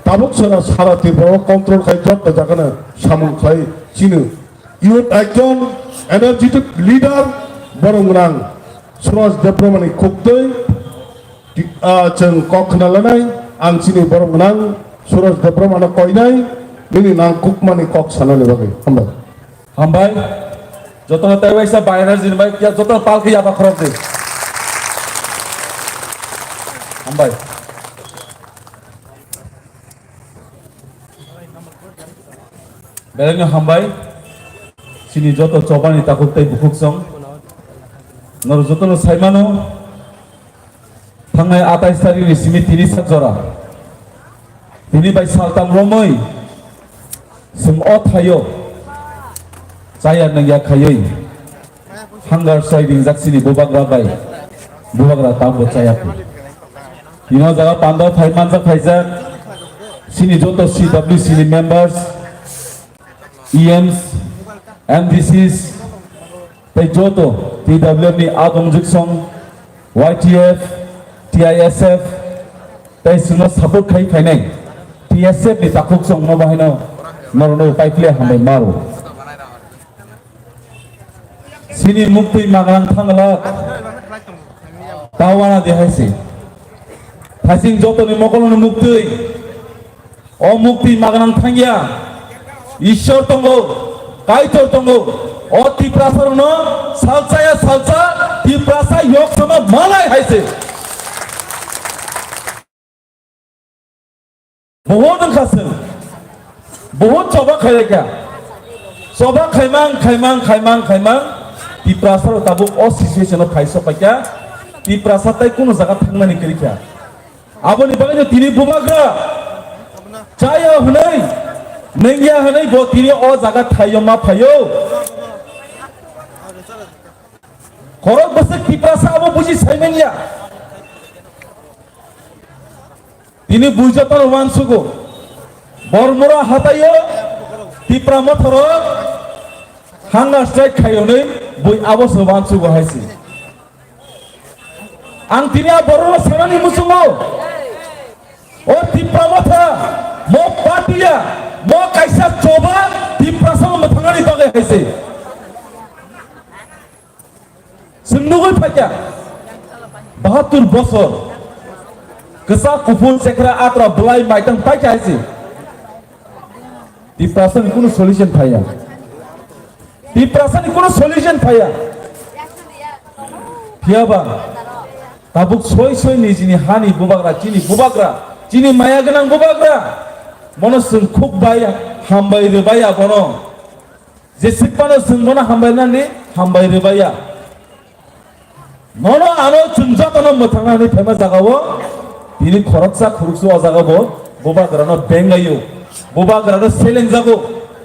tabuk sora sara Tripura o control khai jotto jaga no samung khlai chini. Youth icon, energetic leader, borok gwnang Suraj Debbarmani khuktwi, ah, chwng kok khna lanai, ang chini borok gwnang Suraj Debbarmano koinai, nini nangkukmani kok sanani bagwi. Hambai. Hambai. Jotono tei waisa bai energy ni bai, ya jotono palki yaba khorok di. Hambai. Belai no hambai, chini joto chobani takhuk tei bukhuk song. Norok jotono saimano, thangnai atais tarikni simi tini sak jora. Tini bai saltam romwi, chwng o thaio chaya nangya khaiwi. Hunger strike ringjak chini bubagra bai, bubagra tamo chaya khe. Tino jaga panda phai manjak phaijak chini joto C W C ni members, E Ms, M D Cs, tei joto T W F ni adongjwk song, Y T F, T I S F, tei chwngno support khai phainai T S F ni takhuk song no bahaino norokno paiphle hambai maro. Chini muktwi magrang thangla. Tawana de hai se. Thasing jotoni mokolno muktwi. O muktwi magrang thangya. Ishwar tongo, Kaitor tongo. O Tiprasa rokno salsa ya salsa, Tiprasa yok sama malai hai se. Bohot wngkha chwng. Bohot choba khailai kha. Choba khaimang, khaimang, khaimang, khaimang. Tiprasa rok tabuk o situation o phai sok paikha. Tiprasa tai kuno jaga thangnani kwrwi kha. Aboni bagwi no tini bubagra chaya hwnwi, nengya hwnwi bo tini o jaga thaio ma phaio. Khorok bwswk Tiprasa abo buji saimanya. Tini buijo tano uansugo. Bormura hataio Tipra mothoro hunger strike khaio hwnwi bui abo se uansugo hai se. Ang tini a borokno sanani muchungo. O Tipra motha, mo patiya, mo kaisa choba Tiprasa mwthangani bagwi hai se. Chwng nugwi phaikha, bahatur bosor, kwchak kuphur chekra atra bwlai maitang paikha hai se. Tiprasani kunu solution phaiya. Tiprasani kunu solution phaiya. Phiyaba, tabuk soi soi nijini hani bubagra, chini bubagra, chini maya gwnang bubagra, bono chwng khuk bai hambai rwbaiya bono. Jeswk phano chwng bono hambai nani, hambai rwbaiya. Nono ano chwng jotono mwthangna hwnwi phaima jagao, tini khoroksa khoroksa o jagao bubagrano benglaio, bubagrano selengjago,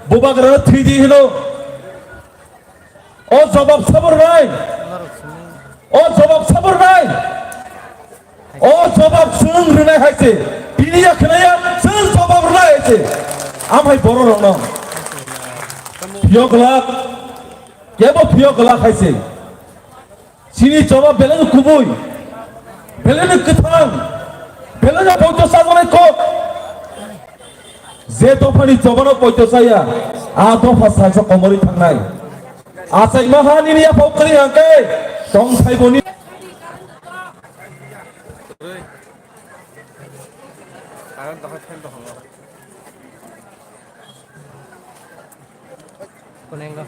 bubagrano thwidi hino. O jobab sabo rwnai, o jobab sabo rwnai, o jobab chwng rwnai hai se, tini ya khwnaya chwng jobab rwnai hai se, amhai borok rokno. Phiyok lak, kebo phiyok lak hai se. Chini choba belai no kubui, belai no kwthang, belai no poito chajaknai kok. Je dophani chobano poito chaya, a dopha salsa komorwi thangnai. Achaima ha nini yaphao kwrwi hwnkhe tong saibo ni. Kunengo.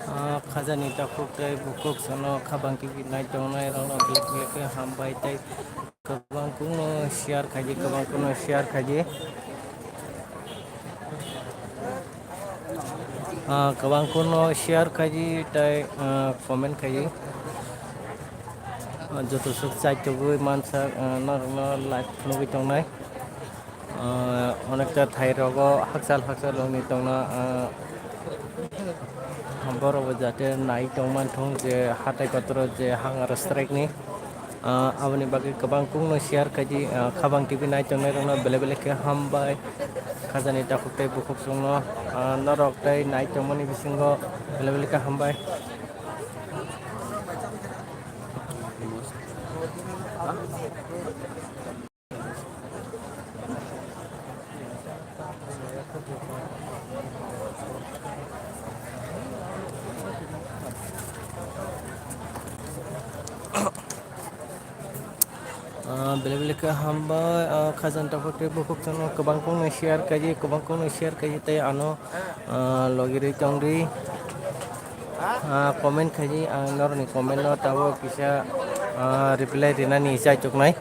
Ah, khajani takhuk tei bukhuk sono khabang tv nai tongnai rokno belai belai khe hambai tei kwbang kungno share khaidi, kwbang kungno share khaidi. Ah, kwbang kungno share khaidi tei, ah, comment khaidi. Ah, joto swk chaitugwi mansa, ah, norokno live phunugwi tongnai. Ah, onekta thai rogo hakchal hakchal wngwi tongna, ah, borok bo jate nai tongman thung je hatai kotoro je hang aro strike ni, ah, aboni bagwi kwbang kungno share khaidi, ah, khabang tv nai tongnai rokno belai belai khe hambai. Khajani takhuk tei bukhuk chwngno, ah, norok tei nai tongmani bisingo belai belai khe hambai. Ah, belai belai khe hambai, ah, khajani takhuk tei bukhuk chwngno kwbang kungno share khaidi, kwbang kungno share khaidi tei ano, ah, logirwi tongdi. Ah, comment khaidi, ang norokni comment no tabuk kisa, ah, reply rinani chaituknai.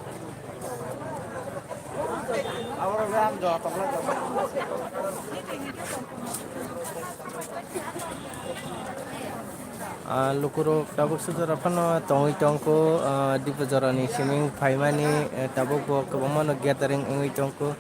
Ah, lukurok tabuk sujora phano tongwi tongkho, ah, Dipojorani siming phaimani, eh, tabuk bo kwbangmano gathering wngwi tongkho.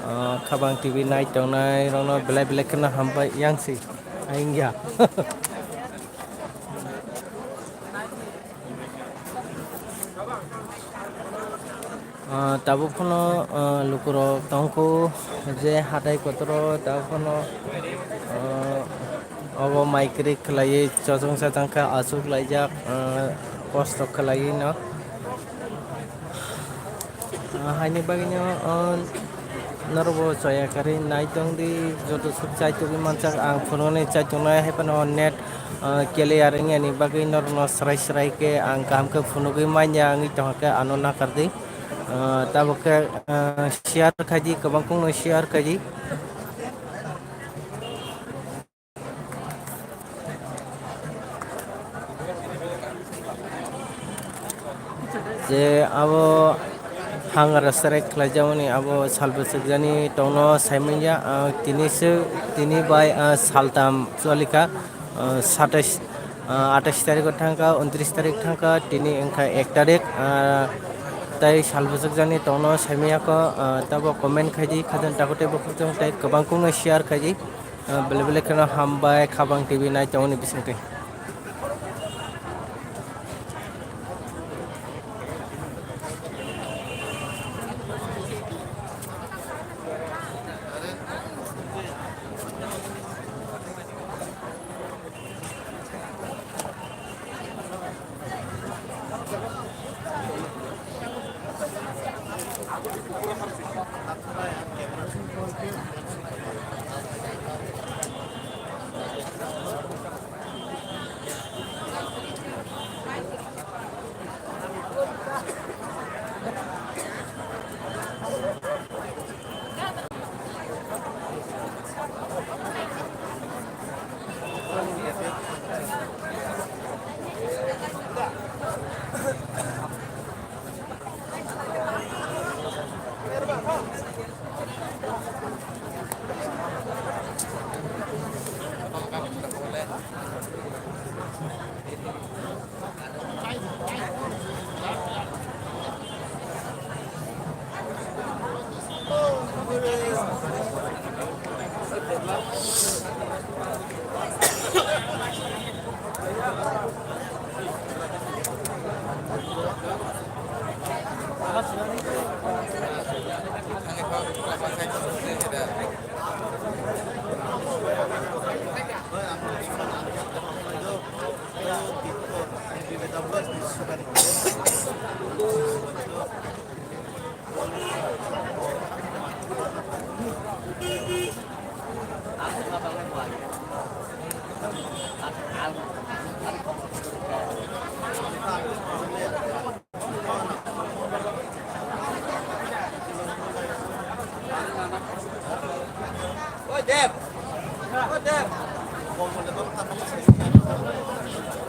Ah, khabang tv nai tongnai rokno belai belai kheno hambai yang si. Aing ya. Ah, tabuk phano, ah, lukurok tongkho je hatai kotoro tabuk phano, ah, obo mai kwrwi khwlaiwi chosong chajang khe achuk laijak, ah, kosto khwlaiwi no. Ah, haini bagwino, ah, norokbo chaya kwrwi nai tongdi, joto swk chaitugwi manjak ang phunuknwi chaituknai, haiphano net, ah, clear wngyani bagwi norokno swrai swrai khe ang kaham khe phunugwi manya wngwi tongkha khe ano nakardi. Ah, tabuk khe, ah, share khaidi, kwbang kungno share khaidi. Je abo hangara strike khlaijakmani abo sal bwswkjani tongno saimanya, ah, tini se, tini bai, ah, saltam cholikha, ah, satais, ah, atais tarikh thangkha, untris tarikh thangkha, tini wngkha ek tarikh, ah, tai sal bwswkjani tongno saimanya kho, ah, tabo comment khaidi, khajani takhuk tei bukhuk chwng tei kwbang kungno share khaidi. Ah, belai belai kheno hambai khabang tv nai tongmani bisingtwi.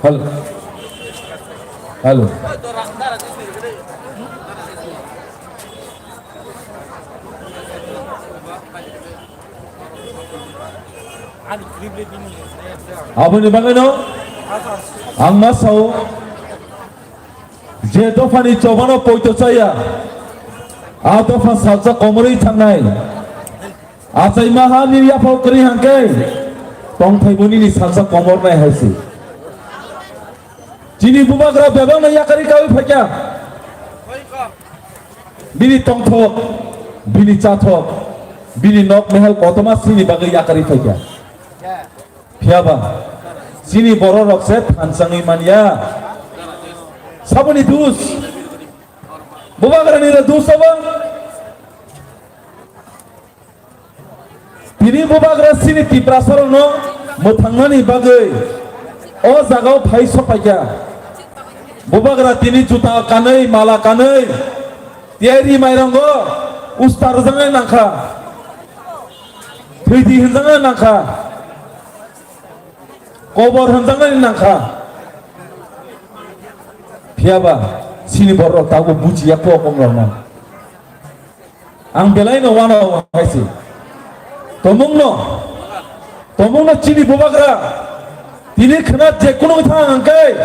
Hello. Hello. Aboni bagwino ang ma sao, je dophani chobano poito chaya, a dopha salsa komorwi thangnai. Achaima ha nini yaphao kwrwi hangkhe, tongthai bo nini salsa komornai hai se. Chini bubagra bebakno yakarwi kaui phaikha. Bini tongthok, bini chathok, bini nok mehel kotorma chini bagwi yakarwi phaikha. Phiyaba, chini bororok se thanchangwi manya. Saboni dus, bubagrani dus abo. Tini bubagra chini Tiprasarokno mwthangnani bagwi o jagao phai sokphaikha. Bubagra tini juta kanwi, mala kanwi, tiyari mairango usta rwjaknai nangkha, thwidi hwnjaknai nangkha, kobor hwnjaknai nangkha. Phiyaba chini bororok tabuk bujiya kok wngrokno. Ang belai no uanao hai se. Tomungno, tomungno chini bubagra. Tini khna je kunu thang hangkhe,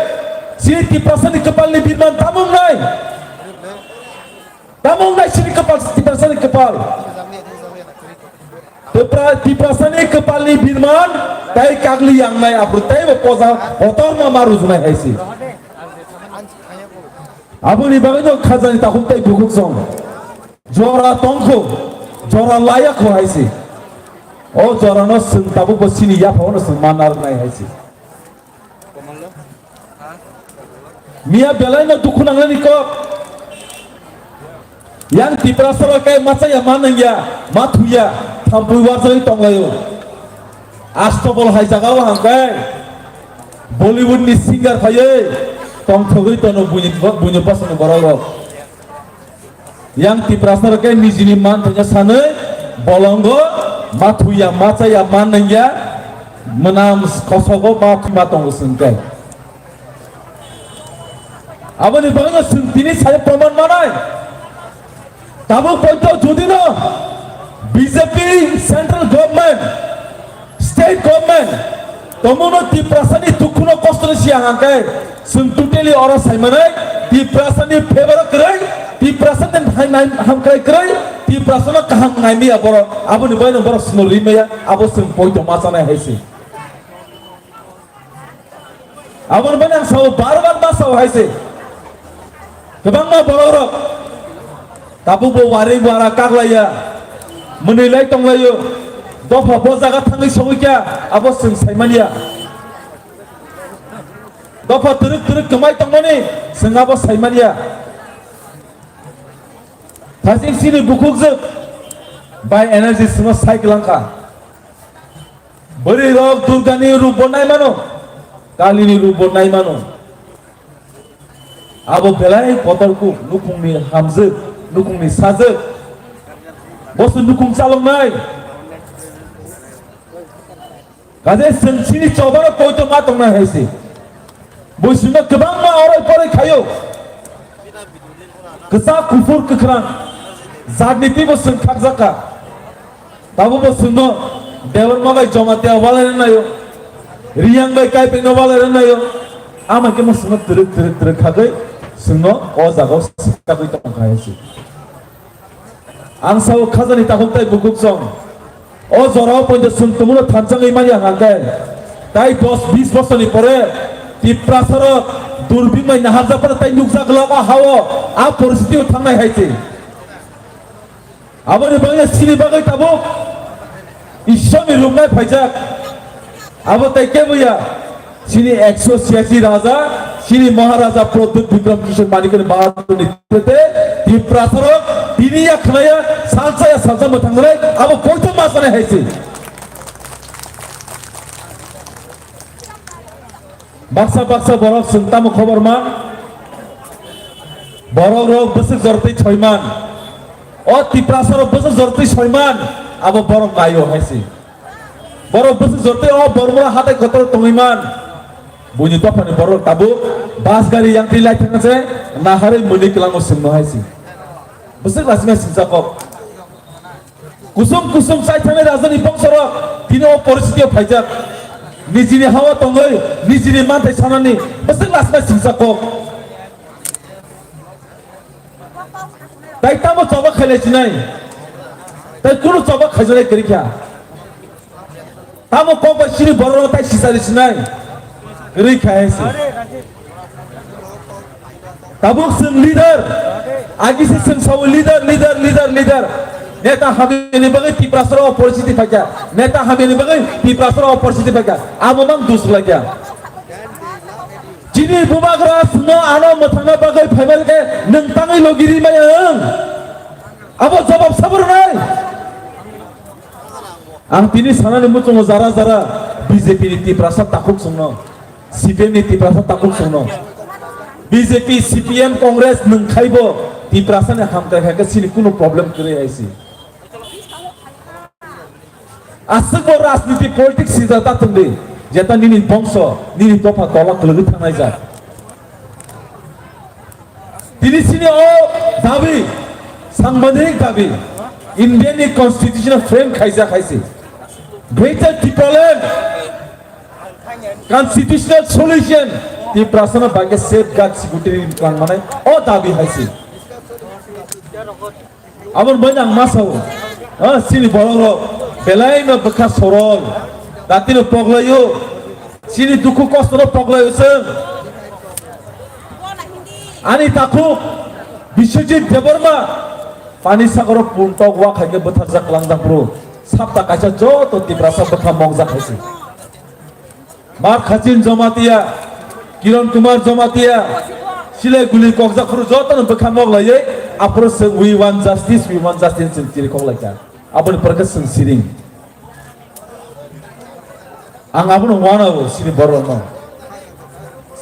chini Tiprasani kwpalni birman tamung nai. Tamung nai chini kwpal, Tiprasani kwpal. Tipra-, Tiprasani kwpalni birman tai kagli yang nai, aphuru taibo poja kotorma ma rujunai hai se. Aboni bagwino khajani takhuk tai bukhuk song. Jora tongkho, jora layakho hai se. O jorano chwng tabukbo chini yaphaono chwng ma narwknai hai se. Miya belaino dukhu nangnani kok. Yang Tiprasarok khe machaya ma nangya, ma thuya, thampui warjagwi tonglaio. Astobol hai jagao hangkhe Bollywood ni singer phaiwi tongthogwi tono buini, buini bosongni borok rok. Yang Tiprasarok khe nijini man thangya sanwi bolongo ma thuya, ma chaya, ma nangya, mwnam khosogo ma thwi ma tongo chwng khe. Aboni bagwino chwng tini sai proman manai. Tabuk poito judino B J P central government, state government, tomono Tiprasani dukhuno kostoni siya hangkhe, chwng totally oro saimanai, Tiprasani favor kwrwi, Tiprasani hai nai hamkrai kwrwi, Tiprasano kaham naimaya borok, aboni bagwino borok chwngno rimaya, abo chwng poito ma chanai hai se. Aboni bagwino ang sao, bar bar ma sao hai se. Kwbangma borok rok tabukbo wari wara kaglaiya, mwnwi lai tonglaio, dopha bo jaga thangwi sogwi kha, abo chwng saimanya. Dopha twrwk twrwk kwmai tongmani chwng abo saimanya. Thajik chini bukhukjwk bai energy chwngno sai kwlangkha. Bwrwi rok Durgani rup bo nai mano, Kalini rup bo nai mano. Abo belai kotor kuk, nukhungni hamjwk, nukhungni sajwk. Bo se nukhung chaloknai. Kaje chwng chini chobaro poito ma tongnai hai se. Bo sino kwbangma oroi poroi khaio. Kwchak kuphur kwkhwrang jatni twibo chwng khakjakha. Tabukbo chwngno Debbarma bai Jamatia walai rwnaio, Riyang bai Kaipengno walai rwnaio. Ama khe mo chwngno twrwk twrwk twrwk khagwi chwngno o jagao sikagwi tongkha hai se. Ang sao khajani takhuk tai bukhuk song. O jorao poito chwng tongmano thanchangwi manya hwnkhe, tai dos bis bosorni pore Tiprasarok durbing bai naharjak phano tai nukjak glak o hao a poristiti o thangnai hai se. Aboni bagwi chini bagwi tabuk Ishwarni ruknai phaijak. Abo tai kebo ya. Chini ekso chiyasi raja, chini Maharaja Pradyut Bikram Kishore Manikya ni bahadur ni tete, Tiprasarok, tini ya khnaya, salsa ya salsa mwthang nai, abo poito ma sanai hai se. Baksa baksa borok chwng tamo khobor man? Borok rok bwswk jortwi soi man. O Tiprasa rok bwswk jortwi soi man. Abo borok naio hai se. Borok bwswk jortwi o Bormura hatai kotor tongwi man. Buini dophani borok tabuk bus gari yang twi lai thangna se naharwi mwnwi kwlango swngno hai si. Bwswk lasima singsa kok. Kusum kusum chai thangwi rajani bongsorok tini o poristiti o phaijak. Nijini hawa tongwi nijini manthai sanani bwswk lasima singsa kok. Tai tamo choba khailai sinai. Tai kunu choba khaijaknai kwrwi kha. Tamo kok bai sini borok tai sisari sinai. Kwrwi kha hai se. Tabuk chwng leader. Agi se chwng sao leader, leader, leader, leader. Neta hamyani bagwi Tiprasa rok opportunity phaikha. Neta hamyani bagwi Tiprasa rok opportunity phaikha. Amo mang dus laikha. Chini bubagra sino ano mwthangna bagwi phaibai khe nwng tangwi logi ri maya wng. Abo jawab sabar nai. Ang tini sanani muchungo jara jara B J P ni Tiprasa takhuk songno, C P M ni Tiprasa takhuk songno. B J P, C P M, Congress nwng khaibo Tiprasa ni hamkrai khaikhe chini kunu problem kwrwi hai si. Aswk bo rajniti politics sijak ta thwngdi, jeta nini bongso, nini dopha tola kwlwgwi thangnai jak. Tini sini o dabi, sangbadik dabi, Indian ni constitution frame khaijak hai se. Greater Tipraland constitutional solution, Tiprasano bagwi safeguard security ni twlang manai o dabi hai se. Aboni bai ang ma sao, ha, chini borok rok belai no bwkha sorol, dati no poglaio, chini dukhu kosto no poglaio chwng. Ani takhuk Biswajit Debbarma pani sagoro puntok wa khaikhe bwtharjak langjak bro, sapta kaisa joto Tiprasa bwkha mongjak hai se. Mar Khachin Jamatia, Kiran Kumar Jamatia, Silai Guli Kokjakhuru jotono bwkha mok laiwi, aphuru se "We want justice, we want justice" chwng chiri kok laikha. Aboni pore khe chwng siring. Ang abono wanao chini bororokno.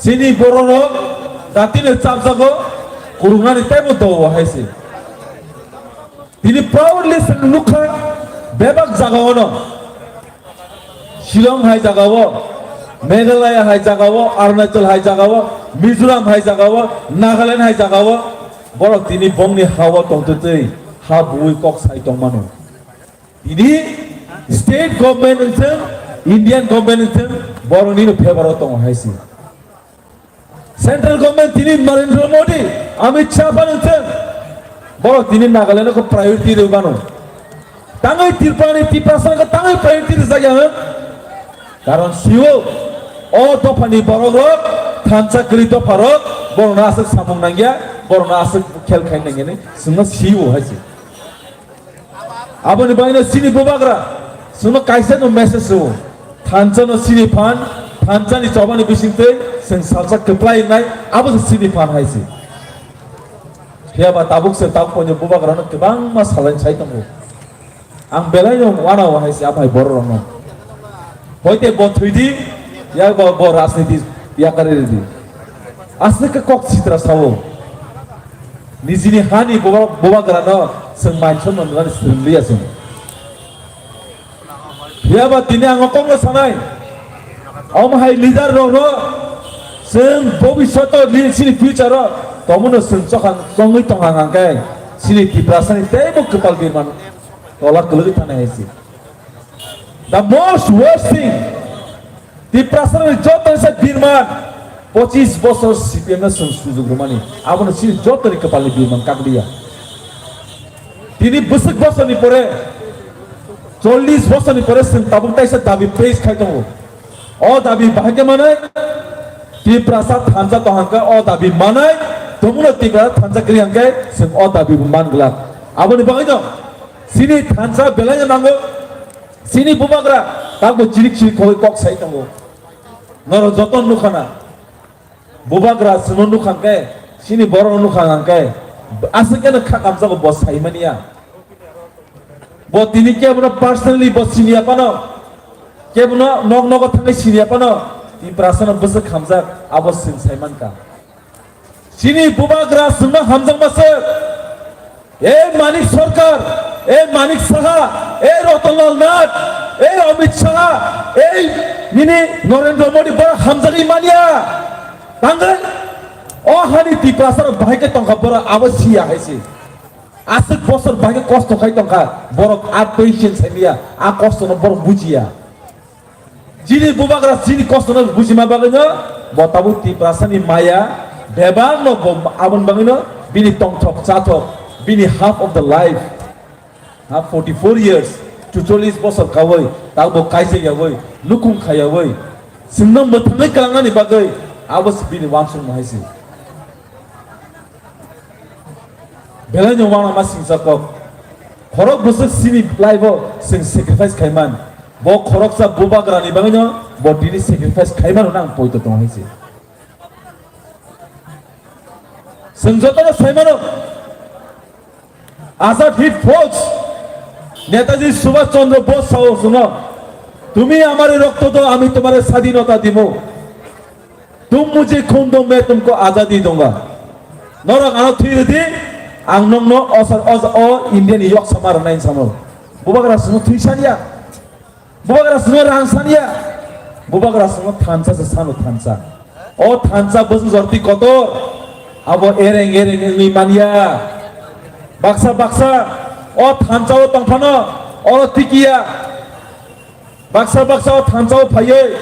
Chini bororok datino chapjago, kwrwngnani teibo do-o hai se. Tini proudly chwng nukha bebak jagaono. Shillong hai jagao, Meghalaya hai jagao, Arunachal hai jagao, Mizoram hai jagao, Nagaland hai jagao, borok tini bongni ha-o tongtwtwi ha buwi kok sai tongmano. Tini state government wngthwng, Indian government wngthwng, boroknino favour-o tongo hai se. Central government tini Narendra Modi, Amit Shah phano wngthwng, borok tini Nagaland-o khe priority rw mano. Tangwi Tripura ni Tiprasa no khe tangwi priority rwjak ya hwn? Karon sio, o dophani borok rok, thansa kwrwi dopha rok, borokno aswk samung nangya, borokno aswk khel khai nangya ni, chwngno sio hai se. Aboni bagwino chini bubagra chwngno kaisa no message rwo. Thansa no chini phan, thansa ni chobani bisingtwi chwng salsa kwplai wngnai, abo se chini phan hai se. Phiya ba tabuk se tabuk poino bubagra no kwbangma salai sai tongo. Ang belai no wanao hai se aphai borok rok no. Hoite bo thwidi, ya bo, bo rajniti yakari ridi. Aswk khe kok sitra sao. Nijini hani buba-, bubagrano chwng manchomno nwnani swrwng liya chwng. Phiya ba tini ang o kokno sanai. Omo hai leader rokno chwng bobishoto li-, chini future o tomono chwng chokha chongwi tongha hwnkhe chini Tiprasani teibo kwpal birman tola kwlwgwi thanai hai se. The most worst thing, Tiprasani joto se birman, pochis bosor C P M no chwng sujuk rwmani, abono chini jotoni kwpalni birman kakliya. Tini bwswk bosorni pore, chollis bosorni pore chwng tabuk taisa dabi pace khai tongo. O dabi bahai khe manai, Tiprasa thansa tong hwnkhe o dabi manai, tomono Tiprasa thansa kwrwi hwnkhe chwng o dabi bo man glak. Aboni bagwino chini thansa belai no nango. Chini bubagra tabuk chirik chirik khogwi kok sai tongo. Norok joto nukha na. Bubagra chwngno nukha khe, chini borokno nukha khe, aswk khe no kha kamjago bo saimaniya. Bo tini kebono personally bo siniya phano, kebono nok nogo thangwi siniya phano, Tiprasano bwswk hamjak abo chwng saimankha. Chini bubagra chwngno hamjakma se. E Manik Sarkar, e Manik Saha, e Ratanlal Nath, Ei Amit Shah, ei nini Narendra Modi borok hamjagwi manya. Tangwi o hani Tiprasa rok bahai khe tongkha borok abo siya hai se. Aswk bosor bahai khe kosto khai tongkha borok a patient saimanya, a kosto no borok bujiya. Jini bubagra jini kosto no bujima bagwi no bo tabuk Tiprasa ni maya bebak no bo aboni bagwi no bini tongthok chathok bini half of the life. Ha, forty four years, chuchollis bosor kaui, tabo kaisa yaui, nukhung khayaui, chwngno mwthangwi kwlangnani bagwi, abo se bini uansukma hai se. Belai no uanama singsa kok. Khorok bwswk sini life o chwng sacrifice khaiman. Bo khoroksa bubagrani bagwino bo tini sacrifice khaiman hwnwi ang poito tongo hai se. Chwng jotono saimano, Azad Hind Fauj, Netaji Subhash Chandra Bose sao chwngno, "Tumi amare rokto do, ami tumare sadhinota dibo. Tum mujhe khun do, main tumko azadi dunga." Norok ano thwi rwdi, ang nokno o sar-, o, o India ni yok sama rwnai samo. Bubagra chwngno thwi saniya. Bubagra swngo rang saniya. Bubagra swngo thansa se sano thansa. O thansa bwswk jorti kotor. Abo ereng ereng wngwi manya. Baksa baksa o thansa o tongphano oro tikiya. Baksa baksa o thansa o phaiwi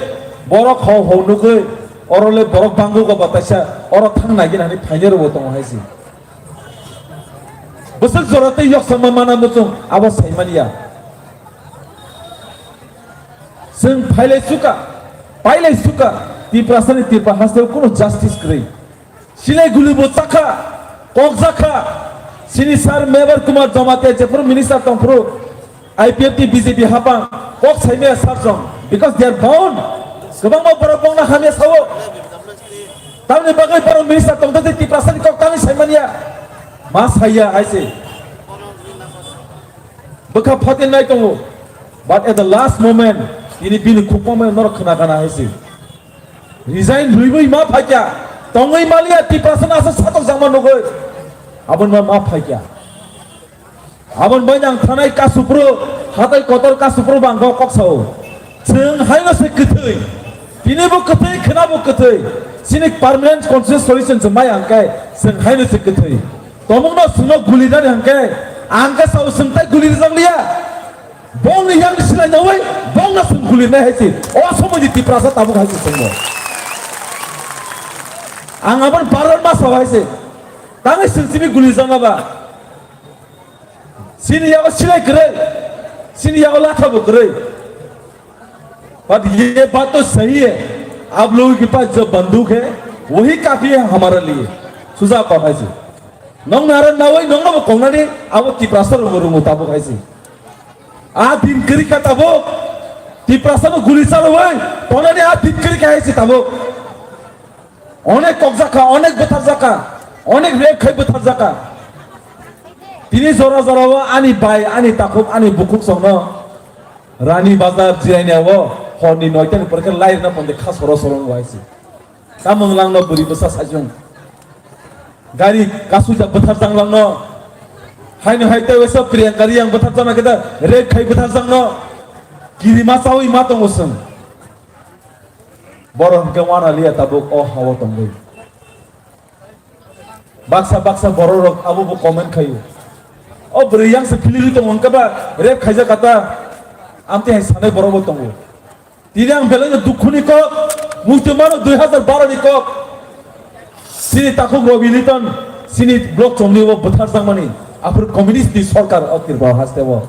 borok hau hau nugwi oro le borok bango go bataisa oro thang nai gini hani phainai rwbo tongo hai se. Bwswk jora tei yok sama mana muchung abo sai manya. Chwng phailai suka, pailai suka, Tiprasani Tipra haste kunu justice kwrwi. Silai guli bo chakha, kok jakha. Sini sir Mevar Kumar Jamatia jephuru minister tongphuru, I P F T B J P hapang, kok saimaya sir jong, because they are bound. Kwbangma borok bongna hamya sao. Tamni bagwi borok minister tongthote Tiprasani kok tamni saimanya. Ma saiya hai se. Bwkha phatin nai tongo. But at the last moment, ini bini khukmamai norok khna kana hai se. Resign rwibwi ma phaikya. Tongwi maliya Tiprasa no aswk satok jangma nugwi. Aboni ma, ma phaikya. Aboni bai nang thanai kasupro, hatai kotor kasupro bang kok sao. Chwng haino se kwthwi. Tini bo kwthwi, khna bo kwthwi. Chini permanent constitutional solution se mai ang kai, chwng haino se kwthwi. Tomung no chwngno guli nani hwnkhe, ang khe sao chwng tai guli rijak liya. Bongni yang silai nawi, bongno chwng guli nai hai se. O somoi ni Tiprasa tabuk hai se chwngno. Ang aboni barar ma sao hai se. Tangwi chwng simi guli jang ba. Sini yago silai kwrwi, sini yago latha bo kwrwi. But ye baat to sahi hai, aap logo ke paas jo banduk hai, wahi kaafi hai hamare liye. Suja pa hai se. Nong nara nawai, nong nabo kongnani, abo Tiprasa rungo rungo tabuk hai se. A din kwrwi kha tabuk, Tiprasa no guli chalo hai, kongnani a din kwrwi kha hai se tabuk. Onek kokjakha, onek bwtharjakha, onek rape khai bwtharjakha. Tini jora jora o ani bai, ani takhuk, ani bukhuk songno Rani Bazar jiraini o horni noita ni pore khe lai rwna ponde kha soro soro wng waisi. Tamung langno bwrwi bwsa sajung. Gari kasuijak bwtharjak langno. Haino hai tei waisa Priyanka Riyang bwtharjakna khe da rape khai bwtharjakno. Kirima chawi ma tongo chwng. Borok hwnkhe wana liya tabuk o hao tongwi. Baksa baksa borok rok abo bo comment khaio. O bwrwi yang se philirwi tongo hwnkhe ba rape khaijak kata. Amtwi hai sanai borok bo tongo. Tini ang belai no dukhu ni kok, muitu mano dui hazar baro ni kok. Sini takhuk Robi Liton, sini block chomni o bwtharjakmani, aphuru communist ni sorkar o Tripura haste o.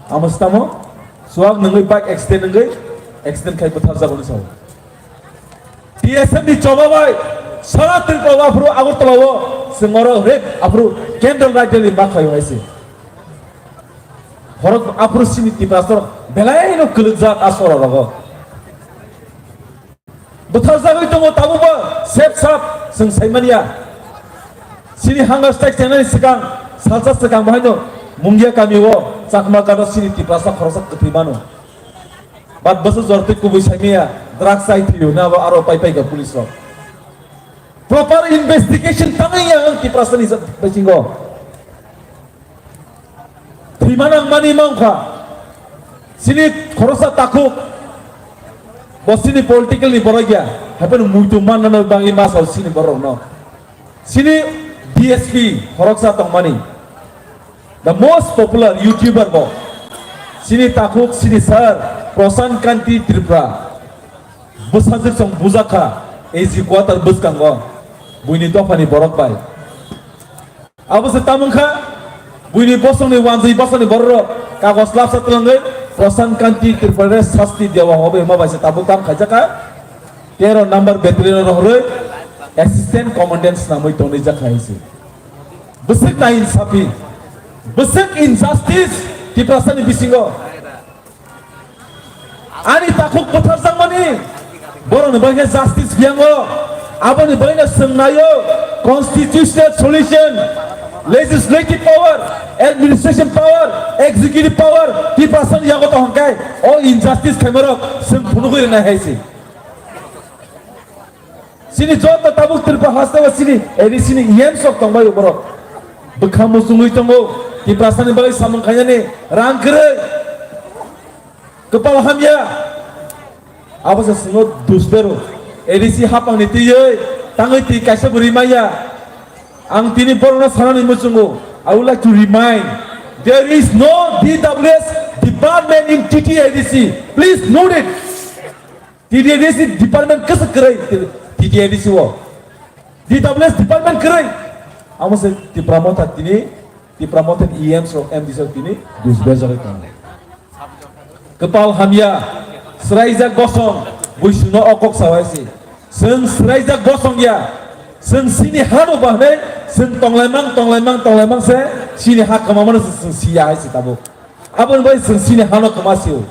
Amo stamo, suak nungwi bike accident nungwi, accident khai bwtharjago ni sao. T S F ni choba bai, sara Tripura o aphuru Agartala o, chwng oro rape, aphuru candle light rally ma khaio hai se. Borok aphuru sini Tiprasa rok belai no kwlwkjak a sora rogo. Bwtharjagwi tongo tabukbo sep sap chwng saimanya. Sini hunger strike chengnani swkang salsa swkang bahaino Mungia kami o Chakma gado sini Tiprasa khoroksa kwthwi mano. Bat bwswk jor twi kubui saimanya drugs chai thwio na abo aro pai paikha police rok. Proper investigation tangwi ya ang Tiprasa ni bisingo. Thwima nangmani ma wngkha. Chini khoroksa takhuk, bo chini political ni borok ya, haphano muitu manna bagwi ma sao chini borok no. Chini D S P khoroksa tongmani, the most popular YouTuber bo, chini takhuk, chini sir, Prashant Kanti Tripura. Bwsajwk chwng bujakha A G quarter bwskango buini dophani borok bai. Abo se tamo wngkha, buini bosongni wanjwi bosongni bororok kagoj lapsa twlangwi Prashant Kanti Tripura sasti dewa hobe hwnma bai se tabuk kam khaijakha. Tero number battalion rohorwi assistant commandant swnamwi tongwi jakha hai se. Bwswk na insafi, bwswk injustice Tiprasani bisingo. Ani takhuk butharjakmani borokni bagwi justice biyango. Aboni bagwino chwng naio constitutional solution, legislative power, administration power, executive power, Tiprasani yago tong hwnkhe o injustice khaimarok chwng phunugwi rwnai hai se. Chini joto tabuk Tripura hasteo chini, eri chini E M sok tongbai borok. Bwkha muchungwi tongo, Tiprasani bagwi samung khainani rang kwrwi. Kwpal hamya. Abo se swngo dusbero. A D C hapangni twiwi tangwi twi kaisa bo rimaya. Ang tini borokno sanani muchungo. I would like to remind, there is no D W S department in T T A D C. Please note it. T T A D C department kwswk kwrwi T T A D C o. D W S department kwrwi. Amo se Tipra Motha tini, Tipra Motha ni E M so, M D so tini dusbejagwi tongo. Kwpal hamya, swraijak bosong, buisongno o kok sawai se. Chwng swraijak bosong ya, chwng chini hano bahnai, chwng tonglaimang, tonglaimang, tonglaimang se, chini ha kwmamano se chwng siya hai se tabuk. Aboni bai chwng chini hano kwma sio.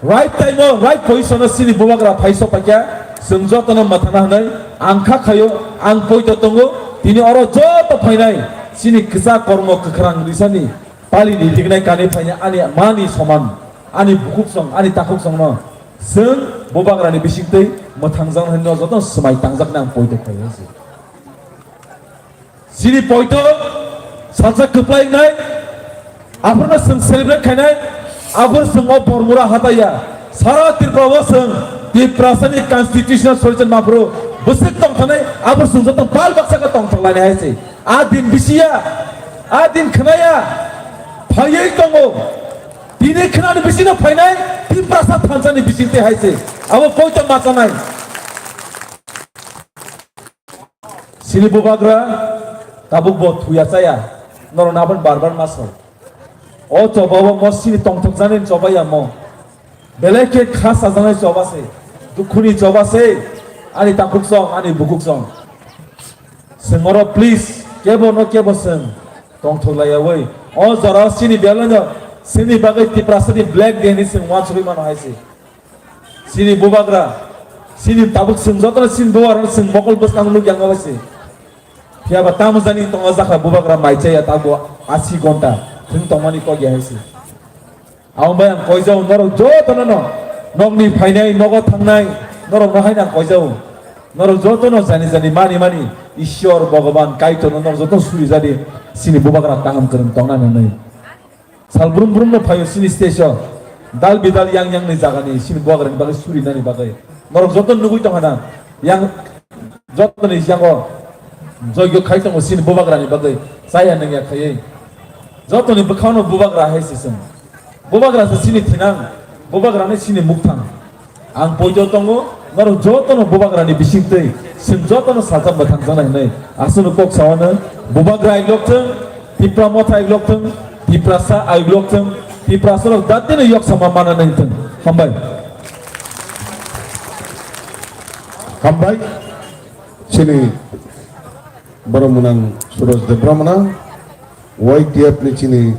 Right time o, right position o chini bubagra phai sok paikha, chwng jotono mwthangna hwnwi ang kha khaio, ang poito tongo, tini oro joto phainai chini kwchak kormo kwkhrang risani pali ni tiknai kanwi phainai ani mani soman, ani bukhuk song, ani takhuk songno chwng bubagrani bisingtwi mwthangjaknai hwnwi jotono swmai tangjaknai ang poito khaio se. Chini poito salsa kwplai wngnai, aphurno chwng celebrate khainai, aphur chwng o Bormura hataya. Sara Tripura o chwng Tiprasani constitutional solution maphuru bwswk tongthanai, aphur chwng joto bal baksa khe tongthok lainai hai se. A din bisiya, a din khwnaya, phaiwi tongo. Tini khwnani bisingno phainai Tiprasa thansani bisingtwi hai se. Abo poito machanai. Chini bubagra tabuk bo thuya chaya, norok nabon bar bar ma sao. O choba o mo chini tongthokjani choba ya mo. Belai khe kha sajaknai choba se, dukhuni choba se, ani takhuk song, ani bukhuk song. Chwng oro please, kebo no kebo chwng tongthok laiyawi. O jora o chini belai no chini bagwi Tiprasa ni Black Day hinwi chwng uansugwi mano hai se. Chini bubagra, chini tabuk chwng jotono chini bubagra chwng mokol bwskang nukya wngma bai se. Phiya ba tamo jani tongo jakha bubagra mai chaya tabuk asi gonta thwng tongmani kok ya hai se. Abo bai ang koijao norok jotono no nokni phainai, nogo thangnai, norok no haino ang koijao. Norok jotono jani jani mani mani Ishwar Bhagavan Kaitorno norok jotono suri jadi chini bubagra kaham kwrwng tongna nanwi. Sal brum brum no phaio chini stage o. Dal bidal yang yang ni jaga ni chini bubagra ni bagwi suri nani bagwi. Norok joto nugwi tongkha na. Yang joto ni yango joigyo khai tongo chini bubagra ni bagwi. Chaya nangya khaiwi. Joto ni bwkhao no bubagra hai se chwng. Bubagra se chini thinang. Bubagra ni chini mukthang. Ang poito tongo, norok jotono bubagrani bisingtwi, chwng jotono salsa mwthangjaknai hwnwi. Aswkno kok sawano, bubagra aiglok thwng, Tipra motha aiglok thwng, Tiprasa aiglok thwng, Tiprasarok datino yok sama mana nai thwng. Hambai. Hambai. Chini borok mwnang Suraj Debbarma, Y T F ni chini,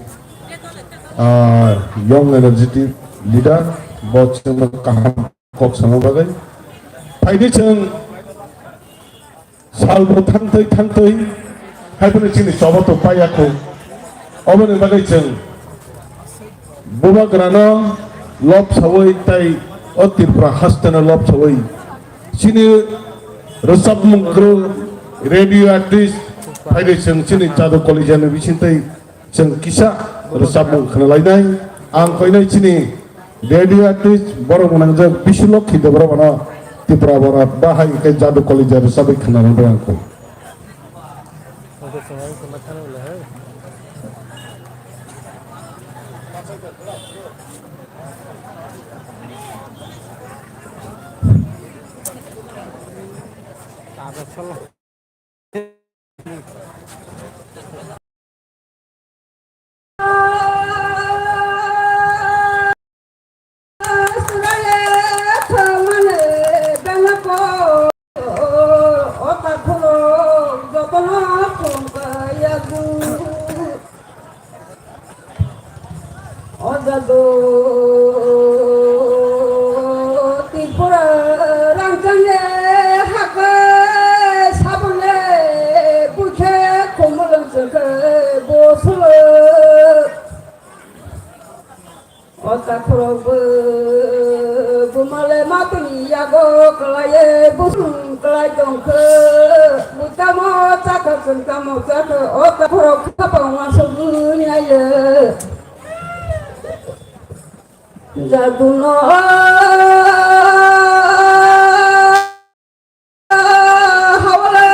ah, young energetic leader, bo chwngno kaham kok sana bagwi. Phaidi chwng salbo thangtwi thangtwi, haiphano chini choba to paiya kho. Oboni bagwi chwng bubagrano lob sawi tai o Tripura hasteno lob sawi. Chini rwchapmung kwrwng radio artist phaidi chwng chini Chadu College ni bisingtwi chwng kisa rwchapmung khwnalainai. Ang koinai chini radio artist borok mwnangjak Bisulokhi Debbarmano Tripura borok bahai khe Jadu College rwchabwi khwnarwkbai ang koi. O jadu Tripura rangchangni hakhe saboni bukhe khumulwng chwngkhe bo sulo. O takhorok bo bumale matwini yago kwlaiye busung kwlai tongkhe, bo tamo chakha chwng tamo chakha, o takhorok khapang uansukgwi naiye. Jaduno hawale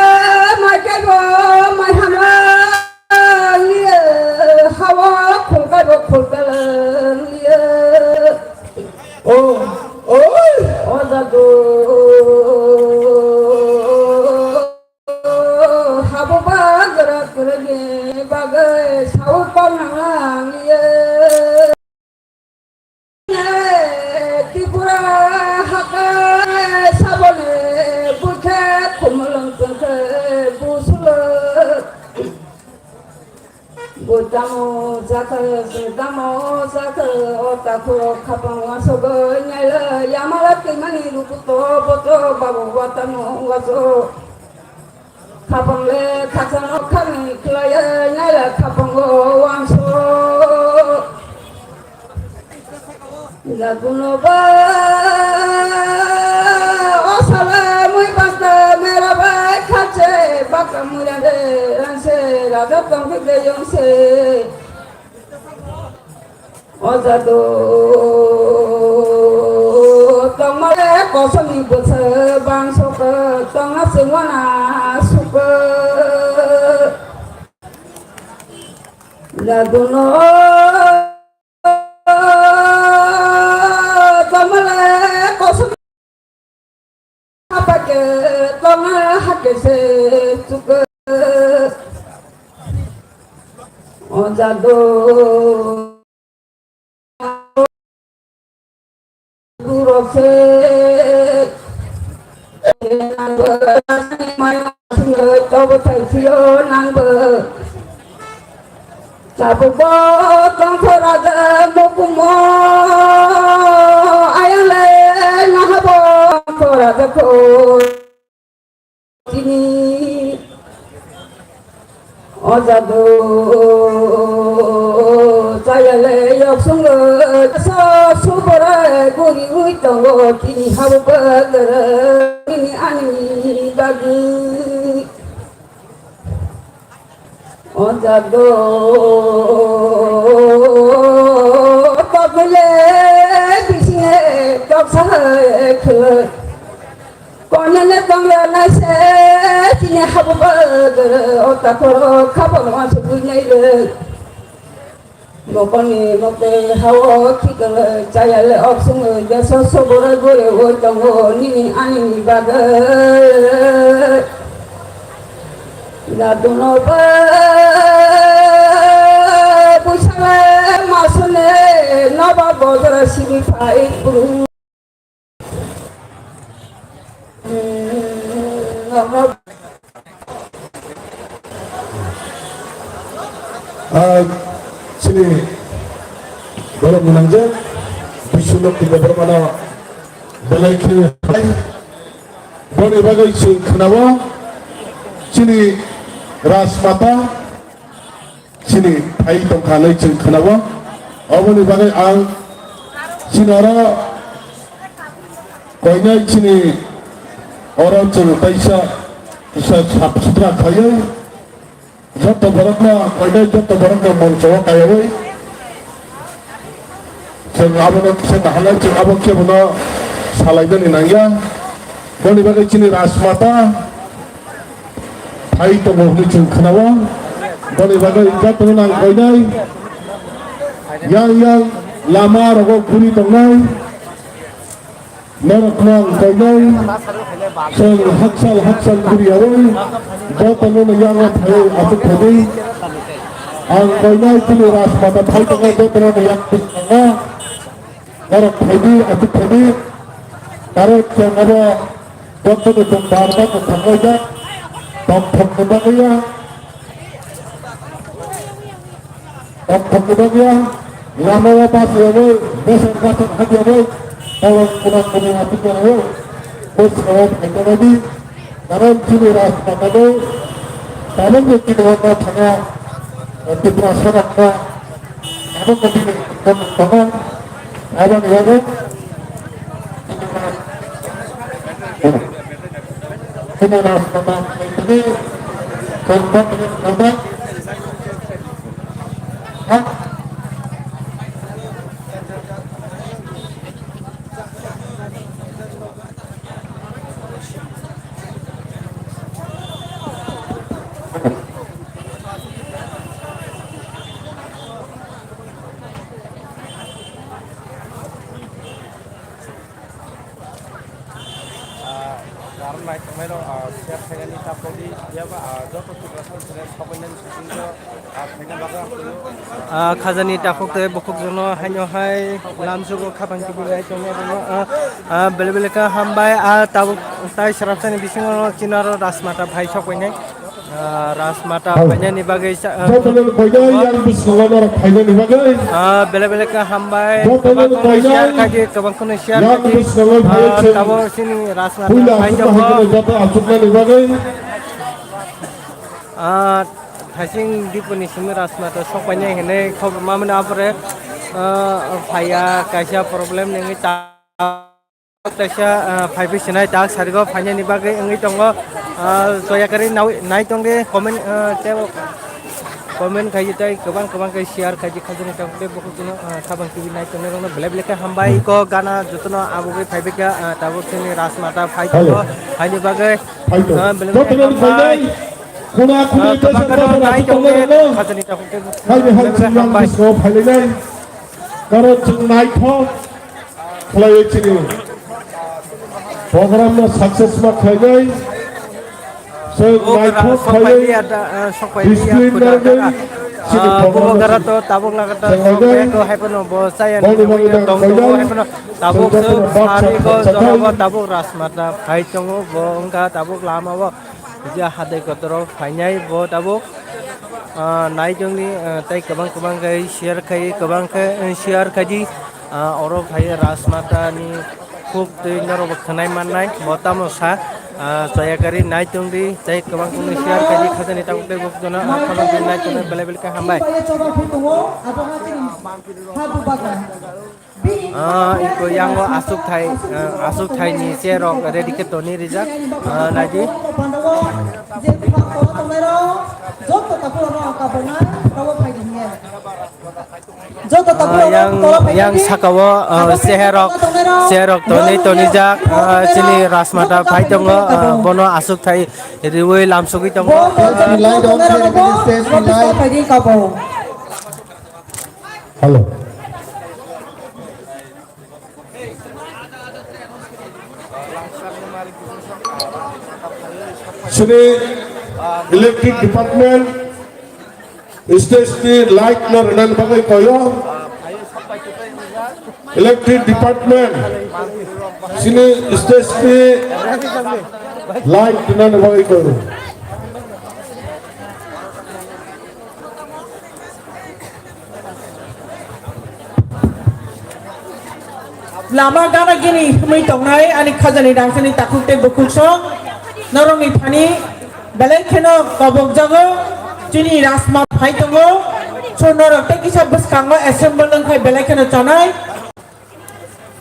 mai kaibo mai hama liye, hawa khulkaibo khulkala liye. O, o, o jadu habo bagra kurani bagai sau kong nang liye. Tripura hakai saboni bukhe khumulwng tongkhe busulo. Bo tamo chakha, bo tamo chakha, o takhorok khapang uansukgwi naila yamala twimani rukuto boto babu watamo uansuk. Khapang le khakchangno khakni khlaiwi naila khapango uansuk. Jaduno ba o sala mui basta mera bai khache baka mui rade ranse raja tongkhe de yongse. O jadu tongmale kosoni bwswk bang sokha tongna chwngwana sukha. Jaduno tongmale kosoni Hapake tonga hake se chuke. O jadu durok se. Nangbo tobo thai siyo nangbo. Tabukbo tongkho raja mukumo ayang le nahabo tongkho raja kho tini o jadu chaya le yok sungo so subore guri ui tongo tini habo bagara tini ani bagi. O jadu tokle bisine toksa khwlai. Konene tongla naise tini habu bagara o takhoro khapang uansukgwi naile. Mokoni mokte hao khikale chayale oksung deso sobore gore o tongo nini ani bagwi. Jaduno ba busale masune noba bojora sibi phai buru. Ah, chini borok mwnangjak Biswanath Debbarmano belai khe hai. Boni bagwi chwng khwnao chini Rajmata chini phai tongkha hinwi chwng khwnao. Oboni bagwi ang chini oro koinai chini oro chwng kaisa kisa sap sutra khaiwi joto borokno koinai joto borokno moncho o kaiwi Chwng abono khe naharnai, chwng abo khe bono salainani nangya. Boni bagwi chini Rajmata phai tongo hwnwi chwng khwnao. Boni bagwi jotono nang koinai. Yang yang lama rogo guri tongnai. Norokno ang koinai. Chwng haksal haksal guriyaui jotono yango phaiwi achuk khaidi. Ang koinai chini Rajmata phai tongo jotono yang tongo. Norok phaidi, achuk phaidi. Norok chwng abo jotono chwng barma kwthang laijak. Tongthokni bagwi ya. Tongthokni bagwi ya. Lama o bas yabo, besar besar hadi yabo. Tolong kunang kunang achuk yabo. Bus kawan phaidi. Karon chini Rajmata no, tabuk ni chini wngma thangna, Tiprasa rokno, tabuk ni chini wngma thangna, aboni bagwi chini Rajmata, chini Rajmata, Ah, karon nai tongnai rok, ah, share khainani ta podi, yaba, ah, joto Tiprasa channel sobainani simi o. Ah, khajani takhuk tei bukhuk jono haino hai lamsugo khapang kibilai tongma rwno, ah, ah, bele bele khe hambai, ah, tabuk tai srapsani bisingo chinaro Rajmata phai sok painai, ah, Rajmata phainani bagwi sa-, ah, Jotono koinai yang biskango norok phainani bagwi. Ah, bele bele khe hambai, Jotono kwbang kheno koinai share khaidi, kwbang kheno share yang khaidi, biskango ah, phaiwi chwng tabuk chini Rajmata puila phai aswkno tongo. Haikhe joto achuknani bagwi. Ah, Thaising Dipuni simi Rajmata sok painai hinwi khobor mamani apore, ah, phaiya kaisa problem nengwi ta-, kaisa, ah, phaibi sinai tak sarigo phainani bagwi wngwi tongo, ah, doyakari nawi-, nai tongdi comment, ah, tei comment khaidi tei kwbang kwbang khe share khaidi khajani tongdi bukhuk chino, ah, khabang kibi nai tongnai rokno belai belai khe hambai ko gana jotono abugwi phaibai kha, ah, tabuk chini Rajmata phai tongo. Hello. Phaini bagwi, Phai tongo. Ah, belai belai khe hambai. Kuna kuna Ah, tesa tabuk tesa nai tongdi, tongdi rokno. Khajani tongdi. Hai hai belai belai chwng hambai. Biskango phailainai. Karon chwng naithok khlaiwi chini program no success ma khlainai. Chwng naithok khlaiwi discipline narwgwi chini program no success ma khlainai. Bubagra to tabuk lagata to hai phano bo chaya ni tong tong hai phano tabuk sari go jora bo tabuk Rajmata phai tongo bo wngkha tabuk lama o. Kisa hadai kotor o phainai bo tabuk, ah, nai tongdi, ah, tei kwbang kwbang khe share khai, kwbang khe, eh, share khaidi, ah, oro phai Rajmata ni khuk twi norok bo khwnai mannai, bo tamo sa, ah, chayakari nai tongdi, tei kwbang kwbang share khaidi, khajani tabuk tei bo jono, ah, khajani nai tongdi, belai belai khe hambai. Ah, iko yango aswk thai, ah, aswk thai ni chair rok ready khe toni rijak, ah, naidi. Ah, yang, yang saka o, ah, chair rok, chair rok toni toni jak, ah, chini Rajmata phai tongo, ah, bono aswk thai riwi lamsogwi tongo. Hello. Chini electric department stage ni light no rwnani bagwi koyo. Electric department chini stage ni light rwnani bagwi koyo. Lama gana gini himwi tongnai ani khajani dangsani takhuk tei bukhuk song norokni thani belai kheno kobokjago. Chini Rajmata phai tongo, so norok tei kisa bwskango assemble wngkhai belai kheno chanai.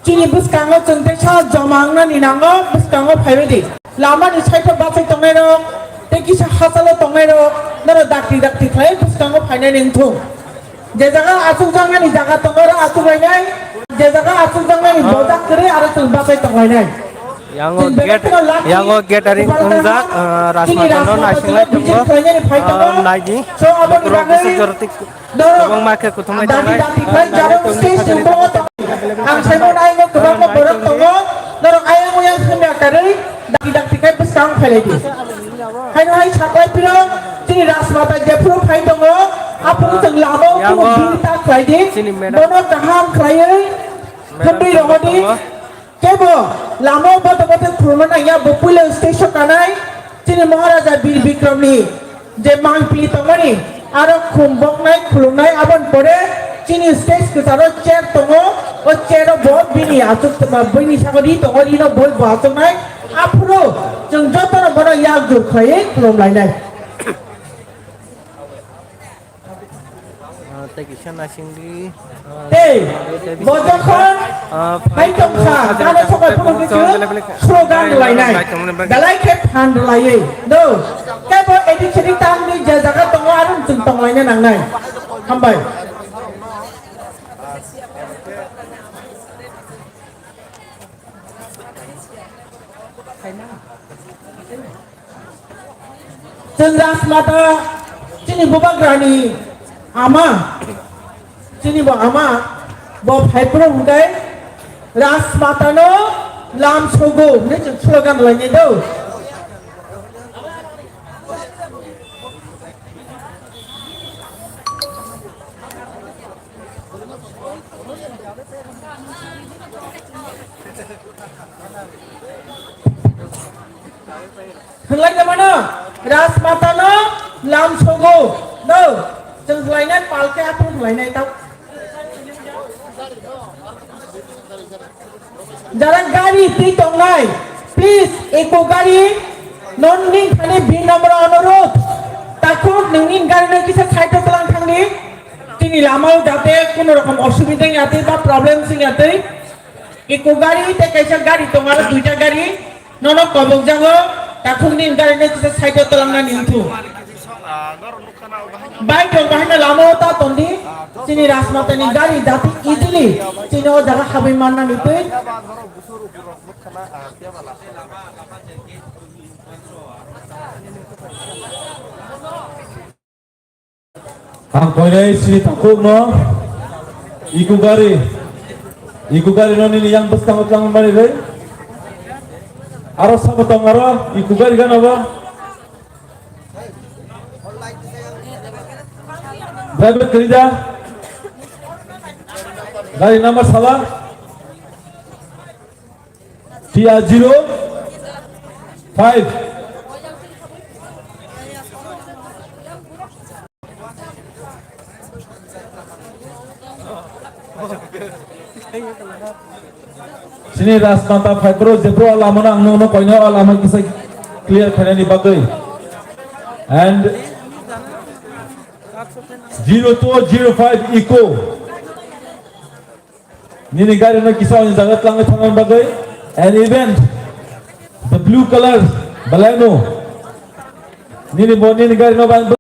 Chini bwskango chwng teisa joma wngnani nango, bwskango phaibai di. Lamani side o bachai tongnairok, tei kisa hachalo tongnairok, norok dakti dakti khlai bwskango phainani wngthung. Je jaga achukjaknani jaga tongo, oro achuklainai. Je jaga achukjaknai ni bojak kwrwi aro chwng bachai tonglainai. Yango gate, yango gate ring wngjak, ah, Rajmata no naisingwlai tongo, ah, naidi. Borok bwswk jorotik kwbangma khe kuthumlai tongnai. Ang saimano ayang kwbangma borok tongo, norok ayang oyang swngya karwi dagi dagi khai bwskang phailai di. Haino hai saklai phiro chini Rajmata jephuru phai tongo, aphuru chwng lama o kuno birta khlai di. Bono kaham khlaiwi hwnwi rohor di. Kebo lama o boto boto khulumna nangya, bo puila stage o kanai chini Maharaja Bir Bikram ni je mangpili tongmani, aro khum boknai khulumnai, aboni pore chini stage kwcharo chair tongo, o chair o bo bini achuk tongma, bini sago ri tongo, rino bo bo achuknai, aphuru chwng jotono bono yak jur khlaiwi khulumlainai. Ah, tei kisa naisingdi, ah, tei bo jokhon ah, hai tongkha, jalo sokai phuru khe slogan rwlainai, belai khe phan rwlaiwi do. Kebo edik sedik tamni je jaga tongo, aro chwng tonglaina nangnai. Hambai. Chwng Rajmata chini bubagrani ama, chini bo ama, bo phaiphuru hwnkhe Rajmatano lam sogo hwnwi chwng slogan lainai do. Hwnlai da mano, Rajmata no lam sogo, no, chwng hwnlainai palke aphuru hwnlainai tao. Jara gari twi tongnai, please, eko gari, non ning thani bin namra onorot, takhuk nungni gari no kisa side o tlang thangni, chini lama o jate kono rokom osubida wngya twi ba problem wngya twi. Eko gari tei kaisa gari tongo, aro duita gari nono kobokjago, takhukni gari no kisa side o twlangnani wngthung. Bai tong bahai no lama o ta tongdi, chini Rajmata ni gari jati easily chini o jaga habwi mannani twi. Ang koinai sini takhuk no iku gari, iku gari no nini yang bwskango twlang mani rwi. Aro sabo tong aro iku gari gana ba. Driver kwrwi da. Gari number sala. T R zero five. Sini Rajmata phai bro, je bro lama no ang no koino lama kisa clear khainani bagwi. And zero two zero five eco. Nini gari no kisa oni jaga twlangwi thangna bagwi. And even the blue color Baleno. Nini bo nini gari no bai.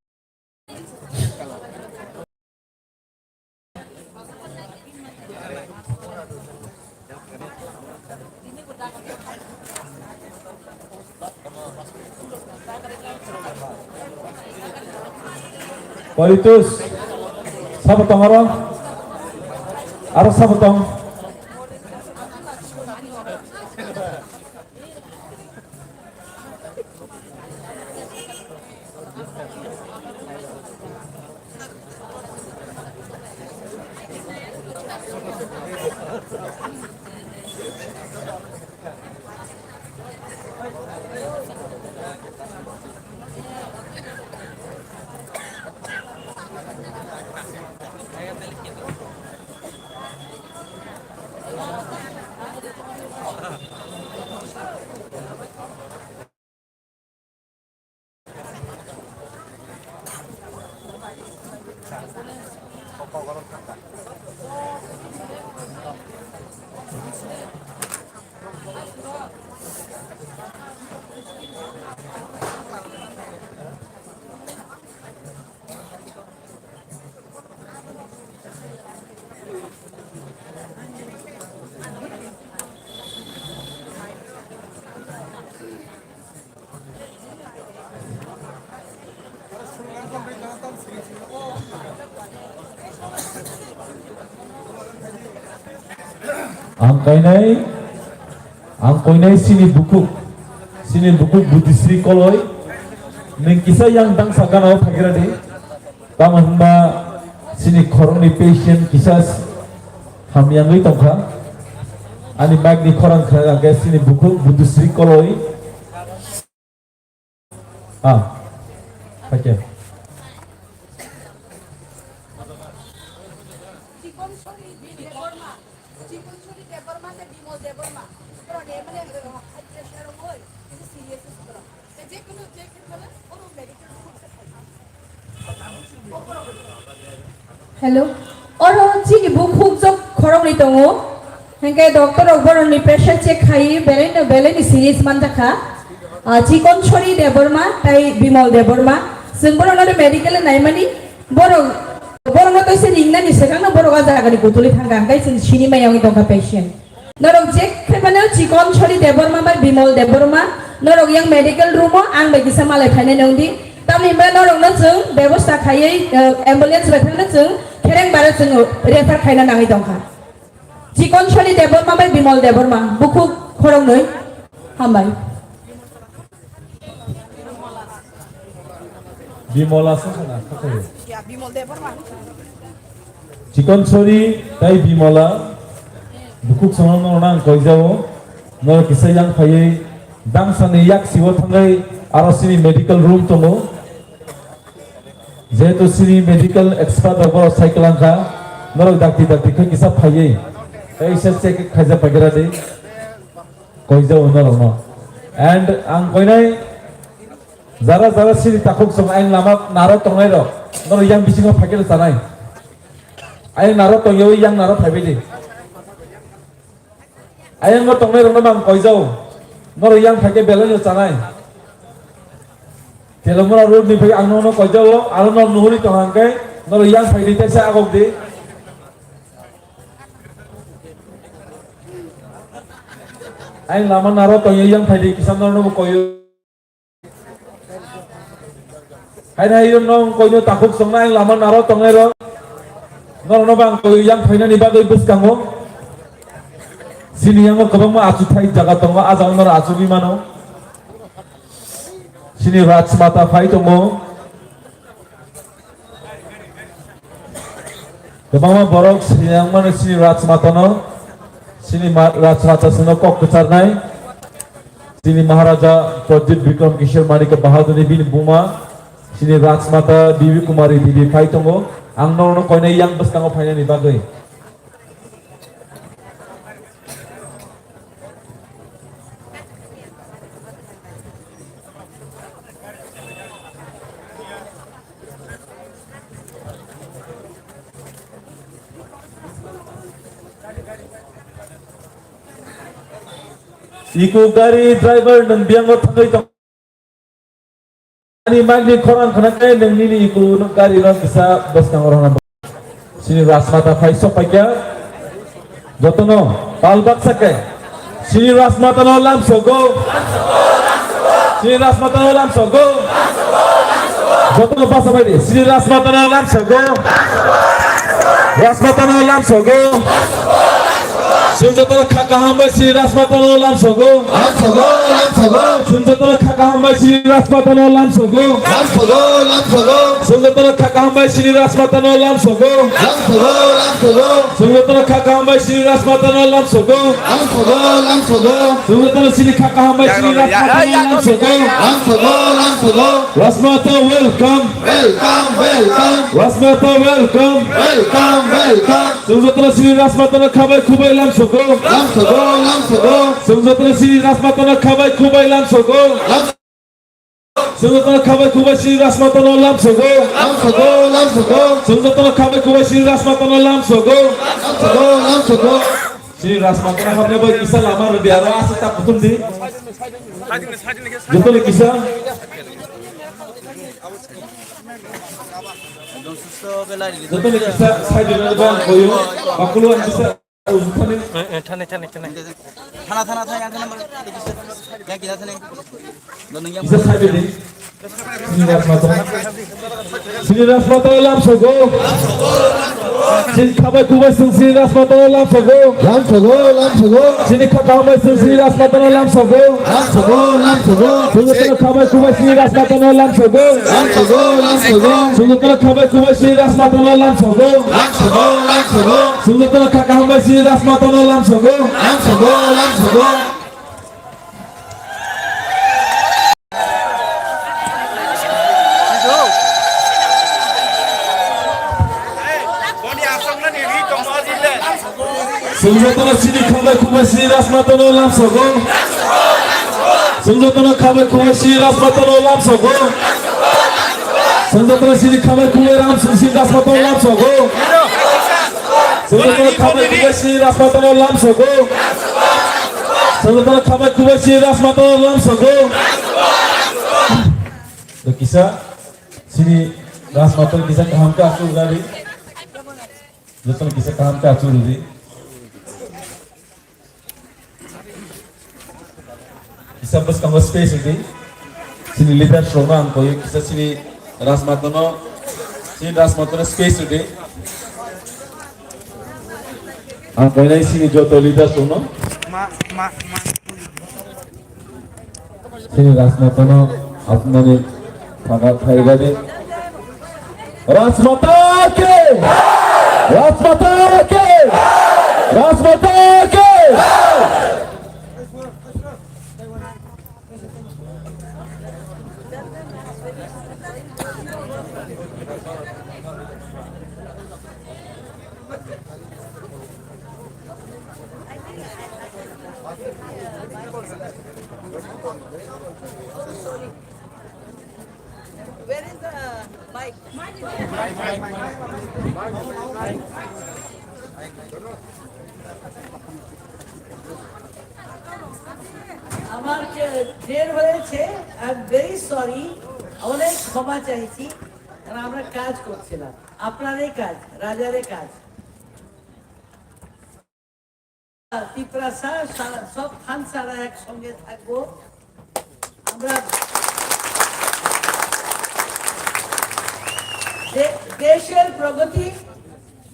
Politus, sabo tong aro, aro sabo tong. Ang kainai, ang koinai sini bukhuk, sini bukhuk Budisri Koloi, nwng kisa yang dangsa gana o phaikra di. Tamo hwnba sini khoroknwi patient kisa s-, hamyangwi tongkha. Ani mic ni khorang khna khe sini bukhuk Budisri Koloi. Ah, okay. Chikon Chori Debbarma, Chikon Chori Debbarma tei Bimal Debbarma. Borok ni mane high pressure rok oi, kisa serious borok. Tei je kono je khe mane oro medical report se khai. Hello. Oro chini bukhuk jok khoroknwi tongo. Hingke doctor rok borokni pressure check khai, belai no belai ni serious man jakha. Ah, Chikon Chori Debbarma tei Bimal Debbarma. Chwng borokno medical naimani, borok, borokno toise ringnani swkangno borok o jagani kutulwi thangkha, hingke chwng sini maya wngwi tongkha patient. Norok je khe mano Chikon Chori Debbarma bai Bimal Debbarma, norok yang medical room o ang bai kisa malai phainai nongdi. Tamni hwnba norokno chwng bebosta khaiwi, eh, ambulance bai thangno chwng khereng bara chwng refer khaina nangwi tongkha. Chikon Chori Debbarma bai Bimal Debbarma, bukhuk khoroknwi. Hambai. Bimola se khana, khakhai. Ya, Bimal Debbarma. Chikon Chori tei Bimola bukhuk songno norokno ang koijao, norok kisa yang phaiwi dangsani yak siwo thangwi aro sini medical room tongo. Jehetu sini medical expert rok borok sai kwlangkha, norok dakti dakti khe kisa phaiwi tei se check khaijak paigra di. Koijao norokno. And ang koinai jara jara siri takhuk song ayang lama naro tongnai rok. Norok yang bisingo phaikhe chanai. Ayang naro tongyawi yang naro phaibai di. Ayang no tongnai rokno bang koijao. Norok yang phaikhe belai no chanai. Telamura road ni phai ang nono koijao, aro no nuhuri tong hangke, norok yang phai di tesa agok di. Ayang lama naro tongya yang phai di kisa norno bo koyo. Haino haino nong koino takhuk songna ayang lama naro tongnai rok. Norno bang koyo yang phainani bagwi bwskango. Sini yango kwbangma achuthai jaga tongo, a jaga noro achugwi mano. Sini Rajmata phai tongo. Kwbangma borok sini wngmano sini Rajmatano, sini ma-, Rajmata sino kok kwcharnai. Sini Maharaja Pradyut Bikram Kishore Manikya Bahadurni bini buma, sini Rajmata Bibi Kumari Devi phai tongo. Ang norokno koinai yang bwskango phainani bagwi. Iko gari driver nwng biyango thangwi tong. Ani mic ni khorang khna khe nwng nini iku nwng gari rok kisa bwskango rwna bo. Sini Rajmata phai sok paikha. Jotono pal baksa khe. Sini Rajmata no lam sogo. Sini Rajmata no lam sogo. Jotono basa bai di. Sini Rajmata no lam sogo. Rajmata no lam sogo. Chwng jotono kha kaham bai sini Rajmata no lam sogo. Lam sogo, lam sogo. Chwng jotono kha kaham bai sini Rajmata no lam sogo. Lam sogo, lam sogo. Chwng jotono kha kaham bai sini Rajmata no lam sogo. Lam sogo, lam sogo. Chwng jotono kha kaham bai sini Rajmata no lam sogo. Lam sogo, lam sogo. Chwng jotono sini kha kaham bai sini Rajmata no lam sogo. Lam sogo, lam sogo. Rajmata welcome. Welcome, welcome. Rajmata welcome. Welcome, welcome. Chwng jotono sini Rajmata no khabai khubai lam sogo. Lam sogo, lam sogo. Chwng jotono sini Rajmata no khabai khubai lam sogo. Lam Chwng jotono khabai khubai sini Rajmata no lam sogo. Lam sogo, lam sogo. Chwng jotono khabai khubai sini Rajmata no lam sogo. Lam sogo, lam sogo. Sini Rajmata no khabai kisa lama rwdi aro aswk ta kuthum di. Jotono kisa. Jotono kisa side rwdi ba koyo. Bakulo an kisa. Thani, thani, thani, thani. Thana, thana, thana, thana, thana. Yang kita thani. Bisa sabi ni. Sini Rajmata. Sini Rajmata lam sogo. Chini khabai kubai sung sini Rajmata no lamsogo. Lamsogo, lamsogo. Chini khabai sung sini Rajmata no lamsogo. Lamsogo, lamsogo. Sung joto no khabai kubai sini Rajmata no lamsogo. Lamsogo, lamsogo. Sung joto no khabai kubai sini Rajmata no lamsogo. Lamsogo, lamsogo. Sung joto no kha kaham bai sini Rajmata no lamsogo. Lamsogo, lamsogo. Sung joto no chini khabai kubai sini Rajmata no lamsogo. Sung joto no khabai kubai sini Rajmata no lamsogo. Sung joto no chini khabai kubai ram sung sini Rajmata no lamsogo. Sung joto no khabai kubai sini Rajmata no lamsogo. Sung joto no khabai kubai sini Rajmata no lamsogo. To kisa sini Rajmata kisa kaham khe achuk radi. Joto no kisa kaham khe achuk radi. Kisa bwskango space rwdi. Chini leaders rokno ang koi kisa chini Rajmata no, chini Rajmata no space rwdi. Ang koinai chini joto leaders rokno. Chini Rajmata no asmani thaga thaibadi. Rajmata ke! Rajmata ke! Rajmata ke! Where is the mic? আমার যে দের হয়েছে, I am very sorry, অনেক ক্ষমা চাইছি, কারণ আমরা কাজ করছিলাম, আপনারই কাজ, রাজারই কাজ। তিপ্রাসা সা-, সব খানসারা একসঙ্গে থাকবো। আমরা দে-, দেশের প্রগতি,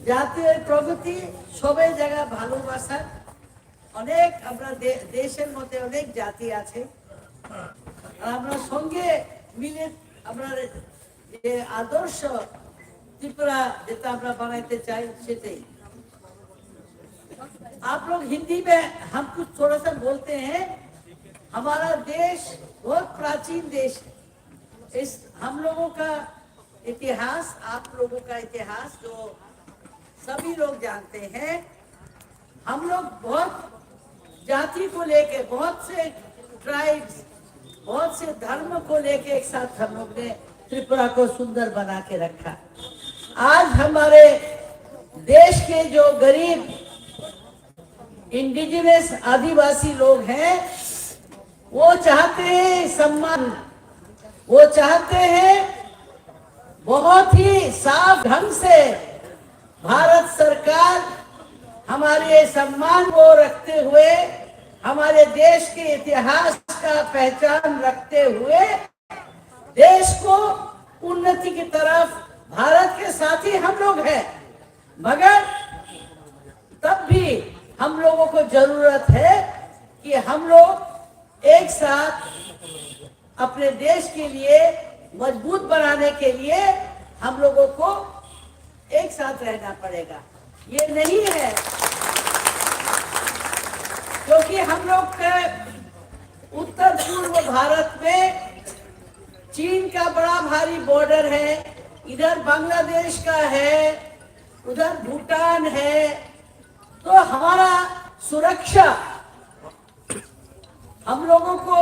জাতীয় প্রগতি, সবাই জায়গা ভালোবাসা। অনেক আমরা দে-, দেশের মধ্যে অনেক জাতি আছে। আর আমরা সঙ্গে মিলে আমরা যে আদর্শ ত্রিপুরা যেটা আমরা বানাইতে চাই সেটাই। आप लोग हिंदी में हम कुछ थोड़ा सा बोलते हैं। हमारा देश बहुत प्राचीन देश है। इस हम लोगों का इतिहास, आप लोगों का इतिहास जो सभी लोग जानते हैं, हम लोग बहुत जाति को लेके, बहुत से ट्राइब्स, बहुत से धर्म को लेके एक साथ हम लोग ने त्रिपुरा को सुंदर बना के रखा। आज हमारे देश के जो गरीब इंडिजिनस आदिवासी लोग हैं, वो चाहते हैं सम्मान, वो चाहते हैं बहुत ही साफ ढंग से भारत सरकार हमारे सम्मान को रखते हुए, हमारे देश के इतिहास का पहचान रखते हुए देश को उन्नति की तरफ, भारत के साथ ही हम लोग हैं, मगर तब भी हम लोगों को जरूरत है कि हम लोग एक साथ अपने देश के लिए मजबूत बनाने के लिए हम लोगों को एक साथ रहना पड़ेगा। ये नहीं है, क्योंकि हम लोग के उत्तर पूर्व भारत में चीन का बड़ा भारी बॉर्डर है, इधर बांग्लादेश का है, उधर भूटान है, तो हमारा सुरक्षा हम लोगों को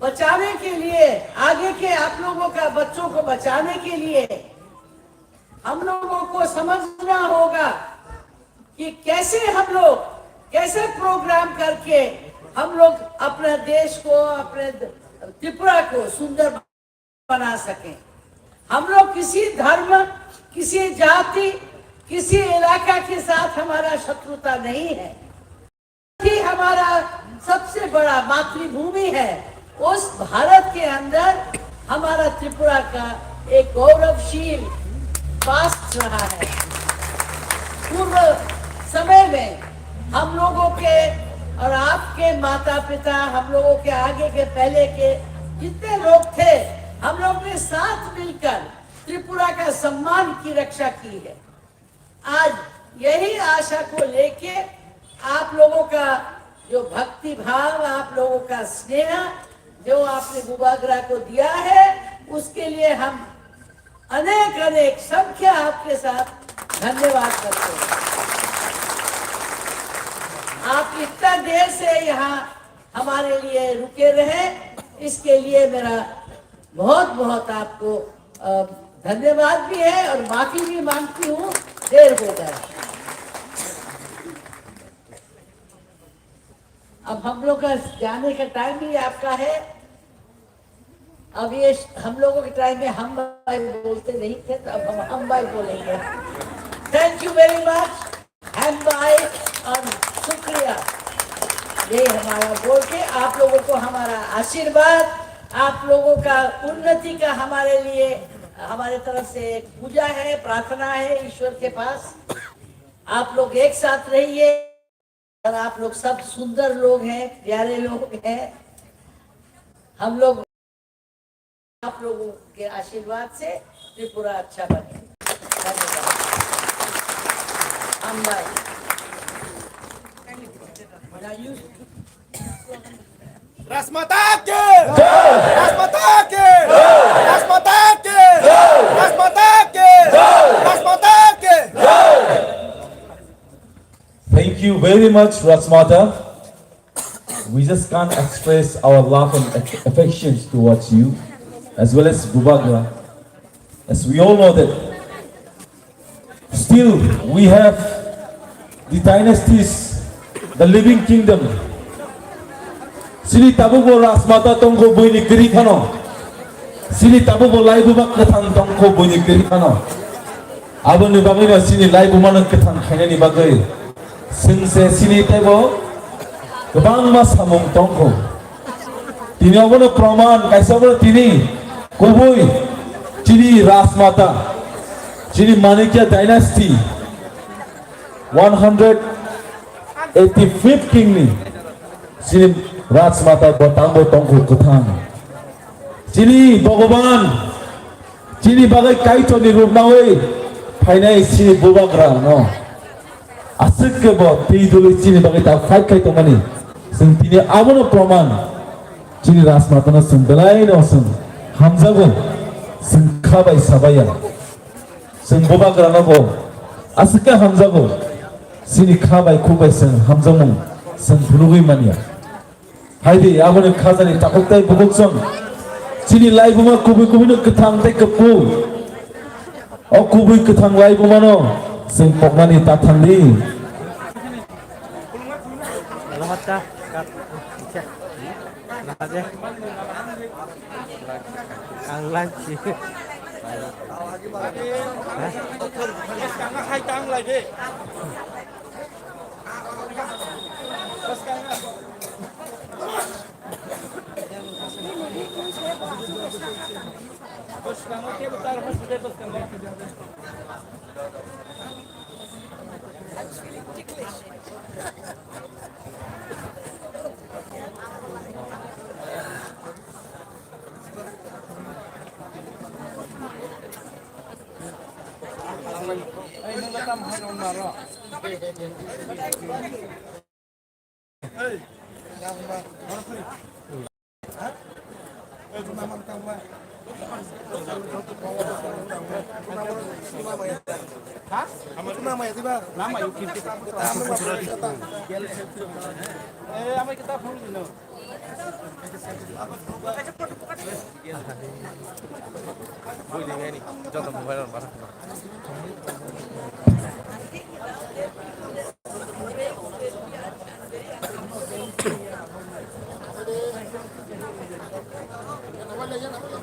बचाने के लिए, आगे के आप लोगों का बच्चों को बचाने के लिए हम लोगों को समझना होगा कि कैसे हम लोग, कैसे प्रोग्राम करके हम लोग अपने देश को, अपने त्रिपुरा को सुंदर बना सकें। हम लोग किसी धर्म, किसी जाति, किसी इलाका के साथ हमारा शत्रुता नहीं है। कि हमारा सबसे बड़ा मातृभूमि है, उस भारत के अंदर हमारा त्रिपुरा का एक गौरवशील पास्ट रहा है। पूर्व समय में हम लोगों के और आपके माता पिता, हम लोगों के आगे के पहले के जितने लोग थे, हम लोग ने साथ मिलकर त्रिपुरा का सम्मान की रक्षा की है। आज यही आशा को लेके आप लोगों का जो भक्ति भाव, आप लोगों का स्नेह, जो आपने बुबागरा को दिया है, उसके लिए हम अनेक अनेक संख्या आपके साथ धन्यवाद करते हैं। आप इतना देर से यहाँ हमारे लिए रुके रहे, इसके लिए मेरा बहुत बहुत आपको, अ, धन्यवाद भी है और माफी भी मांगती हूँ, देर हो गया। अब हम लोग का जाने का टाइम भी आपका है। अब ये श-, हम लोगों के टाइम में हम भाई बोलते नहीं थे, तो अब हम हम भाई बोलेंगे। Thank you very much। हम भाई और शुक्रिया। ये हमारा बोल के आप लोगों को हमारा आशीर्वाद, आप लोगों का उन्नति का हमारे लिए, हमारे तरफ से एक पूजा है, प्रार्थना है ईश्वर के पास। आप लोग एक साथ रहिए। और आप लोग सब सुंदर लोग हैं, प्यारे लोग हैं। हम लोग आप लोगों के आशीर्वाद से त्रिपुरा अच्छा बने। धन्यवाद। हम भाई। राजमाता के! राजमाता के! राजमाता के! राजमाता के! राजमाता के! Thank you very much, Rajmata. We just can't express our love and aff- affections towards you, as well as Bubagra. As we all know that still we have the dynasties, the living kingdom. Chini tabukbo Rajmata tongkho buini kwrwi phano. Chini tabukbo laibuma kwthang tongkho buini kwrwi phano. Aboni bagwino chini laibumano kwthang khainani bagwi chwngse chini teibo kwbangma samung tongkho. Tini obono proman kaisa obono tini kubui chini Rajmata, chini Manikya dynasty, one hundred eighty-fifth king ni chini Rajmata bo tangbo tongkho kwthang. Chini Bhogoban, chini bagwi Kaitorni rup nawi phainai chini Bubagra no. Aswk khe bo twi dului chini bagwi ta fight khai tongmani. Chwng tini abono proman. Chini Rajmatano chwng belaino chwng hamjago. Chwng kha bai sabaiya. Chwng Bubagrano bo aswk khe hamjago. Chini kha bai khuk bai chwng hamjakmung chwng phunugwi manya. Haidi, aboni khajani takhuk tei bukhuk chwng. Chini laibuma kubui kubui no kwthang tei kwpui. O kubui kwthang laibuma no chwng poknani ta thangdi. Ang lang si.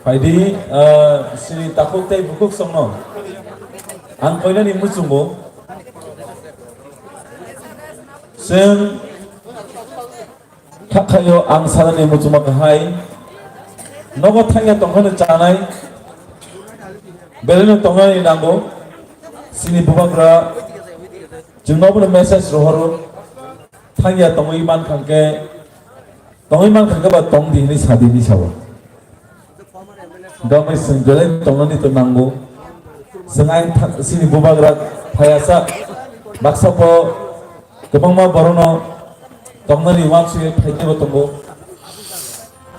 Phaidi, ah, sini takhuk tei bukhuk songno. Ang koinani muchungo. Chwng Khakhaio ang sanani muchungma kahai. Nogo thangya tongkhani chanai. Beleno tongnani nango. Sini bubagra Chwng nobono message rohoro, thangya tongwi mankha khe, tongwi mankha khe ba tong di hinwi sa di hinwi sao. Hwnkhe chwng belai tongnani to nango. Chwng ayang tha-, chini bubagra phaiya sa baksa pho kwbangma borokno tongnani uansugwi phaikhe bo tongo.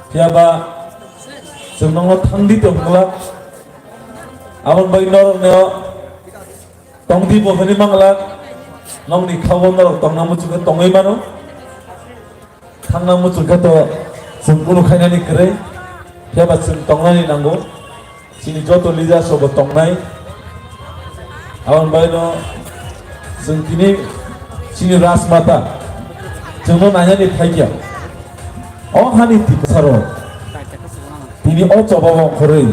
Phiya ba chwng nokno thang di tong glak. Aboni bagwi norokno tong di bo hwnwi man glak. Nokni khao norok tongna muchung khe tongwi mano. Thangna muchung khe to chwng kunu khainani kwrwi. Phiya ba chwng tongnani nango. Chini joto leaders rok bo tongnai. Aboni bagwino chwng tini chini Rajmata chwngno nainani phaikya. O hani tiprasarok tini o choba ongkhorwi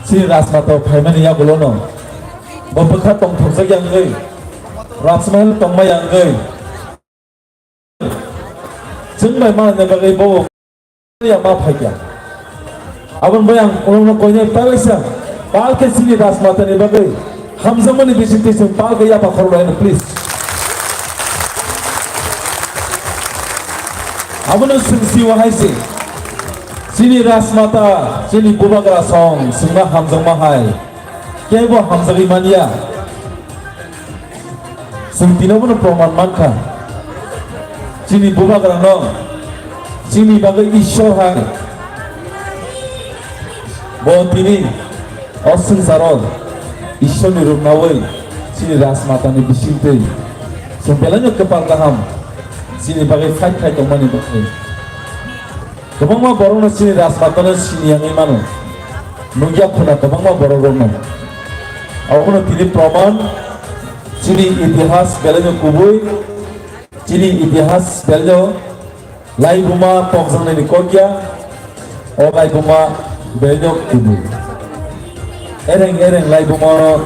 chini Rajmata phaimani yagulono bo bwkha tongthokjak ya wngwi, Rajmahal tongma ya wngwi. Chwng bai manna bagwi bo ya ma phaikya. Aboni bai ang ulo no koinai palaisa. Palke chini Rajmata ni bagwi hamjakmani bising twi chwng palke yapa khorok laino, please. Abono chwng si wahai se. Chini Rajmata, chini bubagra song, chwngno hamjakma hai. Kebo hamjagwi manya. Chwng tini bono proman mankha. Chini bubagrano chini bagwi Ishwar hai. Bo tini o swngcharo Ishwarni ruk nawi chini Rajmatani bisingtwi chwng belaino kwpal kaham chini bagwi fight khai tongmani bagwi. Kwbangma borokno chini Rajmatano sini yangwi mano. Nukya khuna kwbangma borokrokno. Abono tini proman, chini itihas belaino kubui, chini itihas belaino laibuma pokjaknaini kokya, o laibuma belaino kubui. Ereng ereng laibumano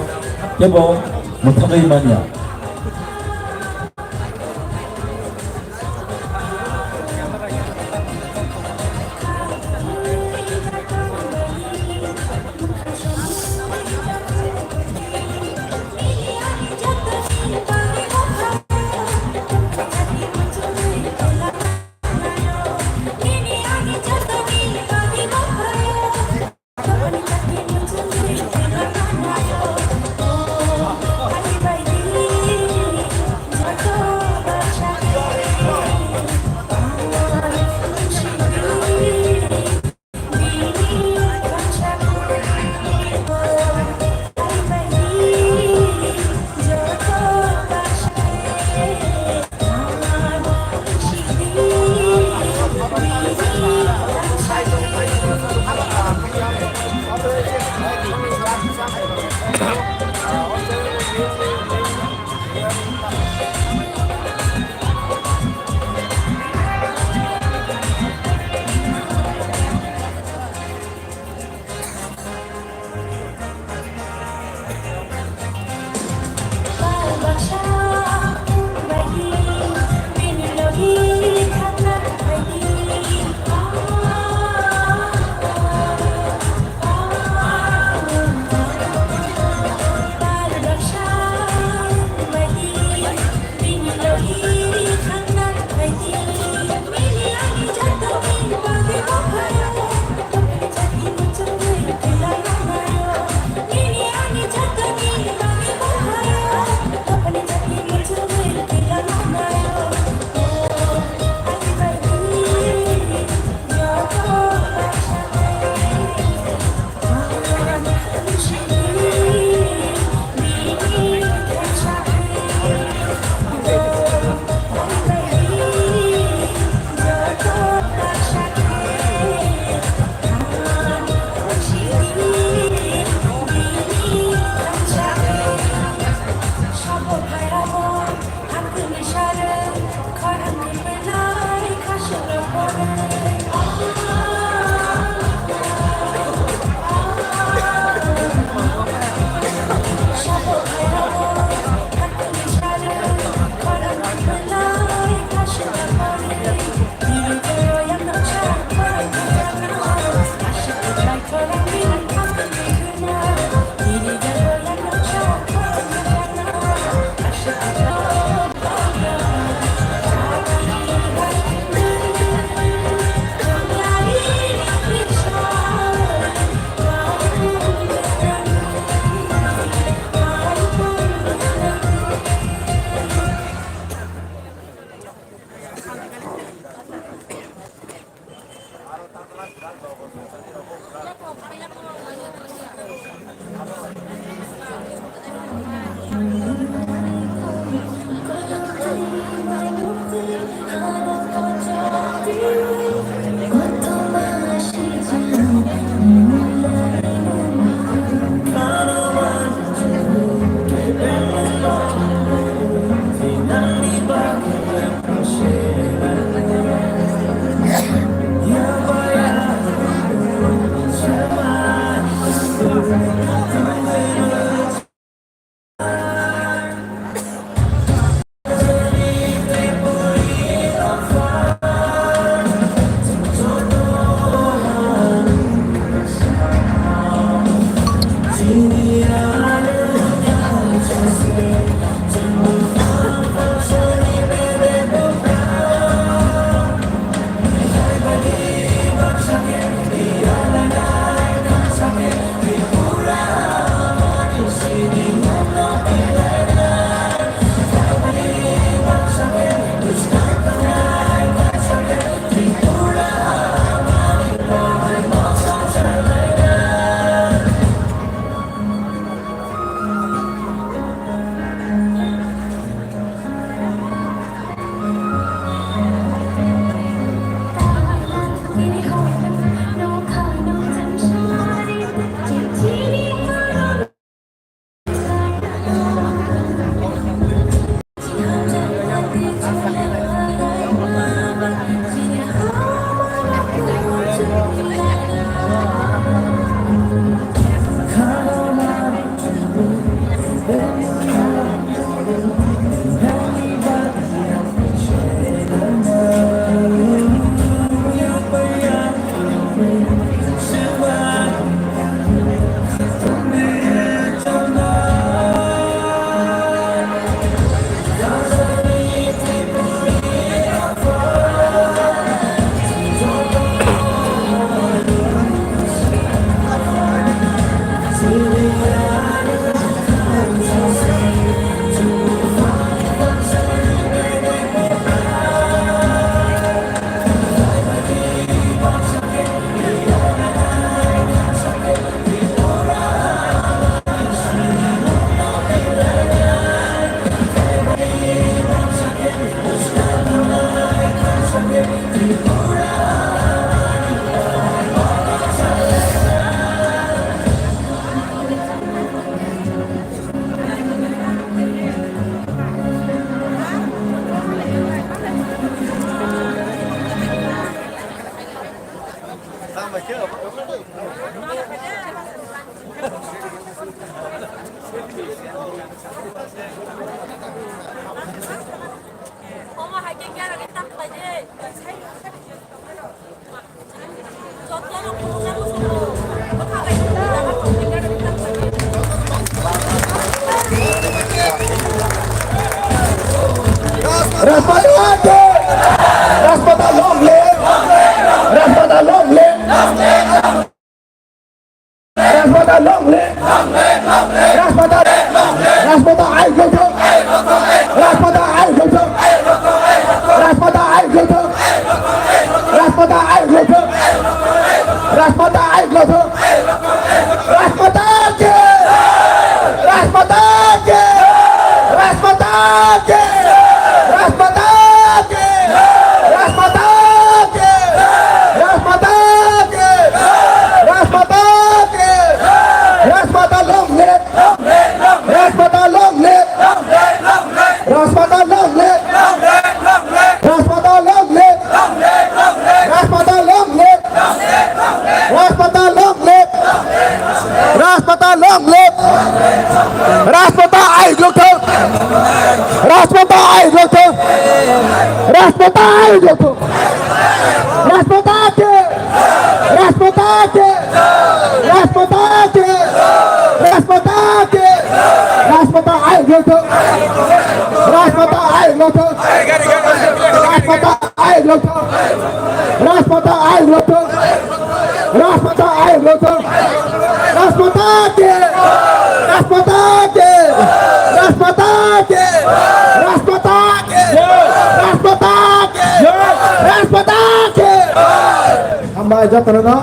kebo mwthangwi manya. Rajmata age! Rajmata long live! Rajmata long live! Rajmata long live! Rajmata, Rajmata ai gotho! Rajmata ai gotho! Rajmata ai gotho! Rajmata ai gotho! Rajmata ai gotho! Rajmata ki! Rajmata ki! Rajmata ki! Rajmata ki! Rajmata long live! Rajmata long live! Rajmata long live! Rajmata long live! Rajmata long live! Rajmata long live! Rajmata long live! Rajmata long live! Rajmata ai gotho! Rajmata ai gotho! Rajmata ai gotho! Rajmata age! Rajmata age! Rajmata age! Rajmata age! Rajmata ai gotho! Rajmata ai gotho! Rajmata ai gotho! Rajmata ai gotho! Rajmata ai gotho! Rajmata age! Rajmata age! Rajmata age! Rajmata age! Rajmata age! Rajmata age! Hambai jotono no.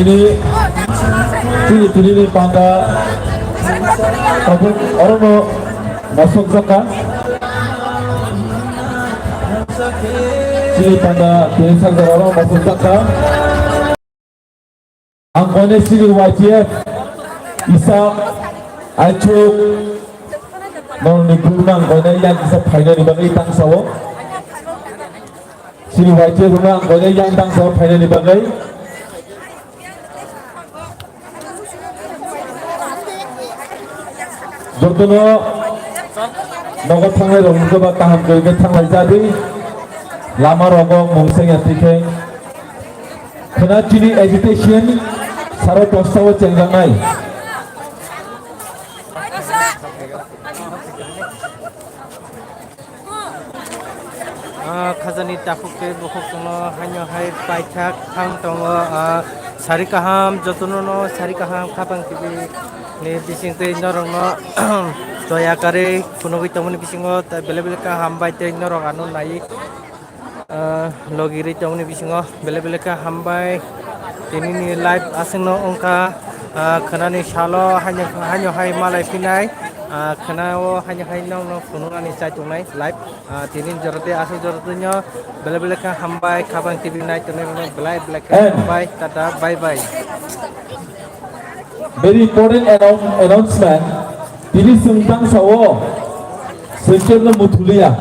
Ini, ini, ini panda, tabuk, orono, masuk jaka. Chini panda tini sajak oro masuk jaka. Ang koine chini Y T F Isak Aichuk nongni group nang koine yang kisa phainani bagwi tang sao. Chini Y T F nang koine yang tang sao phainani bagwi. Jotono nogo thangnai rok hwnkhe ba kaham kwrwi khe thanglai jagwi lama rogo mungseng ya twi khe khwna chini agitation saro dosta o chengjaknai. Ah, khajani takhuk tei bukhuk chwngno haino hai paithak thang tongo. Ah, sari kaham, jotono no sari kaham, khapang T V ni bising tei norokno toya karwi phunugwi tongmani bisingo belai belai khe hambai tei norok ano naiwi, ah, logirwi tongmani bisingo belai belai khe hambai. Tinini live aswkno wngkha, ah, khwnani salo haino, haino hai malai phinai, ah, khwnao haino hai nokno phunuknani chai tongnai live. Ah, tini jora tei aswk jora tongno belai belai khe hambai, khapang T V nai tongnai rokno belai belai khe hambai, tata, bye bye. Very important annou-, announcement. Tini chwng tang sao, chwng kebno muthuliya.